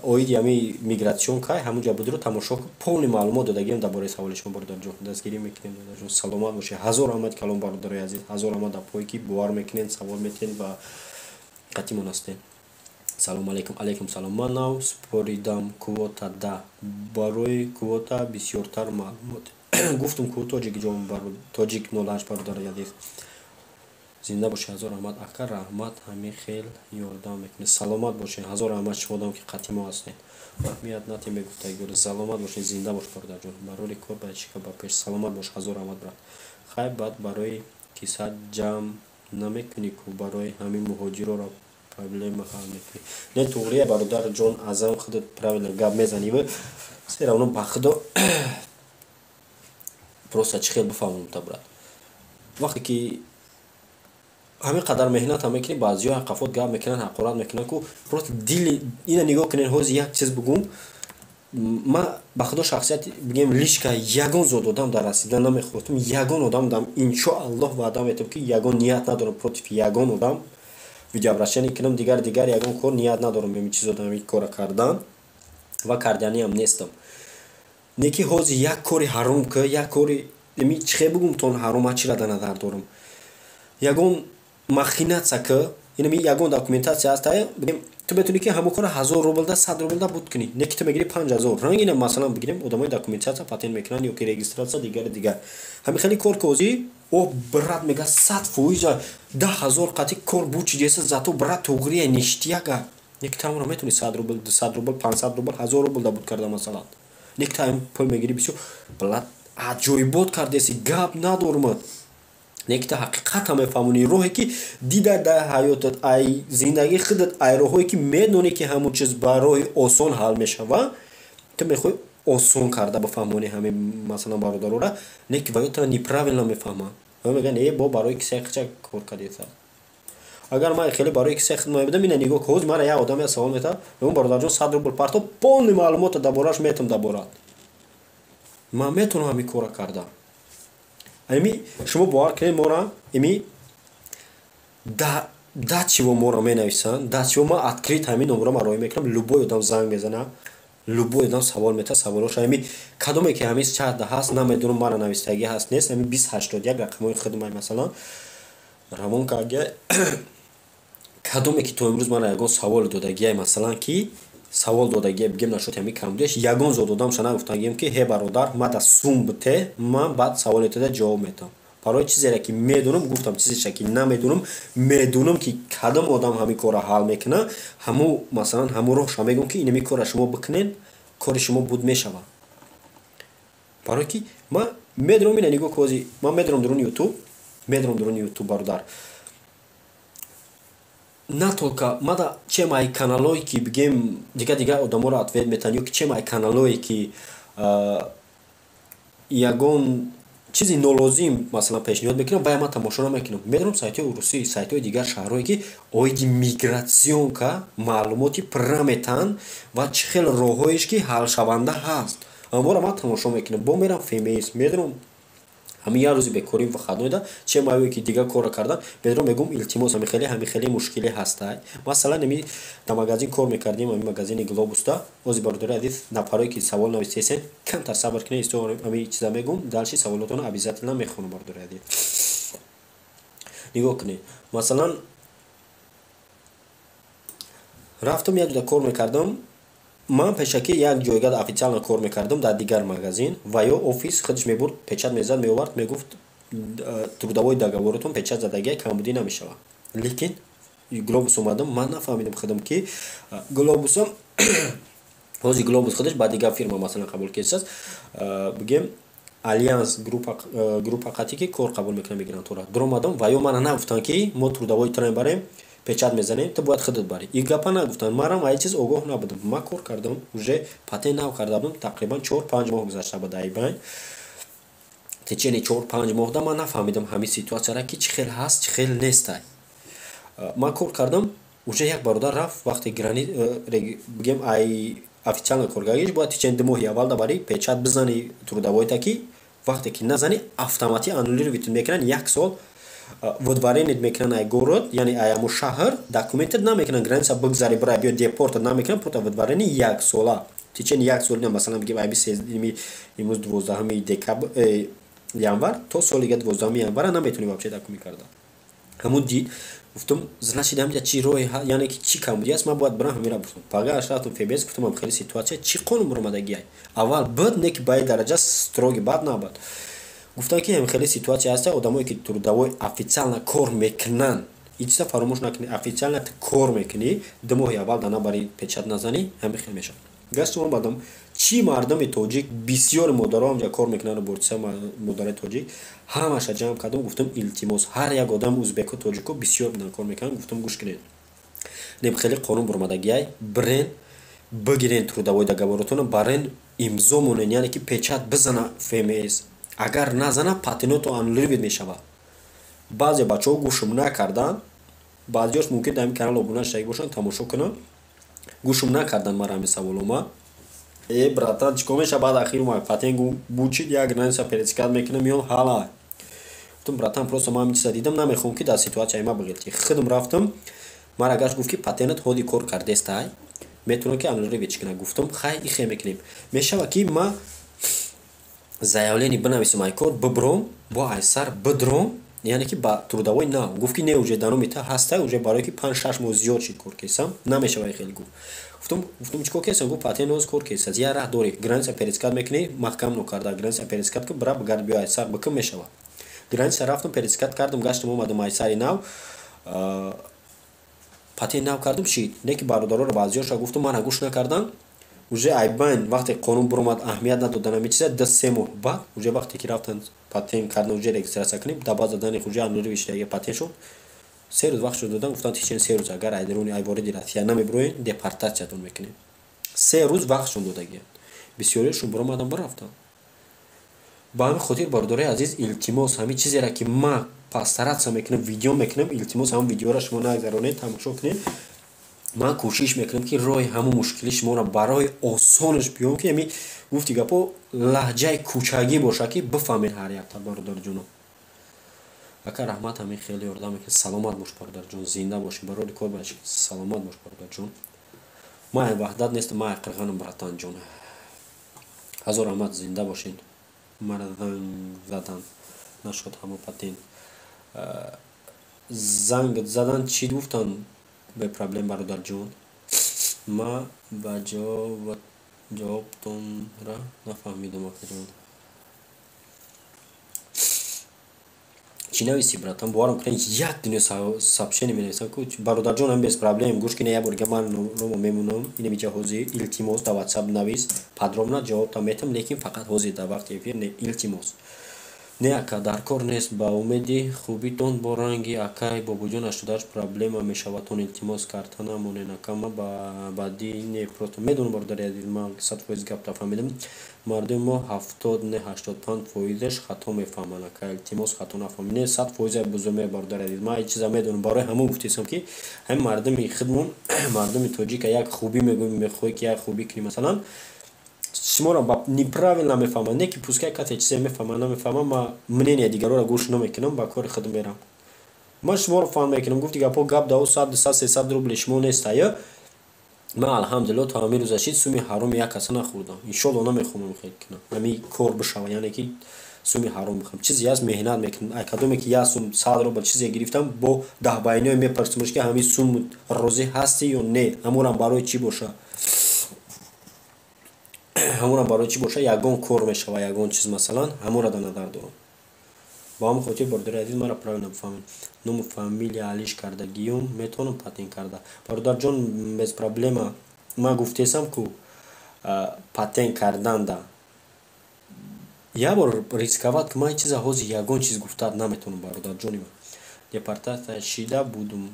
оиди ҳами миграцион кай, ҳамунҷа будро тамошо кун, полный маълумот додагим дар бораи саволи шумо. Бародарҷон, дастгирӣ мекунем, додарҷон, саломат бошед. Ҳазор раҳмат калом, бародарои азиз, ҳазор раҳмат апое, ки бовар мекунед, савол метиҳед ва қатимон ҳастед. Салом алейкум. Алейкум салом. Ман нав супоридам квота да, барои квота бисёртар маълумот гуфтум ку, тоҷикҷон, тоҷик 08, бародари азиз, зинда бошед. Ҳазор раҳмат, ака, раҳмат, ҳамин хел ёрдам мекунед. Саломат бошед, ҳазор раҳмат шумодам, ки қатъи мо ҳастед. Аҳамият натем, мегуфтагӣ. Саломат бошед, зинда бош, бародарҷон. Барои кор бояд шика ба пеш. Саломат бош, ҳазор раҳмат, брат. Хай, баъд барои киса ҷамъ намекунӣ ку, барои ҳамин муҳоҷироро проблема ҳал мекунӣ. Не, туғрия, бародарҷон, азам худат правильно гап мезанӣ, все равно, ба худо, просто чӣ хел бифаҳмонам та, брат, вақте ки ҳамин қадар меҳнат ҳам мекунӣ, баъзиҳо қафот гап мекунанд, ҳақорат мекунанд ку, просто дили ина нигоҳ кунед. Ҳозир як чиз бугум: ман ба худо шахсияти, бигем, личка ягон зод одам дар расидан намехостум, ягон одам дам, иншоаллоҳ, ваъда метавам, ки ягон ният надорам против ягон одам видеообращение кунам, дигар дигар, ягон кор ният надорам, ҳамин чизо, ҳамин кора кардан ва карданиам нестам. Не ки ҳозир як кори ҳаром ки, як кори ами чӣ хел бугумтон, ҳаром чира дар назар дорам, ягон махинация ки инами ягон документация аст, бигем, ту метавонӣ, ки ҳамон кора 1000 рублда, 100 рублда буд кунӣ, не ки ту мегирӣ 5000. Ранг ина, масалан, бигирем, одамои документация патент мекунанд ё ки регистрация, дигари дигар, ҳамин хеле кор ки ҳозир о, брат, мега, 100%, 10 000 қати кор буд чиҷеса, зато, брат, туғрия ништяк а. Не ки тамро метавонӣ 100 рубл, 200 рубл, 500 рубл, 1000 рублда буд карда, масалан. Не ки та пул мегирӣ бисёр, брат, аҷоибот кардеси, гап надормад. Не ки та ҳақиқата мефаҳмонӣ, роҳе ки дида дар ҳаётат, ай зиндагии худат, ай роҳое ки медонӣ, ки ҳамон чиз ба роҳи осон ҳал мешава, ту мехоҳӣ осон карда бифаҳмонӣ ҳамин, масалан, бародарора. Не ки ваё тара неправильно мефаҳманд ва мегӯянд: «Э, бо барои кисаи хича кор кардеса». Агар ман хеле барои кисаи худ мебудам, ина нигоҳ, ҳозир мара як одам як савол метавад, мегӯям: «Бародарҷон, 100 рубл парто, полный маълумота дар борааш метавам». Дар борат ман метавонам ҳамин кора карда. Ами шумо бовар кунед, мора ими да чиво моро менависанд, да чиво ман открыт ҳамин номро ман роҳӣ мекунам. Любой одам занг мезана, любой одам савол метавад, саволош ами кадоме ки ҳамин чат ҳаст, намедонам, мара навистагӣ ҳаст, нест, ами 2081 рақамҳои худмай, масалан, равон кардия. Кадоме ки то имрӯз мара ягон саволе додагиай, масалан, ки Савол додагия, бигем, нашоти ҳами камбудиаш, ягон зод одамша нагуфтагием, ки ҳе, бародар, ма да сум бите, ман баъд саволетада ҷавоб метавам. Барои чизере ки медонам, гуфтам, чизеша ки намедонам, медонам, ки кадом одам ҳамин корро ҳал мекунад, ҳаму, масалан, ҳамун роҳша мегӯм, ки инами корра шумо бикунед, кори шумо буд мешавад. Барое ки ман медонам, ина нигоҳ кози, ман медонам, дуруни Ютуб медонам, дуруни Ютуб, бародар, на только мада, чем ай каналое ки, бигем, дига дига одаморо ответ метаҳанд, ё ки чем ай каналое ки ягон чизи нолозим, масалан, пешниҳод мекунам, вая ман тамошо намекунам. Медонам, сайтҳои урусӣ, сайтҳои дигар шаҳрҳое ки оиди миграционка маълумоти пурра метаҳанд ва чӣ хел роҳҳоеш ки ҳалшаванда ҳаст, амвора ман тамошо мекунам. Бо мерам ФМС, медонам, ҳамин як рӯзи бекорӣ, выходной да, че маё ки дигар корро кардан, медонам, мегӯм: «Илтимос, ҳамин хеле мушкиле ҳастай». Масалан, ами дар магазин кор мекардем, ами магазини Глобуста. Ози, бародари азиз, нафарое ки савол нависесен, камтар сабр кунед, исто ами чиза мегӯм, дальше саволотонро обязательно мехонам. Бародари азиз, нигоҳ кунед, масалан, рафтам, як ҷода кор мекардам. Ман пешакӣ як ҷойга официально кор мекардам, дар дигар магазин, ва ё офис худаш мебурд, печать мезад, меовард, мегуфт: «Трудовой договоратон печать задагия, камбудӣ намешавад». Лекин Глобус омадам, ман нафаҳмидам худам, ки Глобусам ҳози Глобус худаш ба дигар фирма, масалан, қабул кесааст, бигем, Альянс группа қатӣ ки кор қабул мекунад, мегиранд тура. Дуромадам, ва ё мана нагуфтанд, ки мо трудовой тура мебарем, печать мезанем, ту бояд худат барӣ. Ин гапа нагуфтанд, манам ай чиз огоҳ набудам. Ман кор кардам, уже патент нав карда будам, тақрибан 4-5 моҳ гузашта буд. Айбайн течение 4-5 моҳда ман нафаҳмидам ҳамин ситуатсияра, ки чӣ хел ҳаст, чӣ хел нестай. Ман кор кардам, уже як бародар рафт, вақте грани бигем, ай официально коргагиш бояд течение 2 моҳи аввал да барӣ, печать бизани трудовойта, ки вақте ки назани, автоматӣ аннулировать мекунанд, як сол выдворение мекунанд ай город, яъне ай ҳамун шаҳр, документат намекунанд, граница бигзари, бирай биё, депортат намекунанд, просто выдворение як сола. Течение як сол, масалан, бигем, айби имрӯз 12-уми декабр, январ, то соли дига 12-уми январа наметавонӣ вообще документ карда. Ҳамун дид, гуфтам: «Значит, ҳамҷа чӣ роҳе, яъне ки чӣ камбудӣ аст, ман бояд бирам ҳамира бипурсам». Пагааш рафтам ФБС, гуфтам: «Ам хеле ситуатсия, чӣ қонун баромадагиай? Аввал буд, не ки ба ин дараҷа строгий бад набуд». Гуфтанд, ки ҳам хеле ситуатсия ҳаста, одамое ки трудовой официально кор мекунанд, ин чиза фаромӯш накунӣ, официально ту кор мекунӣ, 2 моҳи аввал да набарӣ, печать назанӣ, ҳамин хел мешавад. Гаштум, омадам, чӣ мардуми тоҷик, бисёри модаро ҳамҷа кор мекунанд, борчиса модари тоҷик, ҳамаша ҷамъ кардам, гуфтам: «Илтимос». Ҳар як одам, узбеку, тоҷико бисёр буданд, кор мекунанд. Гуфтам: «Гӯш кунед, нем хеле қонун баромадагиай, бирен, бигирен трудовой договоротонро, барен, имзо монен, яъне ки печать бизана ФМС. Агар назана, патентото аннулировать мешавад». Баъзе бачаҳо гӯшум накарданд, баъзеош мумкин дар ҳамин канал обуна шидаги бошанд, тамошо кунанд, гӯшум накарданд мара. Ҳамин саволома: «Э, братан, чӣ кор мешавад баъд ахир омад патент бучид, як граница пересекать мекунам, меём, ҳала?» Гуфтам: «Братан, просто ман ҳамин чиза дидам, намехоҳам, ки дар ситуатсияи ма бигирти». Худам рафтам, мара гашт, гуфт, ки патентат ҳоди кор кардестай, метавонад, ки аннулировать кунад. Гуфтам: «Хай, ихе мекунем, мешавад, ки ма заявление бинависам, ай кор бибром, бо айсар бидром, яъне ки ба трудовой нав?» Гуфт, ки не, уже дароми та ҳаста, уже барое ки 5-6 моҳ зиёд шид кор кесам, намешавад хеле, гуфт. Гуфтам: «Чӣ кор кесам?» Гуфт: «Патент ҳоз кор кесас, як раҳ дорӣ, граница пересекать мекунӣ, маҳкам нокарда граница пересекать ки, бира, бигард, биё, айсар бикун, мешавад». Граница рафтам, пересекать кардам, гаштам, омадам, айсари нав патент нав кардам, шид. Не ки бародароро баъзиёша гуфтам, мана гӯш накардан. Уже айбайн вақте қонун биромад, аҳамият надодан ҳамин чиза. 2-3 моҳ баъд уже вақте ки рафтан, патент кардан, уже регистрация кунем, дар баъза данных уже аннулировать шидаги патент шуд. 3 рӯз вақт шуд додан, гуфтанд: «Течение 3 рӯз агар айдаруни ай вориди Россия намебироен, депортатсиятон мекунем». 3 рӯз вақтшон додагиянд, бисёриашон биромадан, бирафтанд. Ба ҳамин хотир, бародарои азиз, илтимос, ҳамин чизеро ки ман постараться мекунам, видео мекунам, илтимос, ҳамин видеоро шумо нагзаронед, тамошо кунед. Ман кӯшиш мекунам, ки роҳи ҳамун мушкили шуморо барои осонаш биём, ки ҳами гуфти гапо лаҳҷаи кӯчагӣ боша, ки бифаҳмед ҳар якта, бародарҷоно. Ака, раҳмат, ҳамин хеле ёрдам мекунед. Саломат бош, бародарҷон, зинда бошӣ, барори кор бошӣ, саломат бош, бародарҷон. Ман ай Ваҳдат нестам, ман ай Қирғанам, братанҷон. Ҳазор раҳмат, зинда бошед. Мара занг задан нашуд, ҳамо патент занг задан, чӣ гуфтанд? Бепроблем, бародарҷон. Ма ба ҷавобтонра нафаҳмидам, акаҷон. Чӣ нависӣ, братан? Боварам кунед, як дунё сообщение менависам ку, бародарҷон, ҳам без проблем. Гӯш кунед, як бор дига ман номо мемонам инамиҷа ҳозир. Илтимос, дар WhatsApp навис, подробно ҷавобтам метам, лекин фақат ҳозир дар вақти эфир не, илтимос. Не, ака, дар кор нест. Ба умеди хубитон. Бо ранги акай Бобоҷон 88 проблема мешавадтон. Илтимос, карта намонен, ака. Ма бадӣ не, просто медонам, бародари азиз, ман 100% гапта фаҳмидам. Мардуми мо 70, не, 85 фоизаш хато мефаҳманд, ака. Илтимос, хато нафаҳмед. Не, 100% бузург, бародари азиз, ман ҳеҷ чиза медонам. Барои ҳамон гуфтесам, ки ҳамин мардуми худмон, мардуми тоҷика, як хубӣ мегӯем, мехоҳӣ, ки як хубӣ кунӣ, масалан, шуморо неправильно мефаҳманд. Не ки пускай касе чизе мефаҳмад, намефаҳмад, ма мнение дигароро гӯш намекунам, ба кори худ мерам. Ман шуморо фаҳм мекунам. Гуфти гапҳо, гап да 100, 200, 300 рубли шумо нестая. Ман, алҳамдулилло, то ҳамин рӯза шид, суми ҳароми як каса нахӯрдам. Иншолло, намехоҳам хел кунам, ҳамин кор бишава, яъне ки суми ҳаром бихӯрам. Чизе аст, меҳнат мекунам. Ай кадоме ки як сум, 100 рубл чизе гирифтам, бо даҳбайниҳое мепарсумаш, ки ҳамин сум розӣ ҳастӣ ё не. Ҳамонам барои чӣ боша? Ҳамонам барои чӣ боша? Ягон кор мешава, ягон чиз, масалан, ҳамонро дар назар дорам. Ба ҳамон хотир, бародари азиз, маро правильно бифаҳмед. Ному фамилия алиш кардагиюм, метавонам патент карда? Бародарҷон, без проблема. Ман гуфтесам ку, патент карданда як бор рисковать ки ман чиза ҳозир ягон чиз гуфтаат наметавонам, бародарҷони ман. Депортатсия шида будум,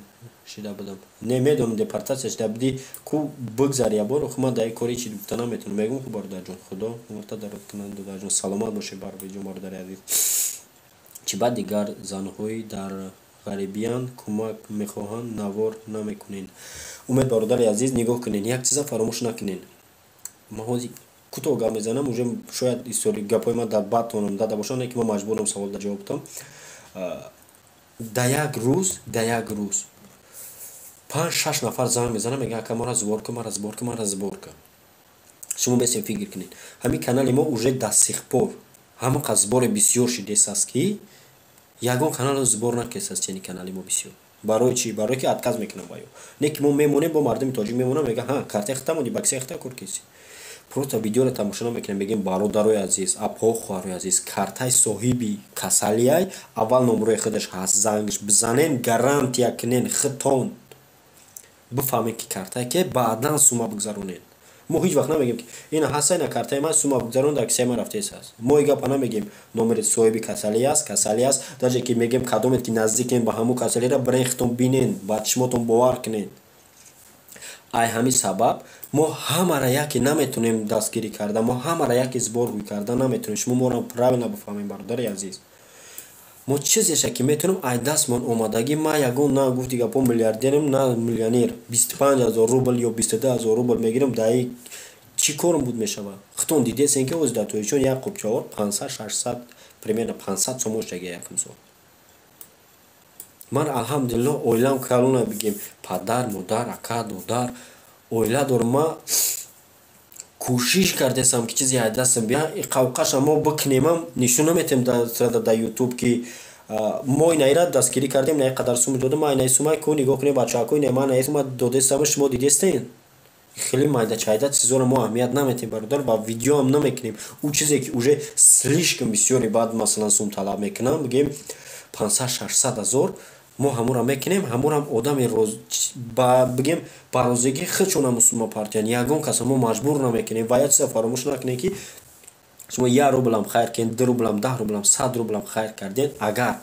шида будам. Не, медонам, депортатсия шида будӣ ку, бигзар як бор. Охи, ман дар ин кори чӣ гуфта наметавонам. Мегӯм ку, бародарҷон, Худо умрта дароз кунад, додарҷон, саломат бошед, бародарҷон. Бародари азиз, чӣ баъд дигар занҳои дар ғарибиянд, кӯмак мехоҳанд, навор намекунед? Умед, бародари азиз, нигоҳ кунед, як чиза фаромӯш накунед. Ман ҳозир кӯтоҳ гап мезанам, уже шояд истори гапҳои ман дар баъдтонам дада бошанд, лекин ман маҷбурам савол дар ҷавоб дам. Да як рӯз панҷ, шаш нафар занг мезанам, мегӯянд: «Ака, мара сбор кун, мара сбор кун, мара сбор кун». Шумо бесен фикр кунед, ҳамин канали мо уже до сих пор ҳамон қадр сбор е бисёр шидест, ки ягон каналро сбор накесаст чени канали мо бисёр. Барои чӣ? Барое ки отказ мекунам ба ё не ки мо мемонем, бо мардуми тоҷик мемонам, мега: «Ҳа, картаи хита моди, ба киса хита кор кеси». Просто видеоро тамошо намекунем. Мегем: «Бародарои азиз, апҳо, хоҳарои азиз, картаи соҳиби касалиай аввал номрои худаш ҳаст, зангш бизанен, гарантия кунен, хитон бифаҳмед, ки картае ке, баъдан сума бигзаронед». Мо ҳеҷ вақт намегем, ки ина ҳаста, ина картаи ман, сума бигзарон, дар кисаи ман рафтест аст. Мо и гапа намегем. Номери соҳиби касалӣ аст, касалӣ аст. Даже ки мегем, кадомед ки наздикем ба ҳамун касалиро, бирен, хитон бинен, ба чишмотон бовар кунед. Ай ҳамин сабаб мо ҳамаро яке наметонем дастгирӣ карда, мо ҳамаро яке сбор рӯй карда наметонем. Шумо моро правильно бифаҳмем, бародари азиз. Мо чизеша ки метавонем, ай дастмон омадагӣ. Ма ягон на, гуфти гапо, миллиардерем, на миллионер. 25 000 рубл ё 22 000 рубл мегирам, даи чӣ корм буд мешавад? Хитон дидесен, ки ҳозир дар Тоҷикистон як қопчаор 500, 600, примерно 500 сомон шудага якум сол. Ман, алҳамдулилло, оилам калона, бигем, падар, модар, ака, додар, оила дорам. Ма кӯшиш кардесам, ки чизе ай дастам бия, қавқаша мо бикунемам, нишон наметем да Ютуб, ки мо инаира дастгирӣ кардем, на қадар сума додем. Ма инаи сумай ку, нигоҳ кунем, бачаҳако, ина ман инаи сума додестам, шумо дидестен. Хеле майдачайда чизоро мо аҳамият наметем, бародар, ва видеоам намекунем. Ӯ чизе ки уже слишком бисёре, баъд, масалан, сум талаб мекунам, бигем, 500, 600 ҳазор, мо ҳамонро мекунем. Ҳамонам одами, бигем, ба розигии худшон сума партиян. Ягон каса мо маҷбур намекунем. Ва як чиза фаромӯш накунем, ки шумо 1 рублам хайр кунед, 2 рублам, 10 рублам, 100 рублам хайр карден, агар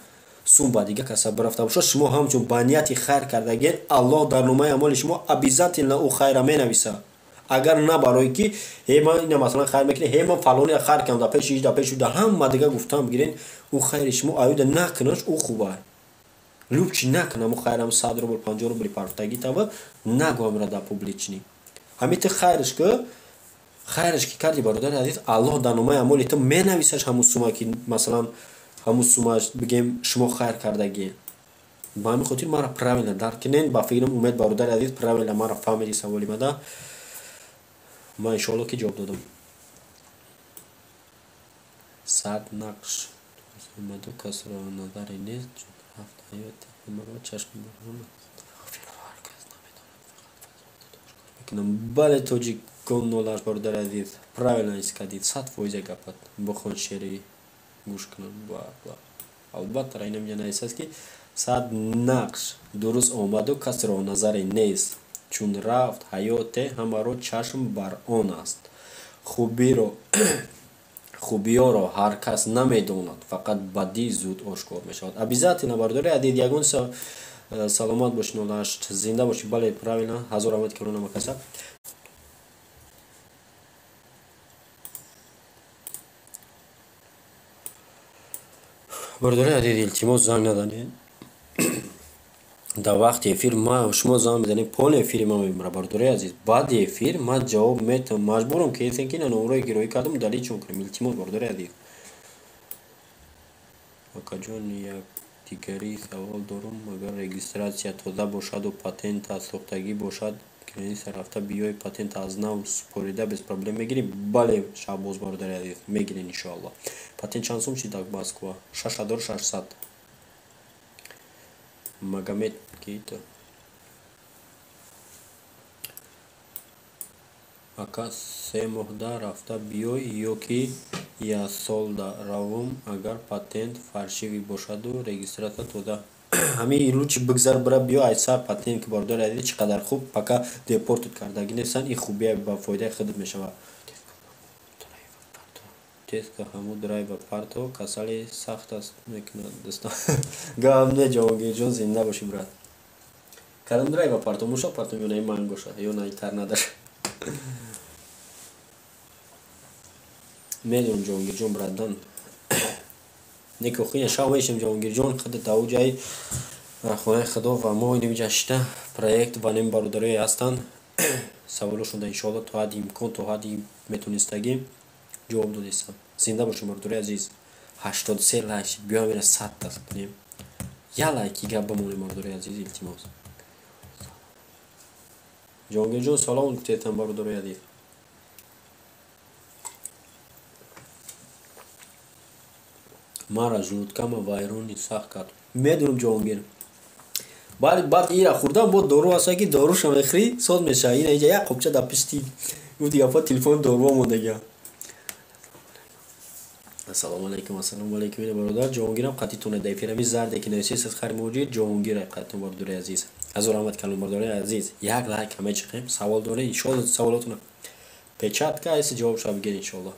сум ба дигар каса бирафта бошад, шумо ҳамчун ба нияти хайр кардаген, Аллоҳ дар номаи амоли шумо обязательно ӯ хайра менависад. Агар на барое ки ҳе, ман ина, масалан, хайр мекунем, ҳе, ман фалония хайр кардам, да пеши, да пеши, да ҳама дига гуфтам, бигирен, ӯ хайри шумо аюда накунаш, ӯ хуба лучше накунам. Ӯ хайрам 100 рубл, 50 рубли партагӣ тава нагӯамра да публичный. Ҳамин ти хайрш ки, хайрш ки карди, бародари азиз, Аллоҳ дар номаи амоли ту менависаш ҳамун сума, ки, масалан, ҳамун сума, бигем, шумо хайр кардагӣ. Ба ҳамин хотир маро правильно дарк кунед. Ба фикрам, Умед, бародари азиз, правильно маро фаҳмиди. Саволи мада ман, иншоалло, ки ҷавоб додам. Сад нақш омаду, касро назаре нест, ҳафт ҳаёти ҳамаро чашми. Мекунам. Бале, тоҷикон нолаш, бародари азиз, правильно искадид, 100% гапат. Бихон шеъри, гӯш кунам. Албатта, инамҷа нависааст, ки сад нақш дуруст омаду касро назаре нест, чун рафт ҳаёте ҳамаро чашм бар он аст. Хубиёро ҳар кас намедонад, фақат бадӣ зуд ошкор мешавад. Обязательно, бародари азиз, ягон саломат бошӣ, нолашт, зинда бошӣ. Бале, правильно, ҳазор раҳмат, калон намакаса. Бародари азиз, илтимос, занг назанед дар вақти эфир. Ма шумо занг мезанед, полный эфири ман мебара. Бародари азиз, баъди эфир ман ҷавоб метавам, маҷбурам ки эсен ки ина номрои гироӣ кардам, далилчон кунем. Илтимос, бародари азиз. Акаҷон, як дигари савол дорум. Агар регистрация тоза бошаду патента сохтагӣ бошад, граница рафта биёй, патента аз нав супорида без проблем мегирӣ? Бале, Шаҳбоз, бародари азиз, мегирен, иншоалло. Патент чанд сум шид дар Москва? 6600. Магомед кито. Ака, 3 моҳда рафта биёй ё ки як солда равум, агар патент фальшивый бошаду регистрация тоза? Ҳамин лучше бигзар, бира биё айсар патент ки, бародари азиз, чӣ қадар хуб, пока депортат кардагӣ нестанд. Ин хубия ба фоидаи худат мешавад. Теска ҳаму драйва парто, касали сахт аст, мекунад дӯстон. Гап не, Ҷаҳонгирҷон, зинда бошӣ, брат. Кадом драйва парто? Муша партом ё наи мангоша ё наи торнадаш? Медонам, Ҷаҳонгирҷон, братдан. Неки охиня шав мешем, Ҷаҳонгирҷон, худа дар ҷаи хонаи худо ва мо инамиҷа шита проект ва ним бародарое ҳастанд, саволошонда иншоалло то ҳадди имкон, то ҳадди метонистагӣ ҷавоб додистам. Зинда бошем, бародари азиз. 83 лайк шид, биём ина 100-та кунем. Як лайки гап бимонем, бародари азиз, илтимос. Ҷаҳонгирҷон, салом гуфтетам, бародари азиз. Мара желудкама вайрони сахт кард. Медонам, Ҷаҳонгир. Баъд ира хӯрдам, бо дору аста, ки доруша мехӯрӣ, соз мешавад. Ина иҷа як қопча дар пишти гуфти гапҳо, телефони доруо мондагиам. Ассалому алайкум, ассалому алайкум. Ина бародар Ҷаҳонгирам қатитона дар эфир. Ҳами зарде ки нависест, хари муҳоҷир Ҷаҳонгир қатитон. Бародари азиз, ҳазор раҳмат калом. Бародари азиз, як лайк мечиқем. Савол доред, иншоалло саволотона печатка айси ҷавобша бигир, иншоалло.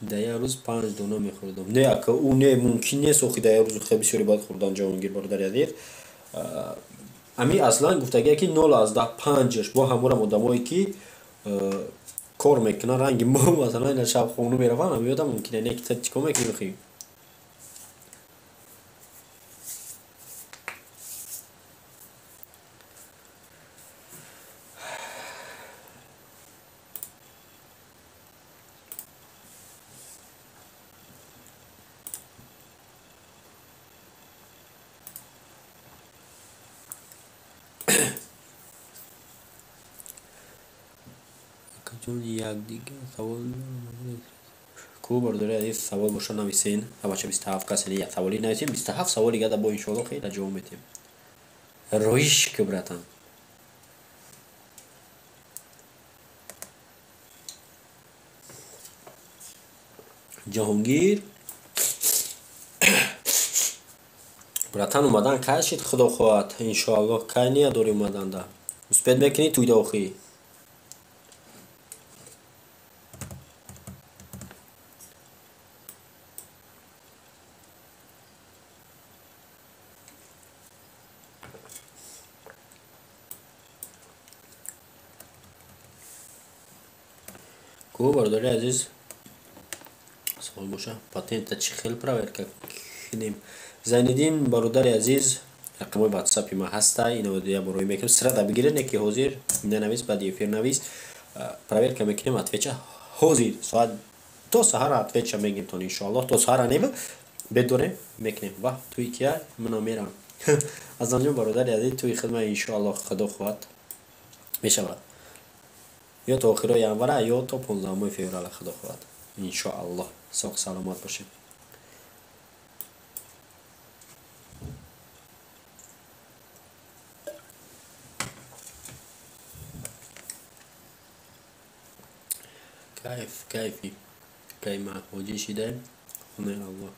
Дар як рӯз панҷ дона мехӯрдам. Не, ака, ӯ не, мумкин нест. Охи, дар як рӯз хеле бисёре бояд хӯрдан, Ҷаҳонгир, бародари азиз. Ами аслан гуфтагия, ки 0,5-аш бо ҳаморам одамое ки кор мекунанд, ранги мо, масалан, ина шаб хона мераванд, ҳами одам мумкин не, ки чӣ кор мекунӣ охи? Акаҷон, якдигар савол ку, бародари азиз, савол боша, нависен. Абача, 27 кас як саволи нависем, 27 саволи гада бо иншоалло хеле ҷавоб метем. Роиш ки, братан. Ҷаҳонгир, братан, омадан кай шид, худо хоҳад, иншоаллоҳ, кай ният дорӣ омаданда? Успеть мекунӣ туйда охӣ? Ку, бародари азиз, савол боша. Патента чӣ хел проверка кунем? Зайниддин, бародари азиз, рақамҳои ватсапи ма ҳаста, ино я борои мекунем, срада бигиред, не ки ҳозир нанавис, баъди эфир навис. Проверка мекунем, отвеча ҳозир соат то саҳара отвеча мегиртон, иншоаллоҳ. То саҳара нева бедорем, мекунем. Ва туи кия мана мерам. Азанҷон, бародари азиз, туи хидма, иншоаллоҳ, худо хоҳад, мешавад ё то охирои январа, ё то 15-уми феврала, худо хоҳад, иншоаллоҳ. Соғ саломат бошед. Кайфи кай ма ҳоҷӣ шидаем, хонаи Аллоҳ.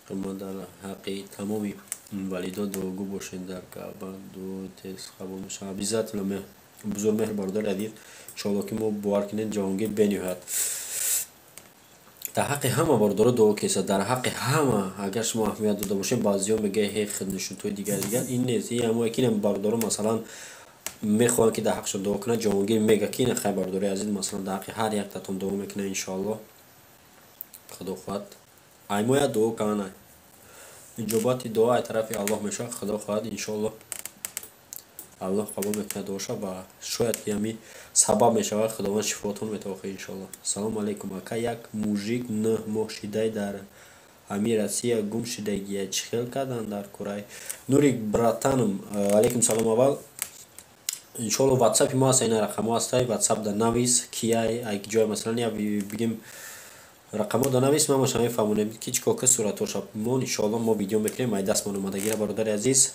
Шумо дар ҳаққи тамоми инвалидо дуогӯ бошед, дар Каъба дуо тез қабул мешавад. Обязательно, Бузургмеҳр, бародари азиз, иншоалло, ки мо, бовар кунед, Ҷаҳонгир бениҳоят дар ҳаққи ҳама бародаро дуо кеса, дар ҳаққи ҳама. Агар шумо аҳамият дода бошед, баъзиҳо мегӯяд: «Ҳе, хиднишутҳои дигар, дигар». Ин нест, ин ҳамое ки бародаро, масалан, мехоҳанд, ки дар ҳаққшон дуо кунад. Ҷаҳонгир мега, ки ина хай, бародари азиз, масалан, дар ҳаққи ҳар яктатон дуо мекунад, иншоалло. Худо хоҳад, аймоя дуо кана, иҷобати дуо ай тарафи Аллоҳ мешавад. Худо хоҳад, иншоалло, Аллоҳ қабул мекунад дуоша ва шояд ки ҳами сабаб мешавад, Худованд шифоатон метавохад, иншоалло. Салому алейкум, ака. Як мужик 9 моҳ шидай, дар ҳами Россия гум шидагия, чӣ хел кардан дар курай? Нурик братаном, алейкум салом. Аввал, иншоалло, Ватсапи мо ҳаст, ина рақамҳо ҳастай, Ватсап да навис, кияй, ай ҷой, масалан, я бигем, рақамҳо да навис, ма маша мефаҳмонем, ки чӣ кор ка. Суратҳоша мон, иншоалло, мо видео мекунем, ай дастмон омадагира, бародари азиз.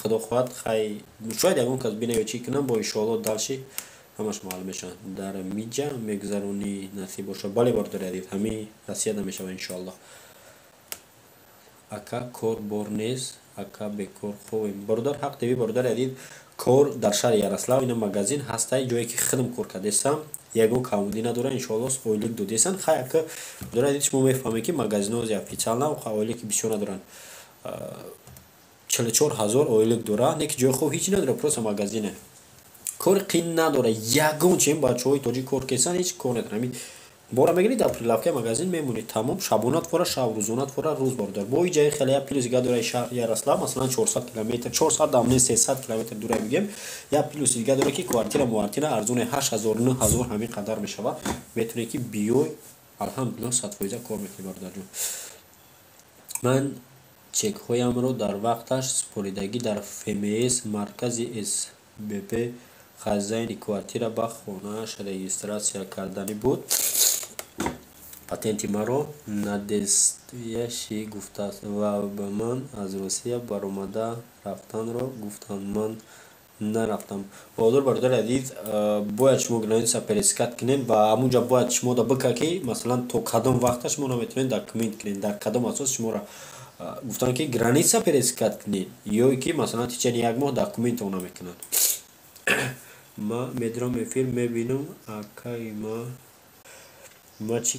Худо хоҳад, хай, шояд ягон кас бина ё чӣ кунам, бо иншоалло, дальше ҳамаш маълум мешавад. Дар миҷа мегузаронӣ, насиб бошад? Бале, бародари азиз, ҳамин Россияда мешавад, иншоалло. Ака, кор бор нест, ака, бекор хобем. Бародар Ҳақ ТВ, бародари азиз, кор дар шаҳри Ярослав, ина магазин ҳастай, ҷое ки худам кор кардесам, ягон камбудӣ надора, иншоалло, ойлик додесан. Хай, ака, бародари азиз, шумо мефаҳмед, ки магазинҳо официально ойлики бисёр надоранд, 44 000 ойлик дора, не ки ҷои хоб ҳеҷ надора, просто магазине. Кори қин надора, ягон чем. Бачаҳои тоҷик кор кесан, ҳеҷ кор надора. Ҳамин бора мегирӣ, дар прилавкаи магазин мемонӣ, тамом. Шабона фора шаб, рӯзона фора рӯз, бародар. Бо иҷаи хеле як плюс дига дора Ярослав, масалан, 400 километр, 400 дам не, 300 километр дура бигем. Як плюс дига дора, ки квартира муартира арзоне, 8000, 9000, ҳамин қадар мешавад. Метавонӣ, ки биёй, алҳамдулилло, 100% кор мекунӣ, бародарҷон. Ман чекҳоямро дар вақташ супоридагӣ дар ФМС маркази СБП. Хозяини квартира ба хонааш регистрация карданӣ буд, патенти маро недействующий гуфтааст ва ба ман аз Русия баромада рафтанро гуфтанд, ман нарафтам. Баҳодур, бародари азиз, бояд шумо граница пересекать кунед ва ҳамунҷа бояд шумо да бика, ки масалан то кадом вақта шумо наметавонед документ кунед, дар кадом асос шуморо гуфтанд, ки граница пересекать кунед, ё ки масалан течение як моҳ документро намекунанд. Ма медорам, эфир мебинам, акаи ма. Ма чӣ?